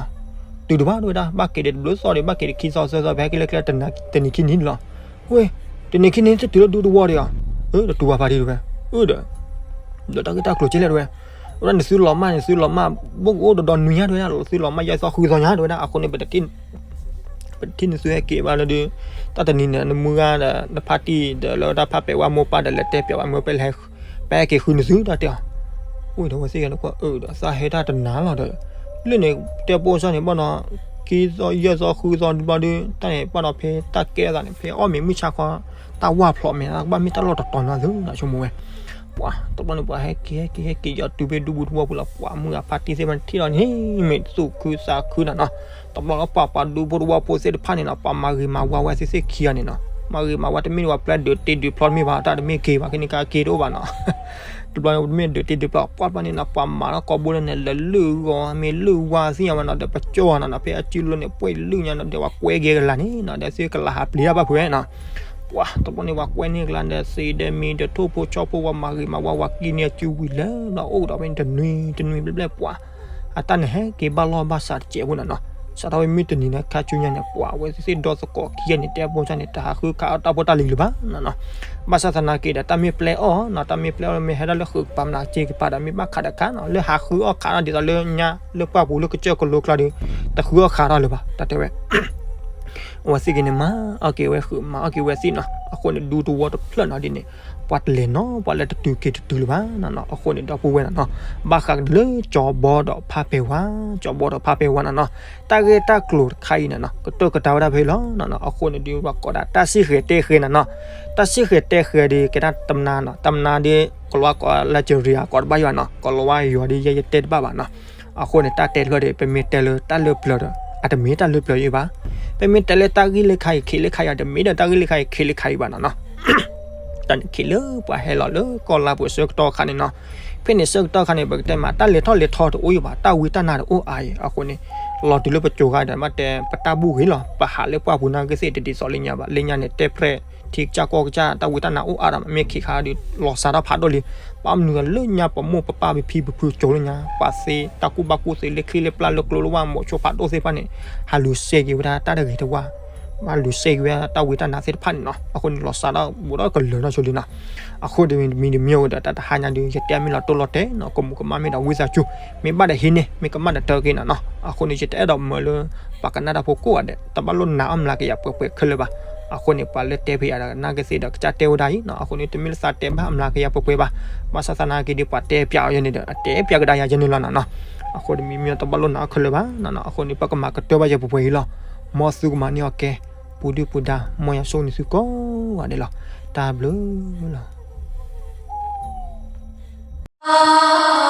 တုၤတဘၣ်ဒိၣ်ဝဲဒၣ် ဘၣ်က့ၤဒီးတဘျုးသီဒီး ဘၣ်က့ၤဒီးခံသီသၢသီ ပဟဲက့ၤလၢကျဲတနံၤခံနံၤန့ၣ်လီၤ. ဝဲ တနံၤခံနံၤတတုၤလၢဒူတဝီဒံးဧါ, အၢ တတုၤဘၣ်ဖါတံၢ်တဝဲ, အၢ ဒီး ဒီးတၢ်ဂ့ၢ်တၢ်ကျိၤကဲလဲၣ်တဝဲ, ဝဲဒၣ်နသုလီၤမၢ်န့ၣ် သုလီၤမၢ် ဘိၣ်ကအိၣ်ဒီးဒီနွံညါတဝဲဒၣ် သုလီၤမၢ်ယဲၢ်သီဃုသီညါတဝဲဒၣ် အဃိန့ၣ် ပတထံၣ်နသုဟဲက့ၤဘၣ်လၢဒုး, တၢ်တနံၤန့ၣ် နမုၢ်ဂၤဒီး နဖါတံၢ်ဒီးလၢတၢ်ဖးပဲာ်ဝဲမိၢ်ပၢ်ဒီး လဲၤတဲပၠးဝဲမိၢ်ပၢ်လၢ ပဟဲက့ၤဃုနသုတၢ်တဲအီၤ, ဝံၤဒီးဝဲသ့ၣ်ဂၤန့ၣ်ကွၢ်အၢဒီးသးဟဲတၢ်တနၤလီၤဒီး, လၢန့ၣ် တဲပိာ်စၢ်န့ၣ် ဘၣ်ဒီး ခံသီယဲၢ်သီဃုသီဘျီဒုး တၢ်န့ၣ်ဘၣ်ဒီးဖဲတၢ်ကဲသးန့ၣ် ဖဲအီၣ်မ့ၤမုၢ်ဆါခီ တၢ်ဝၢ်ဖျိးမဲာ် ကဘၣ်မ့ၢ်တၢ်လီၢ်တတီၤနီၤသု နဆိကမိၣ်ဝဲ ပှၤ တဘျီန့ၣ် ပှၤဟဲက့ၤဟဲက့ၤဟဲက့ၤယီၤတုၤဖဲဒူပူၤတဝီပူၤလီၤ ပှၤမုၢ်ဂၤဖါတံၢ်သ့ၣ်တဖၣ်န့ၣ် ထံၣ်လီၤန့ၣ် မ့ၢ်သူၣ်ခုသးခုနၤနီၤ, တဘျီလၢပှၤပှၤဒူဖိတဝီဖိသ့ၣ်တဖၣ်န့ၣ်နီၤ ပှၤမၤဂ့ၤမၤဝါဝဲသ့ၣ်သ့ၣ်ခံဂၤန့ၣ်နီၤ, မၤဂ့ၤမၤဝါတမ့ၢ်ဒ်ပှၤပျဲဒုးတ့ဒုးဖျီတမ့ၢ်ဘၣ် တၢ်တမ့ၢ်က့ၤဘၣ် ခဲန့ၣ်ကက့ၤတအိၣ်ဘၣ်နီၤ တဘျီန့ၣ်မ့ၢ်ဒုးတ့ၢ်ဒုးပျီပှၢ်တဘျီန့ၣ်နီၤ ပှၤမၤထီၣ်ကိာ်ဘိလၢန့ၣ် လၢလုၢ်ဂီၤ မ့ၢ်လုၢ်ဝါသ့ၣ်ညါဝဲနီၤ ဒီးပကၠီနီၤနီၤ ဖဲအစုလိၤန့ၣ် ပှဲၤလုၢ်ညါနီၤ ဒီးပှၤကွဲက့ၤကလၤန့ၣ်နီၤ ဒီးသုကလၤဟးပျံၤတၢ်ဘၣ်ဖုးဝဲနီၤ ပှၤတဘျီန့ၣ် ပှၤကွဲန့ၢ်ကလၤဒီး သံးဒီးမံၤဒီးထိၣ်ဖိဆီဖိ ပှၤမၤဂ့ၤမၤဝါ ပှၤကံန့ၢ်အစုဝံၤလၢာ်နီၤ အိၣ်ဒီးဖဲန့ၣ်တနွံတနွံဘျဲၣ်ဘျဲၣ်ပှၤ အတၢ်န့ၣ်ဟဲက့ၤဘၣ်လီၢ်ဘၣ်စးတစဲးဖိနီၤနီၤ စးထီၣ်ဝဲမုၢ်တနံၤန့ၣ် ခါဆူညါန့ၣ် ပှၤအဝဲသ့ၣ်ဒီသကိးခံဂၤန့ၣ် တဲအီၣ်ပှၤန့ၣ် တဟးဃုခးအီၣ်တၢ်ဖိတၢ်လံၤလၢၤဘၣ်နီၤနီၤ ဘၣ်ဆၣ်သနာ်က့ဒီး တၢ်မ့ၢ်ပျဲအီၣ်နီၤ တၢ်မ့ၢ်ပျဲအီၣ်လၢမ့ၢ်ဟဲဒၣ်လၢဃုကပၤမနုၤက့ကပၤဒီး မ့ၢ်ဘၣ်ခးတခါနီၤ လၢဟးဃုအီၣ်ခးထီၣ်ဒ်သိးလၢညါလၢပှၢ်ပူၤလၢကစၢၢ်ကလိကျါဒီး တဃုအီၣ်ခးထီၣ်လၢၤဘၣ် တၢ်တဲဝဲ အဝဲသ့ၣ်က့ၤန့ၣ် မၤအီၣ်က့ၤဝဲဃုာ် မၤအီၣ်က့ၤဝဲသ့ၣ်နီၤ အဃိန့ၣ် ဒူတဝီတဖျၢၣ်နီၤဒ်န့ၣ် ပှၤတလဲၤနီၤ ပှၤလၢတတုၤက့ၤတတုၤလၢၤဘၣ်နီၤနီၤ အဃိန့ၣ် ဒီပုၢ်ဝဲၢ်နီၤနီၤ ဘၣ်ဃးက့ၤလၢကၠီဘီဒီးဖးပဲၤဝါ ကၠီဘီဒီးဖးပဲၤဝါနီၤနီၤ တၢ်ဂ့ၢ်တၢ်ကျိၤတခါအံၤနီၤနီၤ ကတၢၢ်ကတၢၢ်ဝဲဒၣ်ဖဲအံၤလီၤနီၤနီၤ အဃိန့ၣ် ဒုးပှၤကိးဒၣ် တၢ်စံၣ်ဃဲၤတဲဃဲၤနီၤနီၤ တၢ်စံၣ်ဃဲၤတဲဃဲၤဒီး ကဲဒၣ်တမနၤနီၤ တမနၤဒီး ကလီၤဝါကိးလၢ Nigeria ကိးတဘၣ်ယွၤနီၤ ကိးလီၤဝါယွၤဒီး ယဲယတဲတဘၣ်ဘၣ်နီၤ အဃိန့ၣ် တၢ်တဲဖျၢၣ်ဒီး ပမ့ၢ်တဲလၢတၢ်လၢပျၢၤဒီး အတမ့ၢ်တၢ်လၢပျၢၤအံၤဘၣ် ပမ့ၢ်တဲလၢတၢ်ဂ့ၢ်လၢခါအံၤ ခံးလၢခါအံၤ တမ့ၢ်ဒီးတၢ်ဂ့ၢ်လၢခါအံၤ ခံးလၢခါအံၤဘၣ်နီၤနီၤ တၢ်န့ၣ်ခံးလၢပှၤဟဲလီၤလၢကီၢ်လါပူၤအဆၢကတီၢ်အခါန့ၣ်နီၤ ဖဲန့ၣ်ဆၢကတီၢ်အခါန့ၣ် ပကတဲမး တၢ်လဲၤထီၣ်လဲၤထီတအိၣ်အံၤဘၣ် တၢ်ဝံတၢ်နါတအိၣ်အါအံၤ အဃိန့ၣ် လီၤတုၤလၢပကိၤဂၤဒီး မ့ၢ်တဲပတၢ်ဘူၣ်ဂ့ၤလီၤ ပဟးလၢပှၢ်ပူၤနာ်က့သ့ၣ်တဒ်သိးလၢညါဘၣ် လၢညါန့ၣ် တဲဖျဲၣ် ထံကစၢ်ကီၢ်ကစၢ် တၢ်ဝံတၢ်နါအိၣ်အါဒီး မ့ၢ်ခံးခါဒီး လီၤစှၤထီၣ်ဖးဒိၣ်လံ ဘၣ်မနုၤလၢညါပမိၢ်ပပၢ်ပဖံပဖုကိၤလၢညါ ပှၤသ့တၢ်ကူၣ်ဘၣ်ကူၣ်သ့လၢချံလၢပျၢ်လၢကျိလၢဝါ မိးဆိဖးဒိၣ်သ့ၣ်တဖၣ်န့ၣ် ဟးလူၤစဲက့ၤဝဲဒၣ်တၢ်တဂ့ၤတဝါ ဘၣ်လူၤစဲက့ၤဝဲဒၣ်တၢ်ဝံတၢ်နါသ့ၣ်တဖၣ်န့ၣ်နီၤ အဃိန့ၣ် လီၤစှၤထီၣ်ဘူးဒီးကလၢၤထီၣ်ဆိလံနီၤ အဃိတမံၤတမံၤဒီး မ့ၢ်ဝဲဒီး တၢ်တဟါညါဒီး ယတဲမ့ၢ်လီၤတိၢ်လီၤတဲာ်နီၤ ကမူးကမၣ်မ့ၢ်ဒီးဝံသးစူၤ မ့ၢ်ဘၣ်ဒီးဟံးန့ၢ် မ့ၢ်ကမၣ်ဒီးတၢ်က့ၤနီၤနီၤ အဃိန့ၣ် ယတအဲၣ်ဒိးမၢလၢ ပှၤကနၣ်တၢ်ဖိကိးဂၤဒဲး တဘၣ်လိၣ်နာ်အီၣ်မျးကယၤပှဲၤပှဲၤခဲလၢာ်ဘၣ် အဃိန့ၣ် ပှၤလၢတဲဖဲယၤဒီး နာ်က့သ့ၣ်ဒီး ကစၢ်တဲဝဲဒၣ်အံၤနီၤ အဃိန့ၣ် တမ့ၢ်လၢသးတဲဘၣ်အမျးကယၤပှဲၤပှဲၤဘၣ် ဘၣ်ဆၣ်သနာ်က့ဒီး ပှၤတဲပျးအီၤယဲန့ၣ်ဒီး အတဲပျးကဒါယၤယဲန့ၣ်လီၤနီၤနီၤ အဃိတမံၤမ့ၢ်တဘၣ်လိၣ်နာ်အီၣ်ခဲလၢာ်ဘၣ်နီၤနီၤ အဃိန့ၣ် ပကမၤကတၢၢ်ဘၣ်ယဲပှဲၤပှဲၤအံၤလီၤ မ်သုကမၤန့ၢ်အီၤကဲ ပူၤဒုၣ်ပူၤဒါ မ်ယွၤဆိၣ်ဂ့ၤန့ၢ်သုကိးဂၤဒဲးလီၤ တၢ်ဘျုးလီၤ